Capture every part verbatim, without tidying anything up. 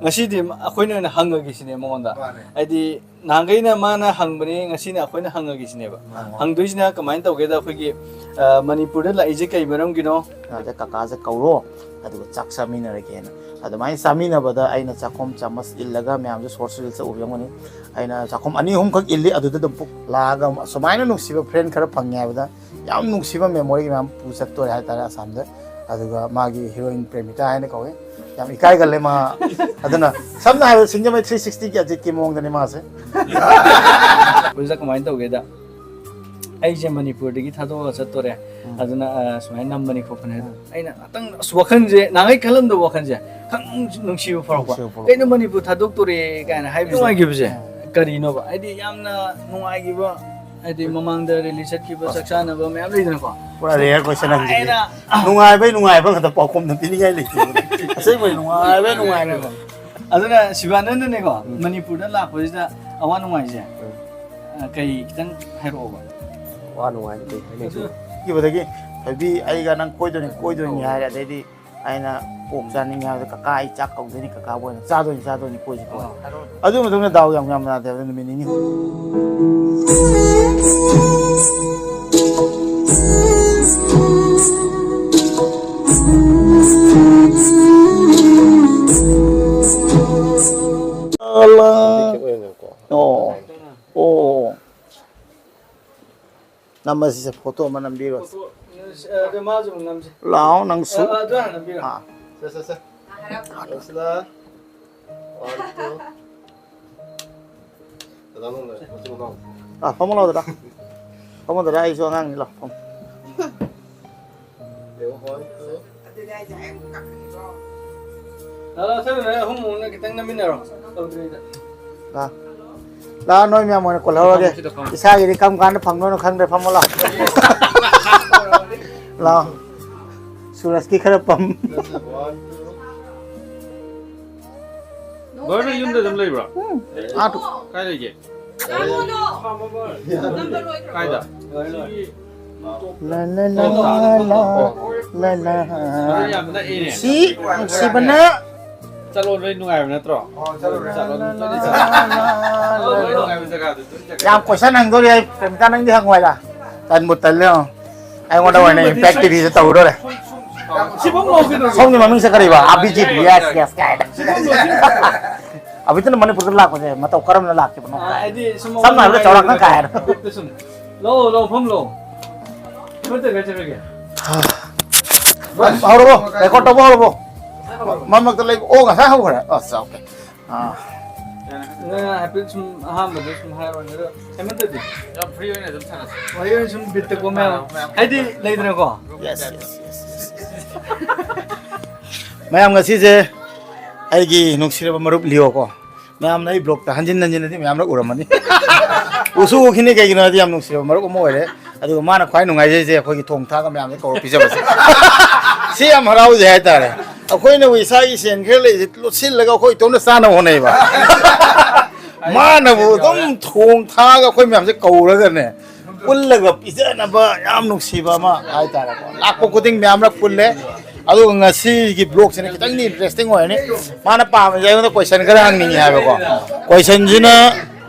ꯉꯁꯤꯗꯤ ꯑꯩꯈꯣꯏꯅ ꯑꯣꯏꯅ ꯍꯪꯉꯒꯦ ꯁꯤꯅꯦ ꯃꯉꯣꯟꯗ꯫ ꯃꯥꯅꯦ꯫ ꯍꯥꯏꯗꯤ ꯅꯍꯥꯟꯈꯩꯅ ꯃꯥꯅ ꯍꯪꯕꯅꯤ, ꯉꯁꯤꯅ ꯑꯩꯈꯣꯏꯅ ꯍꯪꯉꯒꯦ ꯁꯤꯅꯦꯕ꯫ ꯃꯥꯅꯦ꯫ ꯍꯪꯗꯣꯏꯁꯤꯅ ꯀꯃꯥꯏꯅ ꯇꯧꯒꯦꯗ, ꯑꯩꯈꯣꯏꯒꯤ ꯑ, ꯃꯅꯤꯄꯨꯔꯗ ꯂꯥꯛꯏꯁꯦ ꯀꯩ ꯃꯔꯝꯒꯤꯅꯣ? ꯑꯗ ꯀꯀꯥꯁꯦ ꯀꯧꯔꯣ, ꯑꯗꯨꯒ ꯆꯥꯛ ꯆꯥꯃꯤꯟꯅꯔꯒꯦꯅ꯫ ꯑꯗꯨꯃꯥꯏꯅ ꯆꯥꯃꯤꯟꯅꯕꯗ ꯑꯩꯅ ꯆꯥꯛꯈꯣꯝ ꯆꯥꯃꯁ ꯏꯜꯂꯒ, ꯃꯌꯥꯝꯁꯨ ꯁꯣꯔꯠꯁ ꯔꯤꯜꯁꯇ ꯎꯕꯤꯔꯝꯒꯅꯤ, ꯑꯩꯅ ꯆꯥꯛꯈꯣꯝ ꯑꯅꯤ ꯑꯍꯨꯝꯈꯛ ꯏꯜꯂꯤ, ꯑꯗꯨꯗ ꯑꯗꯨꯝ ꯄꯨꯛ ꯂꯥꯛꯑꯒ ꯑꯃꯨꯛ ꯁꯨꯃꯥꯏꯅ ꯅꯨꯡꯁꯤꯕ ꯐ꯭ꯔꯦꯟ ꯈꯔ ꯐꯪꯉꯦ ꯍꯥꯏꯕꯗ ꯌꯥꯝ ꯅꯨꯡꯁꯤꯕ ꯃꯦꯃꯣꯔꯤ ꯃꯌꯥꯝ ꯄꯨ ꯆꯠꯇꯣꯔꯦ ꯍꯥꯏꯇꯥꯔꯦ ꯑꯁꯥꯝꯗ꯫ ꯑꯗꯨꯒ ꯃꯥꯒꯤ ꯍꯤꯔꯣꯏꯟ ꯄ꯭ꯔꯦꯃꯤꯇꯥ ꯍꯥꯏꯅ ꯀꯧꯏ, ꯌꯥꯝ ꯏꯀꯥꯏꯒꯜꯂꯦ ꯃꯥ꯫ ꯑꯗꯨꯅ ꯁꯝꯅ ꯍꯥꯏꯔꯕꯗ ꯁꯤꯡꯖꯃꯩ ꯊ꯭ꯔꯤ ꯁꯤꯛꯁꯇꯤꯒꯤ ꯑꯖꯤꯠꯀꯤ ꯃꯑꯣꯡꯗꯅꯤ ꯃꯥꯁꯦ꯫ ꯍꯧꯖꯤꯛ ꯀꯃꯥꯏꯅ ꯇꯧꯒꯦꯗ, ꯑꯩꯁꯦ ꯃꯅꯤꯄꯨꯔꯗꯒꯤ ꯊꯥꯗꯣꯛꯑꯒ ꯆꯠꯇꯣꯔꯦ꯫ ꯑꯗꯨꯅ ꯑ, ꯁꯨꯃꯥꯏꯅ ꯅꯝꯕꯅꯤ ꯈꯣꯠꯄꯅꯤ ꯍꯥꯏꯗꯣ, ꯑꯩꯅ ꯉꯥꯛꯇꯪ ꯑꯁ, ꯋꯥꯈꯜꯁꯦ ꯅꯍꯥꯟꯒꯩ ꯈꯜꯂꯝꯗꯕ ꯋꯥꯈꯜꯁꯦ ꯈꯪ ꯅꯨꯡꯁꯤꯕ ꯐꯥꯎꯔꯛꯄ꯫ ꯅꯨꯡꯁꯤꯕ ꯐꯥꯎꯔꯛꯄ꯫ ꯀꯩꯅꯣ ꯃꯅꯤꯄꯨꯔ ꯊꯥꯗꯣꯛꯇꯣꯔꯦ ꯀꯥꯏꯅ ꯍꯥꯏꯕ ꯅꯨꯡꯉꯥꯏꯈꯤꯕꯁꯦ꯫ ꯀꯔꯤꯅꯣꯕ? ꯍꯥꯏꯗꯤ ꯌꯥꯝꯅ ꯅꯨꯡꯉꯥꯏꯈꯤꯕ, ꯍꯥꯏꯗꯤ ꯃꯃꯥꯡꯗ ꯔꯤꯂꯤꯖ ꯆꯠꯈꯤꯕ, ꯆꯥꯛ ꯆꯥꯅꯕ ꯃꯌꯥꯝ ꯂꯩꯗꯅꯀꯣ꯫ ꯄꯨꯔꯥ ꯔꯦꯌꯔ ꯀꯣꯏꯁꯟ ꯍꯪꯈꯤꯅꯤ꯫ ꯑꯩꯅ ꯅꯨꯡꯉꯥꯏꯕꯩ ꯅꯨꯡꯉꯥꯏꯕ ꯉꯥꯛꯇ ꯄꯥꯎꯈꯨꯝꯗ ꯄꯤꯅꯤꯡꯉꯥꯏ ꯂꯩꯇꯦ꯫ ꯑꯁꯦꯡꯕꯩ ꯅꯨꯡꯉꯥꯏꯕꯩ ꯅꯨꯡꯉꯥꯏꯕ꯫ ꯑꯗꯨꯅ ꯁꯤꯕꯥꯅꯟꯗꯅꯦꯀꯣ, ꯃꯅꯤꯄꯨꯔꯗ ꯂꯥꯛꯄꯁꯤꯗ ꯑꯋꯥ ꯅꯨꯡꯉꯥꯏꯁꯦ, ꯑ, ꯀꯩ ꯈꯤꯇꯪ ꯍꯥꯏꯔꯛꯑꯣꯕ꯫ ꯋꯥ ꯅꯨꯡꯉꯥꯏꯅ ꯀꯩ ꯍꯥꯏꯅꯤ? ꯈꯤꯕꯗꯒꯤ ꯊꯣꯏꯕꯤ ꯑꯩꯒ ꯅꯪ ꯀꯣꯏꯗꯣꯏꯅꯤ ꯀꯣꯏꯗꯣꯏꯅꯤ ꯍꯥꯏꯔꯦ꯫ ꯑꯗꯩꯗꯤ ꯑꯩꯅ ꯄꯣꯛ ꯆꯥꯅꯤꯡꯉꯦ ꯍꯥꯏꯕꯗ ꯀꯀꯥ ꯑꯩ ꯆꯥꯛ ꯀꯧꯗꯣꯏꯅꯤ, ꯀꯀꯥꯕꯨ ꯑꯣꯏꯅ ꯆꯥꯗꯣꯏꯅꯤ ꯆꯥꯗꯣꯏꯅꯤ ꯀꯣꯏꯁꯤ ꯀꯣꯏ꯫ ꯑꯗꯨ ꯃꯇꯨꯡꯗ ꯗꯥꯎ ꯌꯥꯝ ꯌꯥꯝ ꯌꯥꯗꯦ ꯍꯥꯏꯕꯗ ꯅꯨꯃꯤꯠ ꯅꯤꯅꯤ꯫ ꯑꯣ ꯑꯣ, ꯅꯝꯕꯁꯤꯁꯦ ꯐꯣꯇꯣ ꯑꯃ ꯅꯝꯕꯤꯔꯣ꯫ ꯑꯗꯨ ꯃꯥꯁꯨ ꯑꯃꯨꯛ ꯅꯝꯁꯦ꯫ ꯂꯥꯛꯑꯣ ꯅꯪꯁꯨ꯫ ꯑ, ꯑꯗꯨ ꯍꯥꯟꯅ ꯅꯝꯕꯤꯔꯣ꯫ ꯑꯥ꯫ ꯁꯦ, ꯁꯦ, ꯁꯦ꯫ One, two. ꯗꯗꯥ ꯅꯪ ꯂꯩ, ꯃꯆꯤꯟ ꯃꯅꯥꯎ꯫ ꯑꯥ, ꯐꯝꯃꯣ ꯂꯥꯛꯑꯣ ꯗꯗꯥ꯫ ꯐꯝꯃꯣ ꯗꯗꯥ, ꯑꯩꯁꯨ ꯑꯉꯥꯡꯅꯤ, ꯂꯥꯛꯑꯣ ꯐꯝꯃꯣ꯫ ꯌꯦꯡꯉꯣ, ꯋꯥꯟ, ꯇꯨ꯫ ꯂꯥꯛꯑꯣ, ꯂꯥꯛꯑꯣ, ꯁꯦ, ꯅꯣꯏ ꯑꯍꯨꯝ ꯑꯃꯨꯛꯅ ꯈꯤꯇꯪ ꯅꯝꯃꯤꯟꯅꯔꯣ꯫ ꯇꯧꯗ꯭ꯔꯤꯉꯩꯗ꯫ ꯂꯥꯛꯑꯣ꯫ ꯂꯥꯛꯑꯣ, ꯅꯣꯏ ꯃꯌꯥꯝ ꯑꯣꯏꯅ ꯀꯣꯜꯍꯧꯔꯒꯦ꯫ ꯏꯁꯥꯒꯤꯗꯤ ꯀꯔꯝ ꯀꯥꯟꯗ ꯐꯪꯗꯣꯏꯅꯣ ꯈꯪꯗ꯭ꯔꯦ, ꯐꯝꯃꯣ ꯂꯥꯛꯑꯣ꯫ ꯂꯥꯛꯑꯣ꯫ ꯁꯨꯔꯖꯀꯤ ꯈꯔ ꯄꯝ꯫ One, two. ꯕ꯭ꯔꯗꯔ ꯌꯨꯝꯗ ꯑꯗꯨꯝ ꯂꯩꯕ꯭ꯔꯣ? ꯑꯥ, ꯇꯨ꯫ ꯀꯥꯏ ꯂꯩꯒꯦ? ꯀꯥꯏꯗ? ꯂꯥ, ꯂꯥ, ꯂꯥ, ꯂꯥ, ꯂꯥ, ꯂꯥ꯫ ꯕ꯭ꯔꯗꯔ ꯌꯥꯝ ꯅꯛꯏꯅꯦ꯫ ꯁꯤ ꯅꯨꯡꯁꯤꯕꯅ ꯆꯠꯂꯣ, ꯂꯣꯏ ꯅꯨꯡꯉꯥꯏꯕ ꯅꯠꯇ꯭ꯔꯣ? ꯑꯣ, ꯆꯠꯂꯨꯔꯦ꯫ ꯆꯠꯂꯣ, ꯑꯗꯨꯝ ꯆꯠꯂꯤ, ꯆꯠꯂꯣ꯫ ꯂꯣꯏ ꯅꯨꯡꯉꯥꯏꯕ ꯖꯒꯥꯗꯨ ꯑꯗꯨꯝ ꯆꯠꯂꯤ꯫ ꯌꯥꯝ ꯀꯣꯏꯁꯟ ꯍꯪꯗꯣꯔꯤ ꯑꯩ, ꯄ꯭ꯔꯦꯃꯤꯀꯥ, ꯅꯪꯗꯤ ꯍꯪꯉꯣꯏꯗ? ꯇꯟꯕꯨ ꯇꯜꯂꯦ ꯌꯦꯡꯉꯣ꯫ ꯑꯩꯉꯣꯟꯗ ꯑꯣꯏꯅ ꯏꯝꯄꯦꯛ ꯇꯤꯚꯤꯗ ꯇꯧꯗꯣꯔꯦ꯫ ꯁꯤꯐꯝ ꯂꯧꯒꯦ ꯇꯧꯕ꯫ ꯁꯣꯝꯒꯤ ꯃꯃꯤꯡꯁꯦ ꯀꯔꯤꯕ? ꯑꯕꯤꯖꯤꯠ, ꯌꯦꯁ, ꯌꯦꯁ ꯀꯥꯏꯅ꯫ ꯁꯤꯐꯝ ꯂꯧꯒꯦ꯫ ꯑꯕꯤꯖꯤꯠꯅ ꯃꯅꯤꯄꯨꯔꯗ ꯂꯥꯛꯄꯁꯦ ꯃꯇꯧ ꯀꯔꯝꯅ ꯂꯥꯛꯈꯤꯕꯅꯣ? ꯑꯥ, ꯍꯥꯏꯗꯤ ꯁꯨꯝ ꯁꯝꯅ ꯍꯥꯏꯔꯕꯗ ꯆꯥꯎꯔꯥꯛꯅ ꯀꯥꯏ ꯍꯥꯏꯔꯣ꯫ ꯁꯨꯝ꯫ ꯂꯧ, ꯂꯧ, ꯐꯝ ꯂꯧ꯫ ꯐꯠꯇ ꯀꯥꯏ ꯆꯠꯈ꯭ꯔꯒꯦ? ꯍꯧꯔꯕꯣ? ꯔꯦꯀꯣꯔꯗ ꯇꯧꯕ ꯍꯧꯔꯕꯣ? ꯃꯔꯛ ꯃꯔꯛꯇ ꯂꯩ꯫ ꯑꯣ, ꯉꯁꯥꯏ ꯍꯧꯈ꯭ꯔꯦ꯫ ꯑꯁ, ꯑꯣꯀꯦ꯫ ꯑꯥ꯫ ꯅꯪ ꯍꯥꯏꯐꯦꯠ ꯁꯨꯝ ꯑꯍꯥꯟꯕꯗ ꯁꯨꯝ ꯍꯥꯏꯔꯣꯅꯦ꯫ ꯑꯗꯣ ꯍꯦꯃꯟꯇꯗꯤ? ꯌꯥꯝ ꯐ꯭ꯔꯤ ꯑꯣꯏꯅ ꯑꯗꯨꯝ ꯁꯥꯟꯅꯁꯤ꯫ ꯋꯥꯔꯤ ꯑꯣꯏꯅ ꯁꯨꯝ ꯕꯤꯠꯇ ꯀꯣ ꯃꯌꯥꯝ꯫ ꯃꯌꯥꯝ, ꯃꯌꯥꯝ꯫ ꯍꯥꯏꯗꯤ ꯂꯩꯗꯅꯀꯣ꯫ Yes, yes, yes, yes. ꯃꯌꯥꯝ, ꯉꯁꯤꯁꯦ ꯑꯩꯒꯤ ꯅꯨꯡꯁꯤꯔꯕ ꯃꯔꯨꯞ ꯂꯤꯌꯣ ꯀꯣ꯫ ꯃꯌꯥꯝꯅ ꯑꯩ ꯕ꯭ꯂꯣꯛꯇ ꯍꯟꯖꯤꯟ ꯍꯟꯖꯤꯟꯅꯗꯤ ꯃꯌꯥꯝꯅ ꯎꯔꯝꯃꯅꯤ꯫ ꯎꯁꯨ ꯎꯈꯤꯅꯤ, ꯀꯩꯒꯤꯅꯣ ꯍꯥꯏꯗꯤ ꯌꯥꯝ ꯅꯨꯡꯁꯤꯕ ꯃꯔꯨꯞ ꯑꯃ ꯑꯣꯏꯔꯦ꯫ ꯑꯗꯨꯒ ꯃꯥꯅ ꯈ꯭ꯋꯥꯏ ꯅꯨꯡꯉꯥꯏꯖꯩꯁꯦ ꯑꯩꯈꯣꯏꯒꯤ ꯊꯣꯡ ꯊꯥꯛꯑꯒ ꯃꯌꯥꯝꯁꯦ ꯀꯧꯔ ꯄꯤꯖꯕꯁꯦ꯫ ꯁꯤ ꯌꯥꯝ ꯍꯔꯥꯎꯖꯩ ꯍꯥꯏꯇꯥꯔꯦ꯫ ꯑꯩꯈꯣꯏꯅꯕꯨ ꯏꯁꯥꯒꯤ ꯁꯦꯟ ꯈꯔ ꯂꯩꯁꯦ ꯂꯣꯠꯁꯤꯜꯂꯒ ꯑꯩꯈꯣꯏ ꯏꯇꯣꯝꯇ ꯆꯥꯅꯕ ꯍꯣꯠꯅꯩꯕ꯫ ꯃꯥꯅꯕꯨ ꯑꯗꯨꯝ ꯊꯣꯡ ꯊꯥꯛꯑꯒ ꯑꯩꯈꯣꯏ ꯃꯌꯥꯝꯁꯦ ꯀꯧꯔꯒꯅꯦ, ꯄꯨꯜꯂꯒ ꯄꯤꯖꯅꯕ ꯌꯥꯝ ꯅꯨꯡꯁꯤꯕ ꯑꯃ ꯍꯥꯏꯇꯥꯔꯦꯀꯣ꯫ ꯂꯥꯛꯄ ꯈꯨꯗꯤꯡ ꯃꯌꯥꯝꯔꯛ ꯄꯨꯜꯂꯦ꯫ ꯑꯗꯨꯒ ꯉꯁꯤꯒꯤ ꯕ꯭ꯂꯣꯛꯁꯤꯅ ꯈꯤꯇꯪꯗꯤ ꯏꯟꯇꯔꯦꯁꯇꯤꯡ ꯑꯣꯏꯔꯅꯤ꯫ ꯃꯥꯅ ꯄꯥꯝꯃꯤꯁꯦ ꯑꯩꯉꯣꯟꯗ ꯀꯣꯏꯁꯟ ꯈꯔ ꯍꯪꯅꯤꯡꯉꯤ ꯍꯥꯏꯕꯀꯣ꯫ ꯀꯣꯏꯁꯟꯁꯤꯅ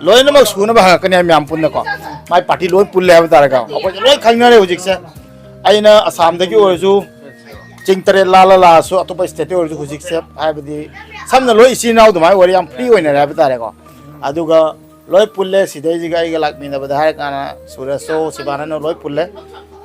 ꯂꯣꯏꯅꯃꯛ ꯁꯨꯅꯕ ꯍꯪꯉꯛꯀꯅꯤ ꯍꯥꯏ ꯃꯌꯥꯝ ꯄꯨꯟꯅꯀꯣ꯫ ꯃꯥꯏ ꯄꯥꯔꯇꯤ ꯂꯣꯏ ꯄꯨꯜꯂꯦ ꯍꯥꯏꯕ ꯇꯥꯔꯦꯀꯣ꯫ ꯑꯩꯈꯣꯏꯁꯦ ꯂꯣꯏ ꯈꯪꯅꯔꯦ ꯍꯧꯖꯤꯛꯁꯦ꯫ ꯑꯩꯅ ꯑꯁꯥꯝꯗꯒꯤ ꯑꯣꯏꯔꯁꯨ, ꯆꯤꯡ ꯇꯔꯦꯠ ꯂꯥꯜꯂ ꯂꯥꯛꯑꯁꯨ, ꯑꯇꯣꯞꯄ ꯁ꯭ꯇꯦꯠꯇꯒꯤ ꯑꯣꯏꯔꯁꯨ ꯍꯧꯖꯤꯛꯁꯦ, ꯍꯥꯏꯕꯗꯤ ꯁꯝꯅ ꯂꯣꯏ ꯏꯆꯤꯟ ꯏꯅꯥꯎ ꯑꯗꯨꯃꯥꯏꯅ ꯑꯣꯏꯔꯦ, ꯌꯥꯝ ꯐ꯭ꯔꯤ ꯑꯣꯏꯅꯔꯦ ꯍꯥꯏꯕ ꯇꯥꯔꯦꯀꯣ꯫ ꯑꯗꯨꯒ ꯂꯣꯏ ꯄꯨꯜꯂꯦ꯫ ꯁꯤꯗꯩꯁꯤꯒ ꯑꯩꯒ ꯂꯥꯛꯃꯤꯟꯅꯕꯗ ꯍꯥꯏꯔ ꯀꯥꯟꯗ ꯁꯨꯔꯦꯁꯁꯨ, ꯁꯤꯕꯥꯅꯟꯗ ꯂꯣꯏ ꯄꯨꯜꯂꯦ꯫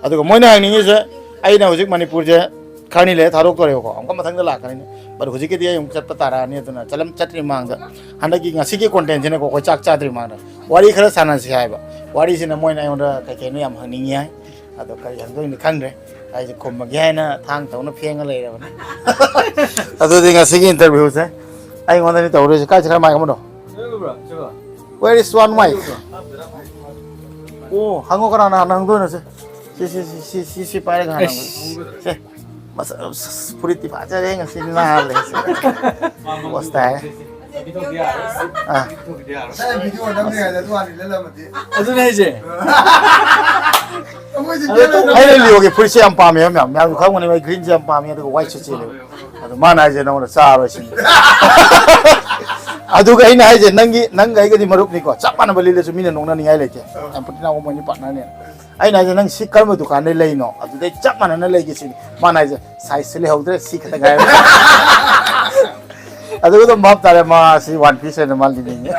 ꯑꯗꯨꯒ ꯃꯣꯏꯅ ꯍꯪꯅꯤꯡꯉꯤꯁꯦ, ꯑꯩꯅ ꯍꯧꯖꯤꯛ ꯃꯅꯤꯄꯨꯔꯁꯦ ꯈꯔꯅꯤ ꯂꯩꯔ ꯊꯥꯗꯣꯛꯇꯣꯔꯦꯕꯀꯣ, ꯑꯃꯨꯛꯀ ꯃꯊꯪꯗ ꯂꯥꯛꯀꯅꯤꯅꯦ꯫ But ꯍꯧꯖꯤꯛꯀꯤꯗꯤ ꯑꯩ ꯑꯃꯨꯛ ꯆꯠꯄ ꯇꯥꯔꯛꯑꯅꯤ꯫ ꯑꯗꯨꯅ ꯆꯠꯂꯝ-, ꯆꯠꯇ꯭ꯔꯤ ꯃꯃꯥꯡꯗ, ꯍꯟꯗꯛꯀꯤ ꯉꯁꯤꯒꯤ ꯀꯣꯟꯇꯦꯟꯁꯤꯅꯀꯣ, ꯑꯩꯈꯣꯏ ꯆꯥꯛ ꯆꯥꯗ꯭ꯔꯤ ꯃꯃꯥꯡꯗ ꯋꯥꯔꯤ ꯈꯔ ꯁꯥꯟꯅꯁꯤ ꯍꯥꯏꯕ꯫ ꯋꯥꯔꯤꯁꯤꯅ ꯃꯣꯏꯅ ꯑꯩꯉꯣꯟꯗ ꯀꯩ ꯀꯩꯅꯣ ꯌꯥꯝ ꯍꯪꯅꯤꯡꯉꯤ ꯍꯥꯏ꯫ ꯑꯗꯣ ꯀꯔꯤ ꯍꯪꯗꯣꯏꯅꯣ ꯈꯪꯗ꯭ꯔꯦ꯫ ꯑꯩꯁꯦ ꯈꯨꯝꯃꯒꯦ ꯍꯥꯏꯅ ꯊꯥꯡ ꯇꯧꯅ ꯐꯦꯡꯉ ꯂꯩꯔꯕꯅꯤ꯫ ꯑꯗꯨꯗꯤ ꯉꯁꯤꯒꯤ ꯏꯟꯇꯔꯚꯤꯌꯨꯁꯦ ꯑꯩꯉꯣꯟꯗꯅꯤ ꯇꯧꯔꯣꯏꯁꯦ꯫ ꯀꯥꯏ ꯆꯠꯈ꯭ꯔꯦ ꯃꯥꯏꯛ ꯑꯃꯗꯣ? Where is one mic? ꯑꯣ, ꯍꯪꯉꯣ, ꯀꯅꯥꯅ ꯍꯥꯟꯅ ꯍꯪꯗꯣꯏꯅꯣ? ꯁꯦ, ꯁꯤ, ꯁꯤ, ꯁꯤ, ꯁꯤ, ꯁꯤ, ꯁꯤ ꯄꯥꯏꯔꯒ ꯍꯥꯟꯅ ꯍꯪꯉꯣ꯫ ꯑꯩꯁ꯫ ꯁꯦ, ꯃꯁꯛ, ꯑꯁ, ꯐꯨꯔꯤꯠꯇꯤ ꯐꯖꯔꯦ ꯉꯁꯤ ꯅꯥꯜꯂꯦ꯫ ꯁꯦ꯫ ꯄꯣꯁ ꯇꯥꯏ꯫ ꯑꯥ꯫ ꯅꯪ ꯚꯤꯗꯤꯑꯣ ꯅꯝꯃꯤꯉꯩꯗ ꯑꯗꯨ ꯍꯥꯟꯅ ꯂꯤꯠꯂꯝꯃꯗꯤ꯫ ꯑꯗꯨꯅꯦ ꯍꯥꯏꯁꯦ꯫ ꯑꯩꯈꯣꯏꯁꯦ ꯑꯗꯣ ꯒꯦꯝ ꯇꯧꯕ ꯑꯩꯅ ꯂꯤꯌꯣꯒꯤ ꯐꯨꯔꯤꯠꯁꯦ ꯌꯥꯝ ꯄꯥꯝꯃꯦꯕ ꯃꯌꯥꯝ꯫ ꯃꯌꯥꯝꯁꯨ ꯈꯪꯕꯅꯦ, ꯃꯣꯏ greenꯁꯦ ꯌꯥꯝ ꯄꯥꯝꯃꯦ, ꯑꯗꯨꯒ whiteꯁꯨ ꯆꯦꯜꯂꯦꯕ꯫ ꯃꯥꯅ ꯍꯥꯏꯁꯦ ꯅꯉꯣꯟꯗ ꯆꯥꯔꯣꯏ ꯁꯤꯅꯤ꯫ ꯑꯗꯨꯒ ꯑꯩꯅ ꯍꯥꯏꯁꯦ, ꯅꯪꯒꯤ, ꯅꯪꯒ ꯑꯩꯒꯗꯤ ꯃꯔꯨꯞꯅꯤꯀꯣ, ꯆꯞ ꯃꯥꯟꯅꯕ ꯂꯤꯜꯂꯁꯨ ꯃꯤꯅ ꯅꯣꯛꯅꯅꯤꯡꯉꯥꯏ ꯂꯩꯇꯦ꯫ ꯌꯥꯝ ꯄꯨꯇꯤꯅꯥ ꯃꯣꯏꯅꯤ ꯄꯥꯔꯠꯅꯔꯅꯦ꯫ ꯑꯩꯅ ꯍꯥꯏꯁꯦ, ꯅꯪ ꯁꯤ ꯀꯔꯝꯕ ꯗꯨꯀꯥꯟꯗꯩ ꯂꯩꯅꯣ? ꯑꯗꯨꯗꯩ ꯆꯞ ꯃꯥꯟꯅꯅ ꯂꯩꯒꯦ ꯁꯤꯅꯤ꯫ ꯃꯥꯅ ꯍꯥꯏꯁꯦ, ꯁꯥꯏꯖꯁꯨ ꯂꯩꯍꯧꯗ꯭ꯔꯦ, ꯁꯤ ꯈꯛꯇ ꯉꯥꯏꯔꯦ꯫ ꯑꯗꯨꯒ ꯑꯗꯨꯝ ꯚꯥꯞ ꯇꯥꯔꯦ, ꯃꯥ ꯁꯤ ꯋꯥꯟ ꯄꯤꯁ ꯑꯣꯏꯅ ꯃꯥ ꯂꯤꯅꯤꯡꯉꯦ꯫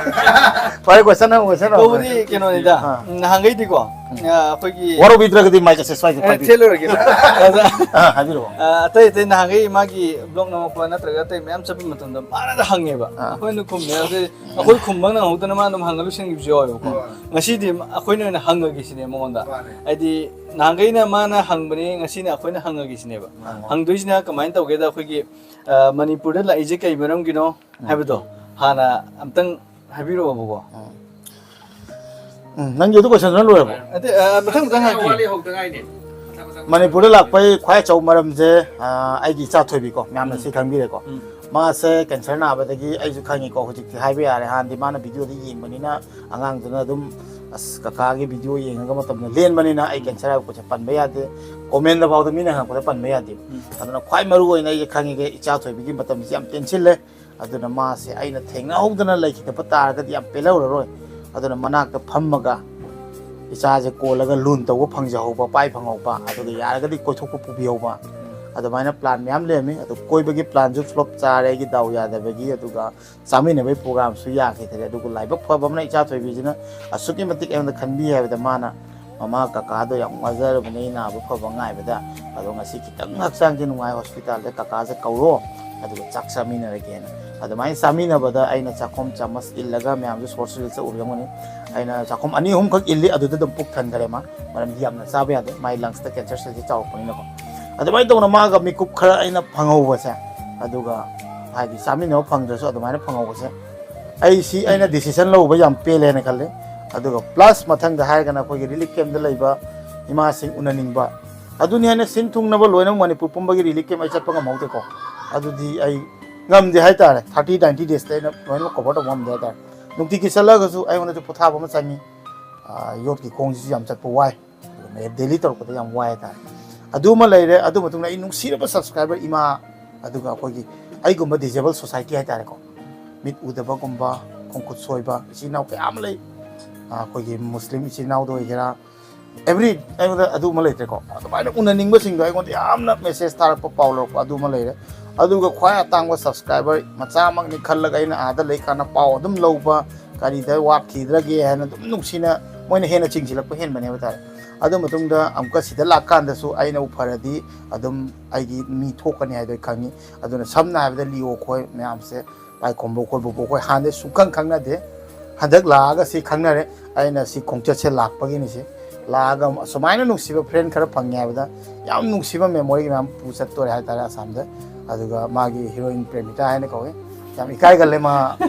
ꯐꯔꯦ, ꯀꯣꯏꯁꯟ ꯍꯪꯉꯨ, ꯀꯣꯏꯁꯟ ꯍꯪꯉꯨ꯫ ꯇꯧꯕꯗꯤ ꯀꯩꯅꯣꯅꯤꯗ, ꯑꯥ꯫ ꯅꯍꯥꯟꯈꯩꯗꯤꯀꯣ, ꯑꯩꯈꯣꯏꯒꯤ ꯋꯥꯔꯧꯕꯤꯗ꯭ꯔꯒꯗꯤ ꯃꯥꯏꯛ ꯑꯁꯦ ꯁ꯭ꯋꯥꯏꯗ ꯑꯦ, ꯄꯥꯏꯕꯤꯌꯨ꯫ ꯊꯦꯠꯂꯨꯔꯒꯦ꯫ ꯑꯗ, ꯑꯥ, ꯍꯥꯏꯕꯤꯔꯛꯑꯣ꯫ ꯑ, ꯑꯇꯩ ꯑꯇꯩ ꯅꯍꯥꯟꯈꯩ ꯃꯥꯒꯤ ꯕ꯭ꯂꯣꯛ ꯅꯝꯃꯛꯄ ꯅꯠꯇ꯭ꯔꯒ ꯑꯇꯩ ꯃꯌꯥꯝ ꯆꯠꯄ ꯃꯇꯝꯗ ꯃꯥꯅꯗ ꯍꯪꯉꯦꯕ꯫ ꯑꯥ꯫ ꯑꯩꯈꯣꯏꯅ ꯈꯨꯝꯃꯦ, ꯑꯗꯩ ꯑꯩꯈꯣꯏ ꯈꯨꯝꯕ ꯅꯪꯍꯧꯗꯅ ꯃꯥ ꯑꯗꯨꯝ ꯍꯪꯉ ꯂꯣꯏꯁꯤꯟꯈꯤꯕꯁꯨ ꯌꯥꯎꯋꯦꯕꯀꯣ꯫ ꯎꯝ꯫ ꯉꯁꯤꯗꯤ ꯑꯩꯈꯣꯏꯅ ꯑꯣꯏꯅ ꯍꯪꯉꯒꯦ ꯁꯤꯅꯦ ꯃꯉꯣꯟꯗ꯫ ꯃꯥꯅꯦ꯫ ꯍꯥꯏꯗꯤ ꯅꯍꯥꯟꯈꯩꯅ ꯃꯥꯅ ꯍꯪꯕꯅꯦ, ꯉꯁꯤꯅ ꯑꯩꯈꯣꯏꯅ ꯍꯪꯉꯒꯦ ꯁꯤꯅꯦꯕ꯫ ꯃꯥꯅꯦ꯫ ꯍꯪꯗꯣꯏꯁꯤꯅ ꯀꯃꯥꯏꯅ ꯇꯧꯒꯦꯗ, ꯑꯩꯈꯣꯏꯒꯤ, ꯑ, ꯃꯅꯤꯄꯨꯔꯗ ꯂꯥꯛꯏꯁꯦ ꯀꯩ ꯃꯔꯝꯒꯤꯅꯣ ꯎꯝ꯫ ꯍꯥꯏꯕꯗꯣ ꯍꯥꯟꯅ ꯑꯝꯇꯪ ꯍꯥꯏꯕꯤꯔꯛꯑꯣꯕꯀꯣ꯫ ꯎꯝ꯫ ꯎꯝ, ꯅꯪꯒꯤ ꯑꯗꯨ ꯀꯣꯏꯁꯟꯗꯨꯅ ꯂꯣꯏꯔꯕꯣ? ꯑꯗꯩ, ꯑ, ꯃꯊꯪ ꯃꯊꯪ ꯍꯥꯏꯔꯛꯀꯦ꯫ ꯋꯥꯠꯂꯤ, ꯍꯧꯗ ꯉꯥꯏꯅꯦ꯫ ꯃꯊꯪ ꯃꯊꯪ ꯃꯅꯤꯄꯨꯔꯗ ꯂꯥꯛꯄꯩ ꯈ꯭ꯋꯥꯏ ꯑꯆꯧꯕ ꯃꯔꯝꯁꯦ, ꯑ, ꯑꯩꯒꯤ ꯏꯆꯥ ꯊꯣꯏꯕꯤꯀꯣ, ꯃꯌꯥꯝꯅ ꯎꯝ꯫ ꯁꯤ ꯈꯪꯕꯤꯔꯦꯀꯣ꯫ ꯎꯝ꯫ ꯃꯥꯁꯦ ꯀꯦꯟꯁꯔ ꯅꯥꯕꯗꯒꯤ ꯑꯩꯁꯨ ꯈꯪꯉꯤꯀꯣ, ꯍꯧꯖꯤꯛꯇꯤ ꯍꯥꯏꯕ ꯌꯥꯔꯦ꯫ ꯍꯥꯟꯅꯗꯤ ꯃꯥꯅ ꯚꯤꯗꯤꯑꯣꯗ ꯌꯦꯡꯕꯅꯤꯅ ꯑꯉꯥꯡꯗꯨꯅ ꯑꯗꯨꯝ, "ꯑꯁ, ꯀꯀꯥꯒꯤ ꯚꯤꯗꯤꯑꯣ ꯌꯦꯡꯉꯒ ꯃꯇꯝꯗꯣ ꯂꯦꯟꯕꯅꯤꯅ ꯑꯩ ꯀꯦꯟꯁꯔ ꯍꯥꯏꯕ ꯄꯣꯠꯁꯦ ꯄꯟꯕ ꯌꯥꯗꯦ꯫ ꯀꯣꯃꯦꯟꯗ ꯐꯥꯎꯗ ꯃꯤꯅ ꯍꯪꯉꯛꯄꯗ ꯄꯟꯕ ꯌꯥꯗꯦ"꯫ ꯎꯝ꯫ ꯑꯗꯨꯅ ꯈ꯭ꯋꯥꯏ ꯃꯔꯨ ꯑꯣꯏꯅ ꯑꯩꯁꯦ ꯈꯪꯉꯤꯒꯦ, ꯏꯆꯥ ꯊꯣꯏꯕꯤꯒꯤ ꯃꯇꯝꯁꯦ ꯌꯥꯝ ꯇꯦꯟꯁꯤꯜꯂꯦ꯫ ꯑꯗꯨꯅ ꯃꯥꯁꯦ ꯑꯩꯅ ꯊꯦꯡꯅꯍꯧꯗꯅ ꯂꯩꯈꯤꯗꯕ ꯇꯥꯔꯒꯗꯤ ꯌꯥꯝ ꯄꯦꯜꯍꯧꯔꯔꯣꯏ꯫ ꯑꯗꯨꯅ ꯃꯅꯥꯛꯇ ꯐꯝꯃꯒ ꯏꯆꯥꯁꯦ ꯀꯣꯜꯂꯒ ꯂꯨꯟ ꯇꯧꯕ ꯐꯪꯖꯍꯧꯕ, ꯄꯥꯏ ꯐꯪꯍꯧꯕ, ꯑꯗꯨꯒ ꯌꯥꯔꯒꯗꯤ ꯀꯣꯏꯊꯣꯛꯄ ꯄꯨꯕꯤꯍꯧꯕ, ꯑꯗꯨꯃꯥꯏꯅ ꯄ꯭ꯂꯥꯟ ꯃꯌꯥꯝ ꯂꯩꯔꯝꯃꯤ꯫ ꯑꯗꯨ ꯀꯣꯏꯕꯒꯤ ꯄ꯭ꯂꯥꯟꯁꯨ ꯐ꯭ꯂꯣꯞ ꯆꯥꯔꯦ ꯑꯩꯒꯤ ꯗꯥꯎ ꯌꯥꯗꯕꯒꯤ, ꯑꯗꯨꯒ ꯆꯥꯃꯤꯟꯅꯕꯒꯤ ꯄ꯭ꯔꯣꯒ꯭ꯔꯥꯝꯁꯨ ꯌꯥꯈꯤꯗ꯭ꯔꯦ꯫ ꯑꯗꯨꯒ ꯂꯥꯏꯕꯛ ꯐꯕ ꯑꯃꯅ ꯏꯆꯥ ꯊꯣꯏꯕꯤꯁꯤꯅ ꯑꯁꯨꯛꯀꯤ ꯃꯇꯤꯛ ꯑꯩꯉꯣꯟꯗ ꯈꯟꯕꯤ ꯍꯥꯏꯕꯗ, ꯃꯥꯅ ꯃꯃꯥ ꯀꯀꯥꯗꯣ ꯌꯥꯝ ꯋꯥꯖꯔꯕꯅꯦ ꯅꯥꯕ ꯐꯕ ꯉꯥꯏꯕꯗ, ꯑꯗꯣ ꯉꯁꯤ ꯈꯤꯇꯪ ꯍꯛꯆꯥꯡꯁꯦ ꯅꯨꯡꯉꯥꯏ, ꯍꯣꯁꯄꯤꯇꯥꯜꯗ ꯀꯀꯥꯁꯦ ꯀꯧꯔꯣ, ꯑꯗꯨꯒ ꯆꯥꯛ ꯆꯥꯃꯤꯟꯅꯔꯒꯦꯅ꯫ ꯑꯗꯨꯃꯥꯏꯅ ꯆꯥꯃꯤꯟꯅꯕꯗ ꯑꯩꯅ ꯆꯥꯛꯈꯣꯝ ꯆꯥꯃꯁ ꯏꯜꯂꯒ ꯃꯌꯥꯝꯁꯨ ꯁꯣꯔꯠꯁ ꯔꯤꯜꯁꯇ ꯎꯕꯤꯔꯝꯒꯅꯤ꯫ ꯑꯩꯅ ꯆꯥꯛꯈꯣꯝ ꯑꯅꯤ ꯑꯍꯨꯝꯈꯛ ꯏꯜꯂꯤ, ꯑꯗꯨꯗ ꯑꯗꯨꯝ ꯄꯨꯛ ꯊꯟꯈꯔꯦ ꯃꯥ, ꯃꯔꯝꯗꯤ ꯌꯥꯝꯅ ꯆꯥꯕ ꯌꯥꯗꯦ, ꯃꯥꯏ ꯂꯪꯁꯇ ꯀꯦꯟꯁꯔ ꯁꯦꯜꯁꯦ ꯆꯥꯎꯔꯛꯄꯅꯤꯅꯀꯣ꯫ ꯑꯗꯨꯃꯥꯏꯅ ꯇꯧꯅ ꯃꯥꯒ ꯃꯤꯀꯨꯞ ꯈꯔ ꯑꯩꯅ ꯐꯪꯍꯧꯕꯁꯦ, ꯑꯗꯨꯒ ꯍꯥꯏꯗꯤ ꯆꯥꯃꯤꯟꯅꯕ ꯐꯪꯗ꯭ꯔꯁꯨ ꯑꯗꯨꯃꯥꯏꯅ ꯐꯪꯍꯧꯕꯁꯦ, ꯑꯩ ꯁꯤ ꯑꯩꯅ ꯗꯤꯁꯤꯖꯟ ꯂꯧꯕ ꯌꯥꯝ ꯄꯦꯜꯂꯦꯅ ꯈꯜꯂꯦ꯫ ꯑꯗꯨꯒ ꯄ꯭ꯂꯁ ꯃꯊꯪꯗ ꯍꯥꯏꯔꯒꯅ ꯑꯩꯈꯣꯏꯒꯤ ꯔꯤꯂꯤꯐ ꯀꯦꯝꯞꯇ ꯂꯩꯕ ꯏꯃꯥꯁꯤꯡ ꯎꯅꯅꯤꯡꯕ, ꯑꯗꯨꯅꯤ ꯍꯥꯏꯅ ꯁꯤꯟ ꯊꯨꯡꯅꯕ ꯂꯣꯏꯅꯃꯛ ꯃꯅꯤꯄꯨꯔ ꯄꯨꯝꯕꯒꯤ ꯔꯤꯂꯤꯐ ꯀꯦꯝꯞ ꯑꯩ ꯆꯠꯄ ꯉꯝꯍꯧꯗꯦꯀꯣ꯫ ꯑꯗꯨꯗꯤ ꯑꯩ ꯉꯝꯗꯦ ꯍꯥꯏꯇꯥꯔꯦ, ꯊꯥꯔꯇꯤ ꯅꯥꯏꯟꯇꯤ ꯗꯦꯖꯇ ꯑꯩꯅ ꯂꯣꯏꯅꯃꯛ ꯀꯣꯚꯔ ꯇꯧꯕ ꯉꯝꯗꯦ ꯍꯥꯏꯇꯥꯔꯦ꯫ ꯅꯨꯡꯇꯤꯒꯤ ꯆꯠꯂꯒꯁꯨ ꯑꯩꯉꯣꯟꯗꯁꯨ ꯄꯣꯊꯥꯕ ꯑꯃ ꯆꯪꯉꯤ꯫ ꯑꯥ, ꯌꯣꯠꯀꯤ ꯈꯣꯡꯁꯤꯁꯨ ꯌꯥꯝ ꯆꯠꯄ ꯋꯥꯏ, ꯑꯗꯨꯒ ꯗꯦꯂꯤ ꯇꯧꯔꯛꯄꯗ ꯌꯥꯝ ꯋꯥꯏ ꯍꯥꯏꯇꯥꯔꯦ꯫ ꯑꯗꯨꯃ ꯂꯩꯔꯦ꯫ ꯑꯗꯨ ꯃꯇꯨꯡꯗ ꯑꯩ ꯅꯨꯡꯁꯤꯔꯕ ꯁꯕꯁꯀ꯭ꯔꯥꯏꯕꯔ ꯏꯃꯥ ꯑꯗꯨꯒ ꯑꯩꯈꯣꯏꯒꯤ ꯑꯩꯒꯨꯝꯕ disabled society ꯍꯥꯏꯇꯥꯔꯦꯀꯣ, ꯃꯤꯠ ꯎꯗꯕꯒꯨꯝꯕ, ꯈꯣꯡꯈꯨꯠ ꯁꯣꯏꯕ ꯏꯆꯤꯜ ꯏꯅꯥꯎ ꯀꯌꯥ ꯑꯃ ꯂꯩ꯫ ꯑꯩꯈꯣꯏꯒꯤ ꯃꯨꯁꯂꯤꯝ ꯏꯆꯤꯜ ꯏꯅꯥꯎꯗ ꯑꯣꯏꯒꯦꯔꯥ, every ꯑꯩꯉꯣꯟꯗ ꯑꯗꯨ ꯑꯃ ꯂꯩꯇ꯭ꯔꯦꯀꯣ꯫ ꯑꯗꯨꯃꯥꯏꯅ ꯎꯅꯅꯤꯡꯕꯁꯤꯡꯗꯣ ꯑꯩꯉꯣꯟꯗ ꯌꯥꯝꯅ message ꯊꯥꯔꯛꯄ, ꯄꯥꯎ ꯂꯧꯔꯛꯄ ꯑꯗꯨ ꯑꯃ ꯂꯩꯔꯦ꯫ ꯑꯗꯨꯒ ꯈ꯭ꯋꯥꯏ ꯑꯇꯥꯡꯕ subscriber ꯃꯆꯥꯃꯛꯅꯤ ꯈꯜꯂꯒ ꯑꯩꯅ ꯑꯥꯗ ꯂꯩꯀꯥꯟꯗ ꯄꯥꯎ ꯑꯗꯨꯝ ꯂꯧꯕ, ꯀꯔꯤꯗ ꯋꯥꯠꯈꯤꯗ꯭ꯔꯒꯦ ꯍꯥꯏꯅ ꯑꯗꯨꯝ ꯅꯨꯡꯁꯤꯅ ꯃꯣꯏꯅ ꯍꯦꯟꯅ ꯆꯤꯡꯁꯤꯜꯂꯛꯄ ꯍꯦꯟꯕꯅꯦ ꯍꯥꯏꯕ ꯇꯥꯔꯦ꯫ ꯑꯗꯨ ꯃꯇꯨꯡꯗ ꯑꯃꯨꯛꯀ ꯁꯤꯗ ꯂꯥꯛꯀꯥꯟꯗꯁꯨ ꯑꯩꯅ ꯎ ꯐꯔꯗꯤ ꯑꯗꯨꯝ ꯑꯩꯒꯤ ꯃꯤ ꯊꯣꯛꯀꯅꯤ ꯍꯥꯏꯗꯣ ꯑꯩ ꯈꯪꯉꯤ꯫ ꯑꯗꯨꯅ ꯁꯝꯅ ꯍꯥꯏꯔꯕꯗ ꯂꯤꯑꯣ ꯈꯣꯏ ꯃꯌꯥꯝꯁꯦ, ꯄꯥꯏꯈꯣꯝꯕ ꯈꯣꯏ, ꯕꯣꯕꯣꯛ ꯈꯣꯏ ꯍꯥꯟꯅꯗꯤ ꯁꯨꯡꯈꯪ ꯈꯪꯅꯗꯦ꯫ ꯍꯟꯗꯛ ꯂꯥꯛꯑꯒ ꯁꯤ ꯈꯪꯅꯔꯦ꯫ ꯑꯩꯅ ꯁꯤ ꯈꯣꯡꯆꯠꯁꯦ ꯂꯥꯛꯄꯒꯤꯅꯤ ꯁꯤ꯫ ꯂꯥꯛꯑꯒ ꯑꯁꯨꯃꯥꯏꯅ ꯅꯨꯡꯁꯤꯕ friend ꯈꯔ ꯐꯪꯉꯦ ꯍꯥꯏꯕꯗ ꯌꯥꯝ ꯅꯨꯡꯁꯤꯕ memory ꯃꯌꯥꯝ ꯄꯨ ꯆꯠꯇꯣꯔꯦ ꯍꯥꯏꯇꯥꯔꯦ ꯑꯁꯥꯝꯗ꯫ ꯑꯗꯨꯒ ꯃꯥꯒꯤ heroine ꯄ꯭ꯔꯦꯃꯤꯇꯥ ꯍꯥꯏꯅ ꯀꯧꯏ꯫ ꯌꯥꯝ ꯏꯀꯥꯏꯒꯜꯂꯦ ꯃꯥ꯫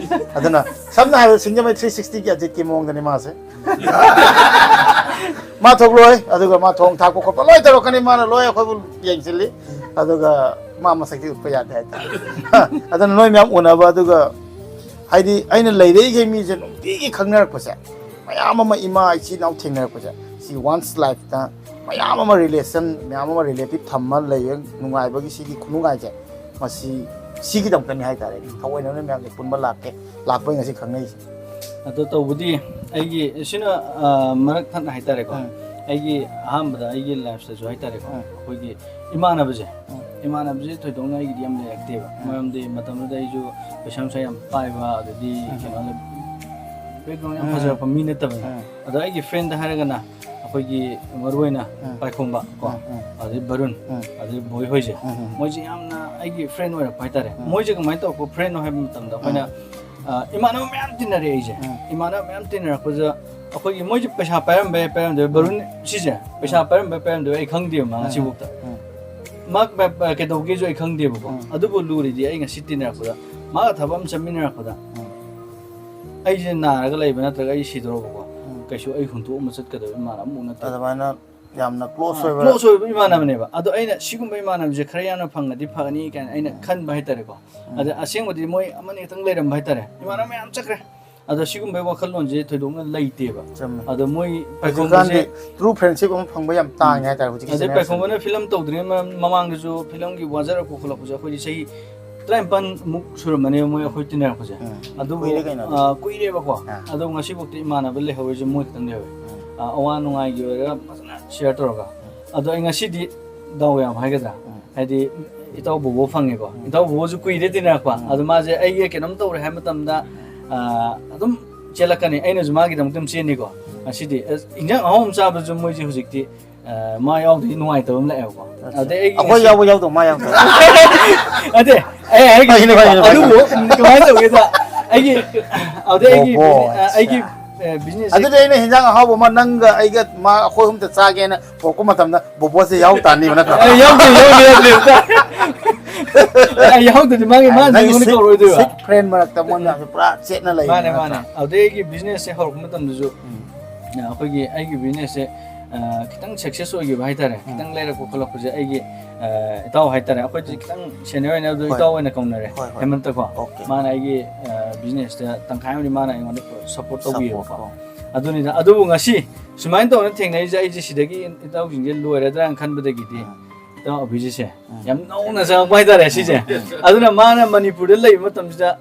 ꯑꯗꯨꯅ ꯁꯝꯅ ꯍꯥꯏꯔꯕꯗ ꯁꯤꯡꯖꯃꯩ three sixtyꯒꯤ ꯑꯖꯤꯠꯀꯤ ꯃꯑꯣꯡꯗꯅꯤ ꯃꯥꯁꯦ꯫ ꯃꯥ ꯊꯣꯛꯂꯣꯏ, ꯑꯗꯨꯒ ꯃꯥ ꯊꯣꯡ ꯊꯥꯛꯄ ꯈꯣꯠꯄ ꯂꯣꯏ ꯇꯧꯔꯛꯀꯅꯤ, ꯃꯥꯅ ꯂꯣꯏ ꯑꯩꯈꯣꯏꯕꯨ ꯌꯦꯡꯁꯤꯜꯂꯤ꯫ ꯑꯗꯨꯒ ꯃꯥ ꯃꯁꯛꯇꯤ ꯎꯠꯄ ꯌꯥꯗꯦ ꯍꯥꯏꯇꯥꯔꯦ꯫ ꯑꯗꯨꯅ ꯅꯣꯏ ꯃꯌꯥꯝ ꯎꯅꯕ, ꯑꯗꯨꯒ ꯍꯥꯏꯗꯤ ꯑꯩꯅ ꯂꯩꯔꯛꯏꯈꯩ ꯃꯤꯁꯦ ꯅꯨꯡꯇꯤꯒꯤ ꯈꯪꯅꯔꯛꯄꯁꯦ, ꯃꯌꯥꯝ ꯑꯃ ꯏꯃꯥ ꯏꯆꯤꯟ ꯏꯅꯥꯎ ꯊꯦꯡꯅꯔꯛꯄꯁꯦ, ꯁꯤ once lifeꯇ ꯃꯌꯥꯝ ꯑꯃ relation, ꯃꯌꯥꯝ ꯑꯃ relative ꯊꯝꯃ ꯂꯩꯕ ꯅꯨꯡꯉꯥꯏꯕꯒꯤ ꯁꯤꯒꯤ ꯈꯨꯅꯨꯡꯉꯥꯏꯁꯦ, ꯃꯁꯤ ꯁꯤꯒꯤꯗꯃꯛꯇꯅꯤ ꯍꯥꯏꯇꯥꯔꯦ꯫ ꯊꯑꯣꯏꯅ ꯅꯣꯏ ꯃꯌꯥꯝꯁꯦ ꯄꯨꯟꯕ ꯂꯥꯛꯀꯦ, ꯂꯥꯛꯄꯩ ꯉꯁꯤ ꯈꯪꯅꯩꯁꯦ꯫ ꯑꯗꯣ ꯇꯧꯕꯗꯤ ꯑꯩꯒꯤ ꯁꯤꯅ ꯑ, ꯃꯔꯛ ꯊꯠꯅ ꯍꯥꯏꯇꯥꯔꯦꯀꯣ꯫ ꯎꯝ. ꯑꯩꯒꯤ ꯑꯍꯥꯟꯕꯗ ꯑꯩꯒꯤ lifeꯇꯁꯨ ꯍꯥꯏꯇꯥꯔꯦꯀꯣ, ꯎꯝ. ꯑꯩꯈꯣꯏꯒꯤ ꯏꯃꯥꯟꯅꯕꯁꯦ ꯎꯝ. ꯏꯃꯥꯟꯅꯕꯁꯦ ꯊꯣꯏꯗꯣꯛꯅ ꯑꯩꯒꯤꯗꯤ ꯌꯥꯝ ꯂꯩꯔꯛꯇꯦꯕ꯫ ꯎꯝ. ꯃꯔꯝꯗꯤ ꯃꯇꯝꯗꯨꯗ ꯑꯩꯁꯨ ꯄꯩꯁꯥ ꯅꯨꯡꯁꯥ ꯌꯥꯝ ꯄꯥꯏꯕ, ꯑꯗꯩꯗꯤ ꯎꯝ. ꯀꯩꯅꯣ background ꯌꯥꯝ ꯎꯝ. ꯐꯖꯔꯛꯄ ꯃꯤ ꯅꯠꯇꯕꯅꯤꯅ꯫ ꯎꯝ. ꯑꯗꯣ ꯑꯩꯒꯤ friendꯗ ꯍꯥꯏꯔꯒꯅ ꯑꯩꯈꯣꯏꯒꯤ ꯃꯔꯨ ꯑꯣꯏꯅ ꯎꯝ. ꯄꯥꯏꯈꯣꯝꯕ ꯀꯣ, ꯎꯝ, ꯎꯝ. ꯑꯗꯩ ꯕꯔꯨꯟ, ꯎꯝ. ꯑꯗꯩ ꯕꯣꯏ ꯍꯣꯏꯁꯦ, ꯎꯝ, ꯎꯝ. ꯃꯣꯏꯁꯦ ꯌꯥꯝꯅ ꯑꯩꯒꯤ friend ꯑꯣꯏꯔꯛꯄ ꯍꯥꯏꯇꯥꯔꯦ꯫ ꯎꯝ. ꯃꯣꯏꯁꯦ ꯀꯃꯥꯏꯅ ꯇꯧꯔꯛꯄ friendꯅꯣ ꯍꯥꯏꯕ ꯃꯇꯝꯗ ꯑꯩꯈꯣꯏꯅ ꯑ, ꯏꯃꯥꯟꯅꯕ ꯃꯌꯥꯝ ꯇꯤꯟꯅꯔꯦ ꯑꯩꯁꯦ꯫ ꯎꯝ. ꯏꯃꯥꯟꯅꯕ ꯃꯌꯥꯝ ꯇꯤꯟꯅꯔꯛꯄꯁꯦ ꯑꯩꯈꯣꯏꯒꯤ ꯃꯣꯏꯁꯦ ꯄꯩꯁꯥ ꯄꯥꯏꯔꯝꯕ ꯌꯥꯏ, ꯄꯥꯏꯔꯝꯗꯕ ꯌꯥꯏ꯫ ꯕꯔꯨꯟ ꯁꯤꯁꯦ ꯄꯩꯁꯥ ꯄꯥꯏꯔꯝꯕ ꯌꯥꯏ, ꯄꯥꯏꯔꯝꯗꯕ ꯌꯥꯏ, ꯑꯩ ꯈꯪꯗꯦꯕ ꯃꯥ ꯉꯁꯤꯐꯥꯎꯗ꯫ ꯎꯝ. ꯃꯥ ꯄ- ꯄ- ꯀꯩꯗꯧꯒꯦꯁꯨ ꯑꯩ ꯈꯪꯗꯦꯕꯀꯣ꯫ ꯎꯝ. ꯑꯗꯨꯕꯨ ꯂꯨꯔꯤꯗꯤ ꯑꯩ ꯉꯁꯤ ꯇꯤꯟꯅꯔꯛꯄꯗ, ꯃꯥꯒ ꯊꯕꯛ ꯑꯃ ꯆꯠꯃꯤꯟꯅꯔꯛꯄꯗ, ꯎꯝ. ꯑꯩꯁꯦ ꯅꯥꯔꯒ ꯂꯩꯕ ꯅꯠꯇ꯭ꯔꯒ ꯑꯩ ꯁꯤꯗꯧꯔꯕꯀꯣ, ꯎꯝ. ꯀꯩꯁꯨ ꯑꯩ ꯍꯨꯟꯗꯣꯛꯑꯝꯕ ꯆꯠꯀꯗꯕ ꯏꯃꯥꯟꯅꯕ ꯑꯃꯨꯛ ꯅꯠꯇꯦ꯫ ꯑꯗꯨꯃꯥꯏꯅ ꯌꯥꯝꯅ close ꯑꯣꯏꯕ Close ꯑꯣꯏꯕ ꯏꯃꯥꯟꯅꯕꯅꯦꯕ꯫ ꯑꯗꯣ ꯑꯩꯅ ꯁꯤꯒꯨꯝꯕ ꯏꯃꯥꯟꯅꯕꯁꯦ ꯈꯔ ꯌꯥꯝꯅ ꯐꯪꯉꯗꯤ ꯐꯒꯅꯤ ꯀꯥꯏꯅ ꯑꯩꯅ ꯈꯟꯕ ꯍꯥꯏꯇꯥꯔꯦꯀꯣ꯫ ꯑꯗ ꯑꯁꯦꯡꯕꯗꯤ ꯃꯣꯏ ꯑꯃꯅꯤ ꯈꯛꯇꯪ ꯂꯩꯔꯝꯕ ꯍꯥꯏꯇꯥꯔꯦ꯫ ꯏꯃꯥꯟꯅꯕ ꯃꯌꯥꯝ ꯆꯠꯈ꯭ꯔꯦ꯫ ꯑꯗꯣ ꯁꯤꯒꯨꯝꯕꯒꯤ ꯋꯥꯈꯜꯂꯣꯟꯁꯦ ꯊꯣꯏꯗꯣꯛꯅ ꯂꯩꯇꯦꯕ꯫ ꯆꯨꯝꯃꯦ꯫ ꯑꯗꯣ ꯃꯣꯏ ꯍꯧꯖꯤꯛꯀꯥꯟꯗꯤ ꯄꯥꯏꯈꯣꯝꯕꯁꯦ true friendship ꯑꯃ ꯐꯪꯕ ꯌꯥꯝ ꯇꯥꯡꯉꯦ ꯍꯥꯏꯇꯥꯔꯦ ꯍꯧꯖꯤꯛꯀꯤ ꯑꯗꯩ generation꯫ ꯄꯥꯏꯈꯣꯝꯕꯅ ꯐꯤꯂꯝ ꯇꯧꯗ꯭ꯔꯤꯉꯩ ꯃ- ꯃꯃꯥꯡꯗꯁꯨ ꯐꯤꯂꯝꯒꯤ ꯋꯥꯖꯔꯛꯄ ꯈꯣꯠꯂꯛꯄꯁꯦ ꯑꯩꯈꯣꯏꯗꯤ ꯆꯍꯤ ꯇꯔꯥꯅꯤꯄꯥꯟ ꯃꯨꯛ ꯁꯨꯔꯝꯃꯅꯦꯕ ꯃꯣꯏ ꯑꯩꯈꯣꯏ ꯇꯤꯟꯅꯔꯛꯄꯁꯦ꯫ ꯎꯝ꯫ ꯑꯗꯨꯕꯨ ꯀꯨꯏꯔꯦ ꯀꯩꯅꯣ ꯑꯗꯨꯗꯤ꯫ ꯑ, ꯀꯨꯏꯔꯦꯕꯀꯣ꯫ ꯑꯥ꯫ ꯑꯗꯣ ꯉꯁꯤꯐꯥꯎꯗꯤ ꯏꯃꯥꯟꯅꯕ ꯂꯩꯍꯧꯔꯤꯁꯦ ꯃꯣꯏ ꯈꯛꯇꯪ ꯂꯩꯍꯧꯋꯦ꯫ ꯎꯝ꯫ ꯑ, ꯑꯋꯥ ꯅꯨꯡꯉꯥꯏꯒꯤ ꯑꯣꯏꯔꯒ ꯐꯖꯅ share ꯇꯧꯔꯒ꯫ ꯑꯗꯣ ꯑꯩ ꯉꯁꯤꯗꯤ ꯗꯥꯎ ꯌꯥꯕ ꯍꯥꯏꯒꯗ꯭ꯔꯥ? ꯎꯝ꯫ ꯍꯥꯏꯗꯤ ꯏꯇꯥꯎ ꯕꯣꯕꯣ ꯐꯪꯉꯦꯀꯣ꯫ ꯏꯇꯥꯎ ꯕꯣꯕꯣꯁꯨ ꯀꯨꯏꯔꯦ ꯇꯤꯟꯅꯔꯛꯄ꯫ ꯎꯝ꯫ ꯑꯗꯣ ꯃꯥꯁꯦ ꯑꯩꯒꯤ ꯀꯩꯅꯣꯝ ꯇꯧꯔꯦ ꯍꯥꯏꯕ ꯃꯇꯝꯗ, ꯑ, ꯑꯗꯨꯝ ꯆꯦꯜꯂꯛꯀꯅꯤ꯫ ꯑꯩꯅꯁꯨ ꯃꯥꯒꯤꯗꯃꯛꯇ ꯑꯗꯨꯝ ꯆꯦꯟꯅꯤꯀꯣ꯫ ꯉꯁꯤꯗꯤ ꯑꯁ, ꯏꯟꯖꯥꯡ ꯑꯍꯥꯎꯕ ꯆꯥꯕꯁꯨ ꯃꯣꯏꯁꯦ ꯍꯧꯖꯤꯛꯇꯤ, ꯑ, ꯃꯥ ꯌꯥꯎꯗ꯭ꯔꯗꯤ ꯅꯨꯡꯉꯥꯏꯇꯕ ꯑꯃ ꯂꯥꯛꯑꯦꯕꯀꯣ꯫ ꯑꯗꯩ ꯑꯩꯒꯤ ꯑꯩꯈꯣꯏ ꯉꯁꯤ- ꯌꯥꯎꯕ ꯌꯥꯎꯗꯕ ꯃꯥ ꯌꯥꯎꯗꯕ꯫ ꯑꯗꯦ, ꯑꯩ ꯍꯥꯏꯒꯦ꯫ ꯐꯩꯅꯦ, ꯐꯩꯅꯦ, ꯐꯩꯅꯦ꯫ ꯑꯗꯨꯕꯨ ꯀꯃꯥꯏꯅ ꯇꯧꯒꯦꯗ, ꯑꯩꯒꯤ, ꯑꯗꯩ ꯑꯩꯒꯤ ꯑꯣꯍꯣ, business, ꯑ, ꯑꯩꯒꯤ, ꯑꯠꯆꯥ꯫ ꯑ, business ꯑꯗꯨꯗꯤ ꯑꯩꯅ ꯍꯤꯟꯖꯥꯡ ꯑꯍꯥꯎꯕ ꯑꯃ ꯅꯪꯒ ꯑꯩꯒ ꯃꯥ ꯑꯩꯈꯣꯏ ꯑꯍꯨꯝꯇ ꯆꯥꯒꯦꯅ ꯄꯨꯔꯛꯄ ꯃꯇꯝꯗ ꯕꯣꯕꯣꯁꯦ ꯌꯥꯎ ꯇꯥꯅꯤꯕ ꯅꯠꯇ꯭ꯔꯣ? ꯑꯦ, ꯌꯥꯎꯗꯦ, ꯌꯥꯎꯗꯦ, ꯌꯥꯎꯗꯦ, ꯑꯝꯇ꯫ ꯑꯦ, ꯌꯥꯎꯗ꯭ꯔꯗꯤ ꯃꯥꯒꯤ, ꯃꯥꯅ ꯅꯪꯒꯤ ꯑꯩꯉꯣꯟꯗ sweet- ꯀꯧꯔꯣꯏꯗꯣꯏꯕ꯫ sweet friend ꯃꯔꯛꯇ ꯃꯣꯏ ꯃꯌꯥꯝꯁꯦ ꯄꯨꯔꯥ ꯆꯦꯠꯅ ꯂꯩꯕ ꯃꯥꯅꯦ, ꯅꯠꯇ꯭ꯔꯥ? ꯃꯥꯅꯦ꯫ ꯑꯗꯩ ꯑꯩꯒꯤ businessꯁꯦ ꯍꯧꯔꯛꯄ ꯃꯇꯝꯗꯁꯨ, ꯎꯝ꯫ ꯑ, ꯑꯩꯈꯣꯏꯒꯤ, ꯑꯩꯒꯤ businessꯁꯦ, ꯑ, ꯈꯤꯇꯪ success ꯑꯣꯏꯈꯤꯕ ꯍꯥꯏꯇꯥꯔꯦ꯫ ꯈꯤꯇꯪ ꯂꯩꯔꯛꯄ ꯈꯣꯠꯂꯛꯄꯁꯦ ꯑꯩꯒꯤ, ꯑ, ꯏꯇꯥꯎ ꯍꯥꯏꯇꯥꯔꯦ, ꯑꯩꯈꯣꯏꯗꯤ ꯈꯤꯇꯪ senior ꯑꯣꯏꯅ ꯑꯗꯨ ꯍꯣꯏ꯫ ꯏꯇꯥꯎ ꯑꯣꯏꯅ ꯀꯧꯅꯔꯦ꯫ ꯍꯣꯏ, ꯍꯣꯏ꯫ ꯍꯦꯃꯟꯇꯀꯣ꯫ Okay꯫ ꯃꯥꯅ ꯑꯩꯒꯤ, ꯑ, businessꯇ ꯇꯪꯈꯥꯏ ꯑꯃꯗꯤ ꯃꯥꯅ ꯑꯩꯉꯣꯟꯗ support ꯇꯧꯕꯤꯌꯦꯕꯀꯣ꯫ Support ꯀꯣ꯫ ꯑꯗꯨꯅꯤꯗ꯫ ꯑꯗꯨꯕꯨ ꯉꯁꯤ ꯁꯨꯃꯥꯏꯅ ꯇꯧꯅ ꯊꯦꯡꯅꯔꯤꯁꯦ ꯑꯩꯁꯦ ꯁꯤꯗꯒꯤ ꯏꯇꯥꯎꯁꯤꯡꯁꯦ ꯂꯣꯏꯔꯗ꯭ꯔꯥꯅ ꯈꯟꯕꯗꯒꯤꯗꯤ, ꯎꯝ꯫ ꯏꯇꯥꯎ ꯑꯕꯤꯖꯤꯠꯁꯦ ꯎꯝ꯫ ꯌꯥꯝ ꯅꯧꯅ ꯆꯪꯉꯛꯄ ꯍꯥꯏꯇꯥꯔꯦ ꯁꯤꯁꯦ꯫ ꯎꯝ꯫ ꯑꯗꯨꯅ ꯃꯥꯅ ꯃꯅꯤꯄꯨꯔꯗ ꯂꯩꯕ ꯃꯇꯝꯁꯤꯗ,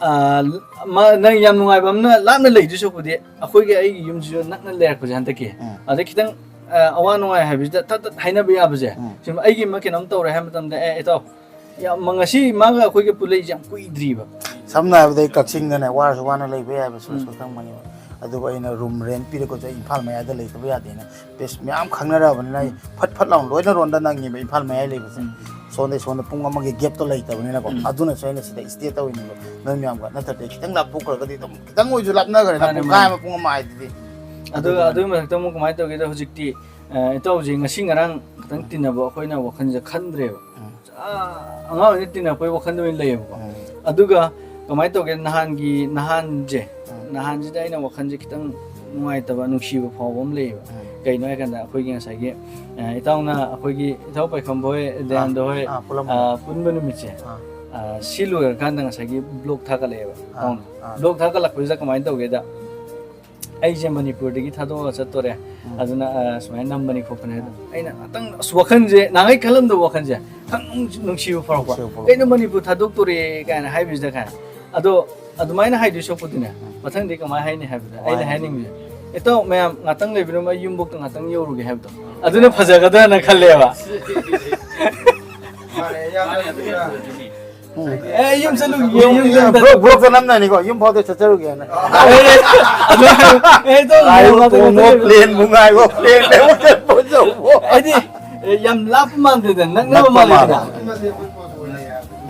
ꯑ, ꯃꯥ, ꯅꯪ ꯌꯥꯝ ꯅꯨꯡꯉꯥꯏꯕ ꯑꯃꯅ ꯂꯥꯞꯅ ꯂꯩꯗꯣꯏ ꯁꯔꯨꯛꯄꯨꯗꯤ ꯑꯩꯈꯣꯏꯒꯤ, ꯑꯩꯒꯤ ꯌꯨꯝꯁꯤꯁꯨ ꯅꯛꯅ ꯂꯩꯔꯛꯄꯁꯦ ꯍꯟꯗꯛꯀꯤ꯫ ꯎꯝ꯫ ꯑꯗꯩ ꯈꯤꯇꯪ, ꯑ, ꯑꯋꯥ ꯅꯨꯡꯉꯥꯏ ꯍꯥꯏꯕꯁꯤꯗ ꯊꯠ ꯊꯠ ꯍꯥꯏꯅꯕ ꯌꯥꯕꯁꯦ꯫ ꯎꯝ꯫ ꯁꯨꯝ ꯑꯩꯒꯤ ꯑꯃ ꯀꯩꯅꯣꯝ ꯇꯧꯔꯦ ꯍꯥꯏꯕ ꯃꯇꯝꯗ, "ꯑꯦ, ꯏꯇꯥꯎ, ꯌꯥꯝ, ꯉꯁꯤ ꯃꯥꯒ ꯑꯩꯈꯣꯏꯒ ꯄꯨꯜꯂꯛꯏꯁꯦ ꯌꯥꯝ ꯀꯨꯏꯗ꯭ꯔꯤꯕ"꯫ ꯁꯝꯅ ꯍꯥꯏꯔꯕꯗ ꯑꯩ ꯀꯛꯆꯤꯡꯗꯅꯦ ꯋꯥꯔꯁꯨ ꯋꯥꯅ ꯂꯩꯕ ꯌꯥꯏꯕ ꯁꯨꯔꯁ ꯎꯝ꯫ ꯈꯛꯇꯪ ꯃꯅꯤꯕ꯫ ꯑꯗꯨꯕꯨ ꯑꯩꯅ room rent ꯄꯤꯔꯛꯄꯁꯨ ꯑꯩ ꯏꯝꯐꯥꯜ ꯃꯌꯥꯏꯗ ꯂꯩꯇꯕ ꯌꯥꯗꯦꯅ ꯄꯦꯁ ꯃꯌꯥꯝ ꯈꯪꯅꯔꯕꯅꯤꯅ ꯑꯩ ꯐꯠ ꯐꯠ ꯂꯥꯎꯅ ꯂꯣꯏꯅ ꯔꯣꯟꯗ ꯅꯪꯉꯦꯕ ꯏꯝꯐꯥꯜ ꯃꯌꯥꯏ ꯂꯩꯕꯁꯦ꯫ ꯎꯝ꯫ ꯁꯣꯝꯗꯩ ꯁꯣꯝꯗ ꯄꯨꯡ ꯑꯃꯒꯤ gapꯇꯣ ꯂꯩꯇꯕꯅꯤꯅꯀꯣ꯫ ꯎꯝ꯫ ꯑꯗꯨꯅꯁꯨ ꯑꯩꯅ ꯁꯤꯗ stay ꯇꯧꯔꯤꯅꯦꯕ ꯅꯣꯏ ꯃꯌꯥꯝꯒ꯫ ꯅꯠꯇ꯭ꯔꯗꯤ ꯈꯤꯇꯪ ꯂꯥꯞꯊꯣꯛꯈ꯭ꯔꯒꯗꯤ ꯑꯗꯨꯝ ꯈꯤꯇꯪ ꯑꯣꯏꯁꯨ ꯂꯥꯞꯅꯈ꯭ꯔꯦꯅ ꯃꯥꯅꯦ, ꯄꯨꯡꯈꯥꯏ ꯃꯥꯅꯦ꯫ ꯑꯃ ꯄꯨꯡ ꯑꯃ ꯍꯥꯏꯗꯨꯗꯤ꯫ ꯑꯗꯨ, ꯑꯗꯨꯒꯤ ꯃꯊꯛꯇ ꯑꯃꯨꯛ ꯀꯃꯥꯏꯅ ꯇꯧꯒꯦꯗ ꯍꯧꯖꯤꯛꯇꯤ, ꯑ, ꯏꯇꯥꯎꯁꯦ ꯉꯁꯤ ꯉꯔꯥꯡ ꯈꯛꯇꯪ ꯇꯤꯟꯅꯕ ꯑꯩꯈꯣꯏꯅ ꯋꯥꯈꯜꯁꯦ ꯈꯟꯗ꯭ꯔꯦꯕ꯫ ꯎꯝ꯫ ꯑ, ꯑꯉꯥꯡ ꯑꯣꯏꯅ ꯇꯤꯟꯅꯔꯛꯄꯒꯤ ꯋꯥꯈꯜꯗ ꯑꯣꯏꯅ ꯂꯩꯌꯦꯕꯀꯣ꯫ ꯎꯝ꯫ ꯑꯗꯨꯒ ꯀꯃꯥꯏꯅ ꯇꯧꯒꯦ, ꯅꯍꯥꯟꯒꯤ, ꯅꯍꯥꯟꯁꯦ, ꯎꯝ꯫ ꯅꯍꯥꯟꯁꯤꯗ ꯑꯩꯅ ꯋꯥꯈꯜꯁꯦ ꯈꯤꯇꯪ ꯅꯨꯡꯉꯥꯏꯇꯕ, ꯅꯨꯡꯁꯤꯕ ꯐꯥꯎꯕ ꯑꯃ ꯂꯩꯌꯦꯕ꯫ ꯎꯝ꯫ ꯀꯩꯅꯣ ꯍꯥꯏꯀꯥꯟꯗ ꯑꯩꯈꯣꯏꯒꯤ ꯉꯁꯥꯏꯒꯤ, ꯑ, ꯏꯇꯥꯎꯅ ꯑꯩꯈꯣꯏꯒꯤ ꯏꯇꯥꯎ ꯄꯥꯏꯈꯣꯝꯕ ꯍꯣꯏ, ꯗꯌꯥꯅꯟꯗ ꯍꯣꯏ, ꯑꯥ, ꯄꯨꯜꯂꯝꯕ꯫ ꯑ, ꯄꯨꯟꯕ ꯅꯨꯃꯤꯠꯁꯦ꯫ ꯑꯥ꯫ ꯑ, ꯁꯤ ꯂꯣꯏꯔꯀꯥꯟꯗ ꯉꯁꯥꯏꯒꯤ ꯕ꯭ꯂꯣꯛ ꯊꯥꯒꯠꯂꯛꯑꯦꯕ꯫ ꯑꯥ, ꯑꯥ꯫ ꯕ꯭ꯂꯣꯛ ꯊꯥꯒꯠꯂꯛꯄꯁꯤꯗ ꯀꯃꯥꯏꯅ ꯇꯧꯒꯦꯗ, ꯑꯩꯁꯦ ꯃꯅꯤꯄꯨꯔꯗꯒꯤ ꯊꯥꯗꯣꯛꯑꯒ ꯆꯠꯇꯣꯔꯦ, ꯎꯝ꯫ ꯑꯗꯨꯅ, ꯑ, ꯁꯨꯃꯥꯏꯅ ꯅꯝꯕꯅꯤ ꯈꯣꯠꯄꯅꯤ ꯍꯥꯏꯗꯣ꯫ ꯑꯩꯅ ꯉꯥꯛꯇꯪ, ꯑꯁ, ꯋꯥꯈꯜꯁꯦ, ꯅꯍꯥꯟꯒꯩ ꯈꯜꯂꯝꯗꯕ ꯋꯥꯈꯜꯁꯦ ꯈꯪ ꯅꯨꯡꯁꯤꯕ ꯐꯥꯎꯔꯛꯄ꯫ ꯅꯨꯡꯁꯤꯕ ꯐꯥꯎꯔꯛꯄ꯫ "ꯀꯩꯅꯣ, ꯃꯅꯤꯄꯨꯔ ꯊꯥꯗꯣꯛꯇꯣꯔꯦ?" ꯀꯥꯏꯅ ꯍꯥꯏꯕꯁꯤꯗ ꯀꯥꯏꯅ꯫ ꯑꯗꯣ ꯑꯗꯨꯃꯥꯏꯅ ꯍꯥꯏꯗꯣꯏ ꯁꯔꯨꯛꯄꯨꯗꯤꯅꯦ, ꯎꯝ꯫ ꯃꯊꯪꯗꯤ ꯀꯃꯥꯏꯅ ꯍꯥꯏꯅꯤ ꯍꯥꯏꯕꯗ, ꯑꯩꯅ ꯍꯥꯏꯅꯤꯡꯕꯁꯦ, "ꯏꯇꯥꯎ ꯃꯌꯥꯝ ꯉꯥꯛꯇꯪ ꯂꯩꯕꯤꯔꯝꯃꯣ, ꯑꯩ ꯌꯨꯝꯕꯣꯛꯇ ꯉꯥꯛꯇꯪ ꯌꯧꯔꯨꯒꯦ" ꯍꯥꯏꯕꯗꯣ, ꯑꯗꯨꯅ ꯐꯖꯒꯗ꯭ꯔꯅ ꯈꯜꯂꯦꯕ꯫ ꯃꯥꯅꯦ, ꯌꯥꯝꯅ ꯐꯖꯅ꯫ ꯑꯦ, ꯌꯨꯝ ꯆꯠꯂꯨꯒꯦ, ꯌꯨꯝ ꯆꯠꯂꯨꯒꯦ꯫ ꯕ꯭ꯂꯣꯛ, ꯕ꯭ꯂꯣꯛꯇ ꯅꯝꯅꯅꯤꯀꯣ, ꯌꯨꯝ ꯐꯥꯎꯗ ꯆꯠꯆꯔꯨꯒꯦꯅ꯫ ꯑꯦ, ꯑꯗꯨ, ꯑꯦ, ꯏꯇꯥꯎ ꯃꯌꯥꯝ ꯉꯥꯏꯕ ꯉꯥꯛꯇꯪ ꯄꯣꯝꯃꯣ, ꯂꯩꯕꯤꯔꯝꯃꯣ꯫ ꯄ꯭ꯂꯦꯟꯕꯨ ꯉꯥꯏꯕꯣ, ꯄ꯭ꯂꯦꯟꯗꯕꯨ ꯆꯠꯄꯣ ꯆꯠꯄꯣ꯫ ꯍꯥꯏꯗꯤ, ꯑꯦ, ꯌꯥꯝ ꯂꯥꯞꯄ ꯃꯥꯟꯗꯦꯗꯅ, ꯅꯛꯅꯕ ꯅꯛꯄ ꯃꯥꯜꯂꯦꯗꯅ꯫ ꯃꯥꯜꯂꯦ꯫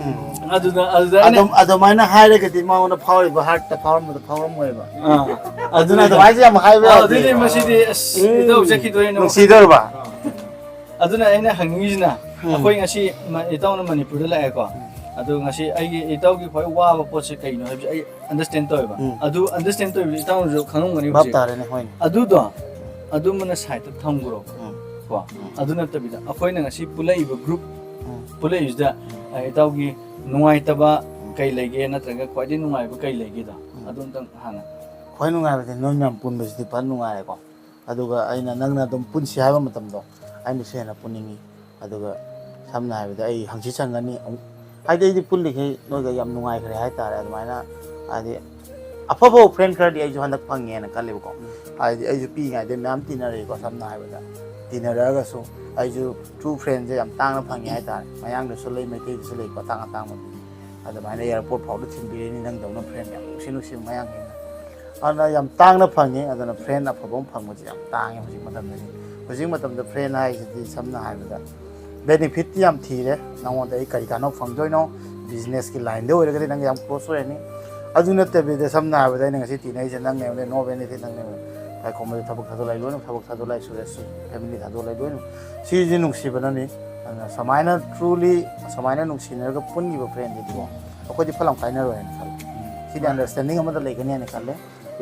ꯎꯝ꯫ ꯑꯗꯨꯗ, ꯑꯗꯨꯗ ꯑꯩꯅ ꯑꯗꯨꯝ, ꯑꯗꯨꯃꯥꯏꯅ ꯍꯥꯏꯔꯒꯗꯤ ꯃꯉꯣꯟꯗ ꯐꯥꯎꯔꯤꯕ ꯍꯥꯔꯠꯇ ꯐꯥꯎꯔꯝꯕꯗꯣ ꯐꯥꯎꯔꯝꯃꯣꯏꯕ꯫ ꯑꯥ꯫ ꯑꯗꯨꯅ ꯑꯗꯨꯃꯥꯏꯅ ꯌꯥꯝ ꯍꯥꯏꯕ ꯑꯥ, ꯌꯥꯗꯦ꯫ ꯑꯗꯨꯗꯤ ꯃꯁꯤꯗꯤ, ꯑꯁ, ꯎꯝ꯫ ꯏꯇꯥꯎ ꯆꯠꯈꯤꯗꯣꯏꯅꯣ꯫ ꯅꯨꯡꯁꯤꯗꯣꯏꯔꯕ? ꯑꯗꯨꯅ ꯑꯩꯅ ꯍꯪꯅꯤꯡꯉꯤꯁꯤꯅ, ꯎꯝ꯫ ꯑꯩꯈꯣꯏ ꯉꯁꯤ ꯃ-, ꯏꯇꯥꯎꯅ ꯃꯅꯤꯄꯨꯔꯗ ꯂꯥꯛꯑꯦꯀꯣ꯫ ꯎꯝ꯫ ꯑꯗꯨ ꯉꯁꯤ ꯑꯩꯒꯤ ꯏꯇꯥꯎꯒꯤ ꯈ꯭ꯋꯥꯏ ꯋꯥꯕ ꯄꯣꯠꯁꯦ ꯀꯩꯅꯣ ꯍꯥꯏꯕꯁꯦ ꯑꯩ ꯑꯟꯗꯔꯁ꯭ꯇꯦꯟ ꯇꯧꯋꯦꯕ꯫ ꯎꯝ꯫ ꯑꯗꯨ ꯑꯟꯗꯔꯁ꯭ꯇꯦꯟ ꯇꯧꯔꯤꯕꯁꯦ ꯏꯇꯥꯎꯅꯁꯨ ꯈꯪꯉꯝꯒꯅꯤ ꯚꯥꯞ ꯍꯧꯖꯤꯛ꯫ ꯇꯥꯔꯦꯅꯦ, ꯍꯣꯏꯅꯦ꯫ ꯑꯗꯨꯗꯣ, ꯑꯗꯨꯃꯅ ꯁꯥꯏꯠꯇ ꯊꯝꯈ꯭ꯔꯣ꯫ ꯎꯝ꯫ ꯀꯣ? ꯎꯝ꯫ ꯑꯗꯨ ꯅꯠꯇꯕꯤꯗ ꯑꯩꯈꯣꯏꯅ ꯉꯁꯤ ꯄꯨꯜꯂꯛꯏꯕ ꯒ꯭ꯔꯨꯞ, ꯎꯝ꯫ ꯄꯨꯜꯂꯛꯏꯁꯤꯗ, ꯎꯝ꯫ ꯑ, ꯏꯇꯥꯎꯒꯤ ꯅꯨꯡꯉꯥꯏꯇꯕ ꯎꯝ꯫ ꯀꯩ ꯂꯩꯒꯦ, ꯅꯠꯇ꯭ꯔꯒ ꯈ꯭ꯋꯥꯏꯗꯒꯤ ꯅꯨꯡꯉꯥꯏꯕ ꯀꯩ ꯂꯩꯒꯦꯗꯣ? ꯎꯝ꯫ ꯑꯗꯨ ꯑꯝꯇꯪ ꯍꯥꯟꯅ꯫ ꯈ꯭ꯋꯥꯏ ꯅꯨꯡꯉꯥꯏꯕꯗꯤ ꯅꯣꯏ ꯃꯌꯥꯝ ꯄꯨꯟꯕꯁꯤꯗꯤ ꯐꯖꯅ ꯅꯨꯡꯉꯥꯏꯔꯦꯀꯣ꯫ ꯑꯗꯨꯒ ꯑꯩꯅ, ꯅꯪꯅ ꯑꯗꯨꯝ ꯄꯨꯟꯁꯤ ꯍꯥꯏꯕ ꯃꯇꯝꯗꯣ, ꯑꯩꯅꯁꯨ ꯍꯦꯟꯅ ꯄꯨꯟꯅꯤꯡꯉꯤ꯫ ꯑꯗꯨꯒ ꯁꯝꯅ ꯍꯥꯏꯔꯕꯗ ꯑꯩ ꯍꯪꯆꯤꯠ ꯁꯪꯒꯅꯤ ꯑꯃꯨꯛ, ꯍꯥꯏꯗꯤ ꯑꯩꯗꯤ ꯄꯨꯜꯂꯤꯈꯩ ꯅꯣꯏꯒ ꯌꯥꯝ ꯅꯨꯡꯉꯥꯏꯈ꯭ꯔꯦ ꯍꯥꯏꯇꯥꯔꯦ꯫ ꯑꯗꯨꯃꯥꯏꯅ ꯍꯥꯏꯗꯤ ꯑꯐꯕ ꯐ꯭ꯔꯦꯟ ꯈꯔꯗꯤ ꯑꯩꯁꯨ ꯍꯟꯗꯛ ꯐꯪꯉꯦꯅ ꯈꯜꯂꯦꯕꯀꯣ꯫ ꯎꯝ꯫ ꯍꯥꯏꯗꯤ ꯑꯩꯁꯨ ꯄꯤꯛꯏꯉꯩꯗꯩ ꯃꯌꯥꯝ ꯇꯤꯟꯅꯔꯛꯏꯀꯣ꯫ ꯁꯝꯅ ꯍꯥꯏꯔꯕꯗ ꯇꯤꯟꯅꯔꯛꯑꯒꯁꯨ ꯑꯩꯁꯨ ꯇ꯭ꯔꯨ ꯐ꯭ꯔꯦꯟꯁꯦ ꯌꯥꯝ ꯇꯥꯡꯅ ꯐꯪꯉꯦ ꯍꯥꯏꯇꯥꯔꯦ꯫ ꯃꯌꯥꯡꯗꯁꯨ ꯂꯩ, ꯃꯩꯇꯩꯗꯁꯨ ꯂꯩꯀꯣ, ꯑꯇꯥꯡ ꯑꯇꯥꯡꯕꯗꯤ꯫ ꯑꯗꯨꯃꯥꯏꯅ ꯑꯦꯌꯥꯔꯄꯣꯔꯠ ꯐꯥꯎꯗ ꯊꯤꯟꯕꯤꯔꯛꯏꯅꯤ ꯅꯪꯗꯧꯅ ꯐ꯭ꯔꯦꯟ ꯌꯥꯝ ꯅꯨꯡꯁꯤ ꯅꯨꯡꯁꯤꯕ ꯃꯌꯥꯡꯁꯤꯡꯅ꯫ ꯑꯗꯨꯅ ꯌꯥꯝ ꯇꯥꯡꯅ ꯐꯪꯉꯤ꯫ ꯑꯗꯨꯅ ꯐ꯭ꯔꯦꯟ ꯑꯐꯕ ꯑꯃ ꯐꯪꯕꯁꯦ ꯌꯥꯝ ꯇꯥꯡꯉꯦ ꯍꯧꯖꯤꯛ ꯃꯇꯝꯗꯗꯤ꯫ ꯍꯧꯖꯤꯛ ꯃꯇꯝꯗ ꯐ꯭ꯔꯦꯟ ꯍꯥꯏꯁꯤꯗꯤ ꯁꯝꯅ ꯍꯥꯏꯔꯕꯗ ꯕꯦꯅꯤꯐꯤꯠꯇꯤ ꯌꯥꯝ ꯊꯤꯔꯦ꯫ ꯅꯉꯣꯟꯗ ꯑꯩ ꯀꯔꯤ ꯀꯥꯟꯅꯕ ꯐꯪꯗꯣꯏꯅꯣ? ꯕꯤꯖꯤꯅꯦꯁꯀꯤ ꯂꯥꯏꯟꯗ ꯑꯣꯏꯔꯒꯗꯤ ꯅꯪ ꯌꯥꯝ ꯀ꯭ꯂꯣꯁ ꯑꯣꯏꯔꯅꯤ꯫ ꯑꯗꯨ ꯅꯠꯇꯕꯤꯗ ꯁꯝꯅ ꯍꯥꯏꯔꯕꯗ ꯑꯩꯅ ꯉꯁꯤ ꯇꯤꯟꯅꯩꯁꯦ ꯅꯪꯅ ꯑꯩꯉꯣꯟꯗ no benefit, ꯅꯪꯅ ꯑꯩꯉꯣꯟꯗ ꯄꯥꯏꯈꯣꯝꯕꯗ ꯊꯕꯛ ꯊꯥꯗꯣꯛꯂꯛꯏ ꯂꯣꯏꯅ, ꯊꯕꯛ ꯊꯥꯗꯣꯛꯂꯛꯏ, ꯁꯨꯔꯦꯁꯁꯨ ꯐꯦꯃꯤꯂꯤ ꯊꯥꯗꯣꯛꯂꯛꯏ ꯂꯣꯏꯅ꯫ ꯁꯤꯁꯦ ꯅꯨꯡꯁꯤꯕꯅꯅꯤ꯫ ꯑꯗꯨꯅ ꯁꯨꯃꯥꯏꯅ ꯇ꯭ꯔꯨꯂꯤ ꯁꯨꯃꯥꯏꯅ ꯅꯨꯡꯁꯤꯅꯔꯒ ꯄꯨꯟꯈꯤꯕ ꯐ꯭ꯔꯦꯟꯁꯤꯗꯤꯀꯣ ꯑꯩꯈꯣꯏꯗꯤ ꯐꯠ ꯂꯥꯎ ꯀꯥꯏꯅꯔꯣꯏ ꯍꯥꯏꯅ ꯈꯜꯂꯦ꯫ ꯁꯤꯗꯤ ꯑꯟꯗꯔꯁ꯭ꯇꯦꯟꯗꯤꯡ ꯑꯃꯗ ꯂꯩꯒꯅꯤ ꯍꯥꯏꯅ ꯈꯜꯂꯦ꯫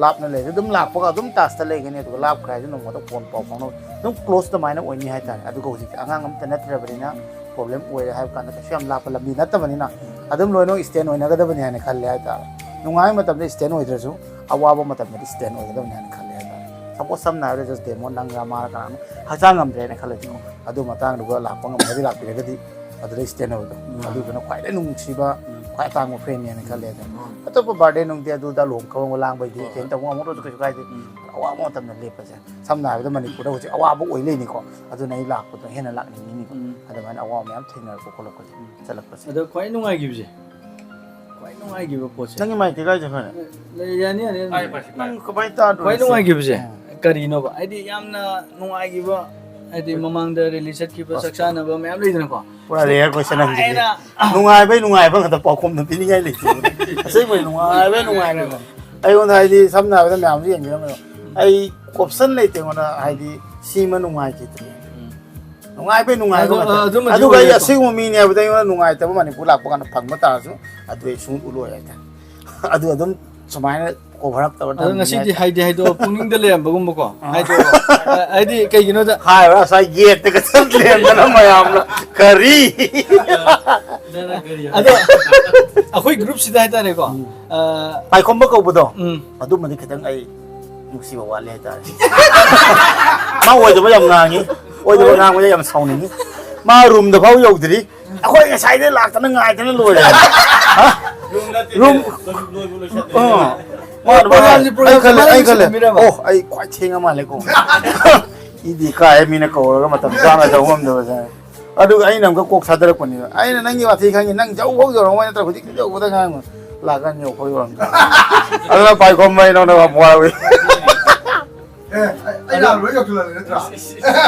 ꯂꯥꯞꯅ ꯂꯩꯔꯁꯨ ꯑꯗꯨꯝ ꯂꯥꯛꯄꯒ ꯑꯗꯨꯝ ꯇꯥꯁꯇ ꯂꯩꯒꯅꯤ, ꯑꯗꯨꯒ ꯂꯥꯞꯈ꯭ꯔꯦ ꯍꯥꯏꯔꯁꯨ ꯅꯣꯡꯃꯗ ꯐꯣꯟ ꯄꯥꯎ ꯐꯥꯎꯅꯕ ꯑꯗꯨꯝ ꯀ꯭ꯂꯣꯁ ꯑꯗꯨꯃꯥꯏꯅ ꯑꯣꯏꯅꯤ ꯍꯥꯏꯇꯥꯔꯦ꯫ ꯑꯗꯨꯒ ꯍꯧꯖꯤꯛꯇꯤ ꯑꯉꯥꯡ ꯑꯝꯇ ꯅꯠꯇ꯭ꯔꯕꯅꯤꯅ ꯄ꯭ꯔꯣꯕ꯭ꯂꯦꯝ ꯑꯣꯏꯔꯦ ꯍꯥꯏꯕ ꯀꯥꯟꯗ ꯀꯩꯁꯨ ꯌꯥꯝ ꯂꯥꯞꯄ ꯂꯝꯕꯤ ꯅꯠꯇꯕꯅꯤꯅ ꯑꯗꯨꯝ ꯂꯣꯏꯅꯃꯛ ꯁ꯭ꯇꯦꯟ ꯑꯣꯏꯅꯒꯗꯕꯅꯤ ꯍꯥꯏꯅ ꯈꯜꯂꯦ ꯍꯥꯏꯇꯥꯔꯦ꯫ ꯅꯨꯡꯉꯥꯏꯕ ꯃꯇꯝꯗ ꯁ꯭ꯇꯦꯟ ꯑꯣꯏꯗ꯭ꯔꯁꯨ, ꯑꯋꯥꯕ ꯃꯇꯝꯗꯗꯤ ꯁ꯭ꯇꯦꯟ ꯑꯣꯏꯒꯗꯕꯅꯤ ꯍꯥꯏꯅ ꯈꯜꯂꯦ ꯍꯥꯏꯇꯥꯔꯦ꯫ ꯁꯄꯣꯁ, ꯁꯝꯅ ꯍꯥꯏꯔꯕꯗ, ꯖꯁ ꯗꯦꯃꯣ, ꯅꯪꯔ ꯃꯥꯔ ꯀꯅꯥꯅꯣ ꯍꯛꯆꯥꯡ ꯉꯝꯗ꯭ꯔꯦꯅ ꯈꯜꯂꯁꯤꯀꯣ, ꯑꯗꯨ ꯃꯇꯥꯡꯗꯨꯒ ꯂꯥꯛꯄ ꯉꯝꯃꯒꯗꯤ ꯂꯥꯛꯄꯤꯔꯒꯗꯤ, ꯑꯗꯨꯗ ꯁ꯭ꯇꯦꯟ ꯑꯣꯏꯕꯗꯣ, ꯎꯝ꯫ ꯑꯗꯨꯗꯨꯅ ꯈ꯭ꯋꯥꯏꯗꯩ ꯅꯨꯡꯁꯤꯕ, ꯎꯝ꯫ ꯈ꯭ꯋꯥꯏ ꯑꯇꯥꯡꯕ ꯐ꯭ꯔꯦꯟꯅꯦꯅ ꯈꯜꯂꯦ꯫ ꯑꯗꯣ ꯎꯝ꯫ ꯑꯇꯣꯞꯄ ꯕꯥꯔꯗꯦ ꯅꯨꯡꯗꯦ ꯑꯗꯨꯗ ꯂꯨꯍꯣꯡ ꯈꯣꯡꯗꯣꯡꯕ ꯂꯥꯡꯕꯩꯗꯤ ꯍꯣꯏ, ꯀꯩꯝ ꯇꯧꯕ ꯉꯝꯃꯛꯇ꯭ꯔꯁꯨ ꯀꯩꯁꯨ ꯀꯥꯏꯗꯦ꯫ ꯎꯝ꯫ ꯑꯋꯥꯕ ꯃꯇꯝꯗ ꯂꯦꯞꯄꯁꯦ꯫ ꯁꯝꯅ ꯍꯥꯏꯔꯕꯗ, ꯃꯅꯤꯄꯨꯔꯗ ꯍꯧꯖꯤꯛ ꯑꯋꯥꯕ ꯑꯣꯏ ꯂꯩꯅꯤꯀꯣ, ꯑꯗꯨꯅ ꯑꯩ ꯂꯥꯛꯄꯗꯣ ꯍꯦꯟꯅ ꯂꯥꯛꯅꯤꯡꯉꯤꯅꯤꯀꯣ꯫ ꯎꯝ꯫ ꯑꯗꯨꯃꯥꯏꯅ ꯑꯋꯥꯕ ꯃꯌꯥꯝ ꯊꯦꯡꯅꯔꯛꯄ ꯈꯣꯠꯂꯛꯄꯁꯦ꯫ ꯎꯝ꯫ ꯆꯠꯂꯛꯄꯁꯦ꯫ ꯑꯗꯣ ꯈ꯭ꯋꯥꯏ ꯅꯨꯡꯉꯥꯏꯈꯤꯕꯁꯦ, ꯈ꯭ꯋꯥꯏ ꯅꯨꯡꯉꯥꯏꯈꯤꯕ ꯄꯣꯠꯁꯦ꯫ ꯅꯪꯒꯤ ꯃꯥꯏꯛꯇꯤ ꯀꯥꯏ ꯆꯠꯈ꯭ꯔꯦ? ꯂꯩ, ꯌꯥꯅꯤ, ꯌꯥꯅꯤ, ꯌꯥꯅꯤ꯫ ꯄꯥꯏ, ꯄꯥꯏ, ꯄꯥꯏ꯫ ꯅꯪ ꯀꯃꯥꯏꯅ ꯇꯥꯗꯣꯏꯅꯣ? ꯈ꯭ꯋꯥꯏ ꯅꯨꯡꯉꯥꯏꯈꯤꯕꯁꯦ ꯑꯥ꯫ ꯀꯔꯤꯅꯣꯕ? ꯍꯥꯏꯗꯤ ꯌꯥꯝꯅ ꯅꯨꯡꯉꯥꯏꯈꯤꯕ, ꯍꯥꯏꯗꯤ ꯃꯃꯥꯡꯗ ꯔꯤꯂꯤꯖ ꯆꯠꯈꯤꯕ, ꯑꯁ꯫ ꯆꯥꯛ ꯆꯥꯅꯕ ꯃꯌꯥꯝ ꯂꯩꯗꯅꯀꯣ꯫ ꯄꯨꯔꯥ ꯔꯦꯌꯔ ꯀꯣꯏꯁꯟ ꯍꯪꯈꯤꯗꯦ꯫ ꯀꯥꯏꯅ ꯅꯨꯡꯉꯥꯏꯕꯩ ꯅꯨꯡꯉꯥꯏꯕ ꯉꯥꯛꯇ ꯄꯥꯎꯈꯨꯝꯗ ꯄꯤꯅꯤꯡꯉꯥꯏ ꯂꯩꯇꯦ꯫ ꯑꯁꯦꯡꯕꯩ ꯅꯨꯡꯉꯥꯏꯕꯩ ꯅꯨꯡꯉꯥꯏꯕ ꯉꯥꯛꯇ꯫ ꯑꯩꯉꯣꯟꯗ ꯍꯥꯏꯗꯤ ꯁꯝꯅ ꯍꯥꯏꯔꯕꯗ ꯃꯌꯥꯝꯁꯨ ꯌꯦꯡꯕꯤꯔꯝꯃꯦꯕ꯫ ꯎꯝ꯫ ꯑꯩ ꯑꯣꯞꯁꯟ ꯂꯩꯇꯦ ꯑꯩꯉꯣꯟꯗ ꯍꯥꯏꯗꯤ ꯁꯤꯃ ꯅꯨꯡꯉꯥꯏꯈꯤꯗ꯭ꯔꯦ꯫ ꯎꯝ꯫ ꯅꯨꯡꯉꯥꯏꯕꯩ ꯅꯨꯡꯉꯥꯏꯕ ꯑꯗꯨ, ꯉꯥꯛꯇꯅꯤ꯫ ꯑꯗꯨꯃꯗꯤ ꯑꯗꯨꯒ ꯑꯩ ꯑꯣꯏꯔꯦꯀꯣ꯫ ꯑꯁꯤꯒꯨꯝꯕ ꯃꯤꯅꯦ ꯍꯥꯏꯕꯗ ꯑꯩꯉꯣꯟꯗ ꯅꯨꯡꯉꯥꯏꯇꯕ ꯃꯅꯤꯄꯨꯔ ꯂꯥꯛꯄ ꯀꯥꯟꯗ ꯐꯪꯕ ꯇꯥꯔꯁꯨ ꯑꯗꯨ ꯑꯩ ꯁꯨꯡꯎꯠ ꯎꯠꯂꯣꯏ ꯍꯥꯏꯇꯥꯔꯦ꯫ ꯑꯗꯨ ꯑꯗꯨꯝ ꯁꯨꯃꯥꯏꯅ ꯀꯣꯚꯔ ꯑꯞ ꯇꯧꯔ ꯑꯗꯣ ꯊꯝꯃꯤꯅꯤ ꯉꯁꯤꯗꯤ ꯍꯥꯏꯇꯥꯔꯦ꯫ ꯍꯥꯏꯗꯤ ꯍꯥꯏꯗꯣꯛꯑꯣ, ꯄꯨꯛꯅꯤꯡꯗ ꯂꯩꯔꯝꯕꯒꯨꯝꯕꯀꯣ꯫ ꯑꯥ꯫ ꯍꯥꯏꯗꯣꯛꯑꯣ꯫ ꯑ, ꯍꯥꯏꯗꯤ ꯀꯩꯒꯤꯅꯣꯗ ꯍꯥꯏꯔꯨꯔ ꯉꯁꯥꯏ ꯒꯦꯠꯇꯒ ꯆꯠ ꯂꯩꯔꯝꯗꯅ ꯃꯌꯥꯝꯅ ꯀꯔꯤ? ꯑꯗꯣ ꯑꯩꯈꯣꯏ ꯒ꯭ꯔꯨꯞꯁꯤꯗ ꯍꯥꯏꯇꯥꯔꯦꯀꯣ꯫ ꯎꯝ꯫ ꯑ, ꯄꯥꯏꯈꯣꯝꯕ ꯀꯧꯕꯗꯣ? ꯎꯝ꯫ ꯑꯗꯨꯃꯗꯤ ꯈꯤꯇꯪ ꯑꯩ ꯅꯨꯡꯁꯤꯕ ꯋꯥꯠꯂꯦ ꯍꯥꯏꯇꯥꯔꯦ꯫ ꯃꯥ ꯑꯣꯏꯗꯕ ꯌꯥꯝ ꯉꯥꯡꯉꯤ, ꯑꯣꯏꯗꯕ ꯉꯥꯡꯕꯗ ꯌꯥꯝ ꯁꯥꯎꯅꯤꯡꯉꯤ꯫ ꯃꯥ ꯔꯨꯝꯗ ꯐꯥꯎ ꯌꯧꯗ꯭ꯔꯤ, ꯑꯩꯈꯣꯏ ꯉꯁꯥꯏꯗꯩ ꯂꯥꯛꯇꯅ ꯉꯥꯏꯗꯅ ꯂꯣꯏꯔꯦ꯫ ꯍꯥ? ꯔꯨꯝ, ꯑ, ꯃꯥ ꯑꯗꯨꯃꯥꯏꯅ ꯄ꯭ꯔꯣꯒ꯭ꯔꯥꯝꯁꯦ, ꯑꯩ ꯄ꯭ꯔꯣꯒ꯭ꯔꯥꯝꯁꯦ ꯈꯜꯂꯦ, ꯃꯥꯅ ꯑꯩ ꯈꯜꯂꯦ, ꯂꯣꯏꯁꯤꯟꯕꯤꯔꯕ? "ꯑꯣ, ꯑꯩ ꯈ꯭ꯋꯥꯏ ꯊꯦꯡꯉ ꯃꯥꯜꯂꯦꯀꯣ?" ꯏꯗꯤ ꯀꯥꯏ, ꯃꯤꯅ ꯀꯧꯔꯒ ꯃꯇꯝ ꯆꯥꯅ ꯇꯧꯕ ꯉꯝꯗꯕꯁꯦ꯫ ꯑꯗꯨꯒ ꯑꯩꯅ ꯑꯃꯨꯛꯀ ꯀꯣꯛ ꯊꯥꯗꯔꯛꯄꯅꯦꯕ꯫ ꯑꯩꯅ ꯅꯪꯒꯤ ꯋꯥꯊꯤ ꯈꯪꯉꯤ, ꯅꯪ ꯌꯧꯐꯥꯎ ꯌꯧꯔꯝꯃꯣꯏ ꯅꯠꯇ꯭ꯔ ꯍꯧꯖꯤꯛ ꯌꯧꯕꯗ ꯉꯥꯏꯔꯝꯃꯣꯏ꯫ ꯂꯥꯛꯀꯥꯟ ꯌꯧꯐꯥꯎ ꯌꯧꯔꯝꯗ꯭ꯔꯦ꯫ ꯑꯗꯨꯅ ꯄꯥꯏꯈꯣꯝꯕ ꯑꯩ ꯅꯉꯣꯟꯗ ꯌꯥꯝ ꯋꯥꯔꯦ꯫ ꯑꯦ, ꯑꯩ, ꯑꯩ ꯂꯥꯛꯑ ꯂꯣꯏ ꯌꯧꯁꯤꯜꯂꯛꯑꯦ ꯅꯠꯇ꯭ꯔꯥ?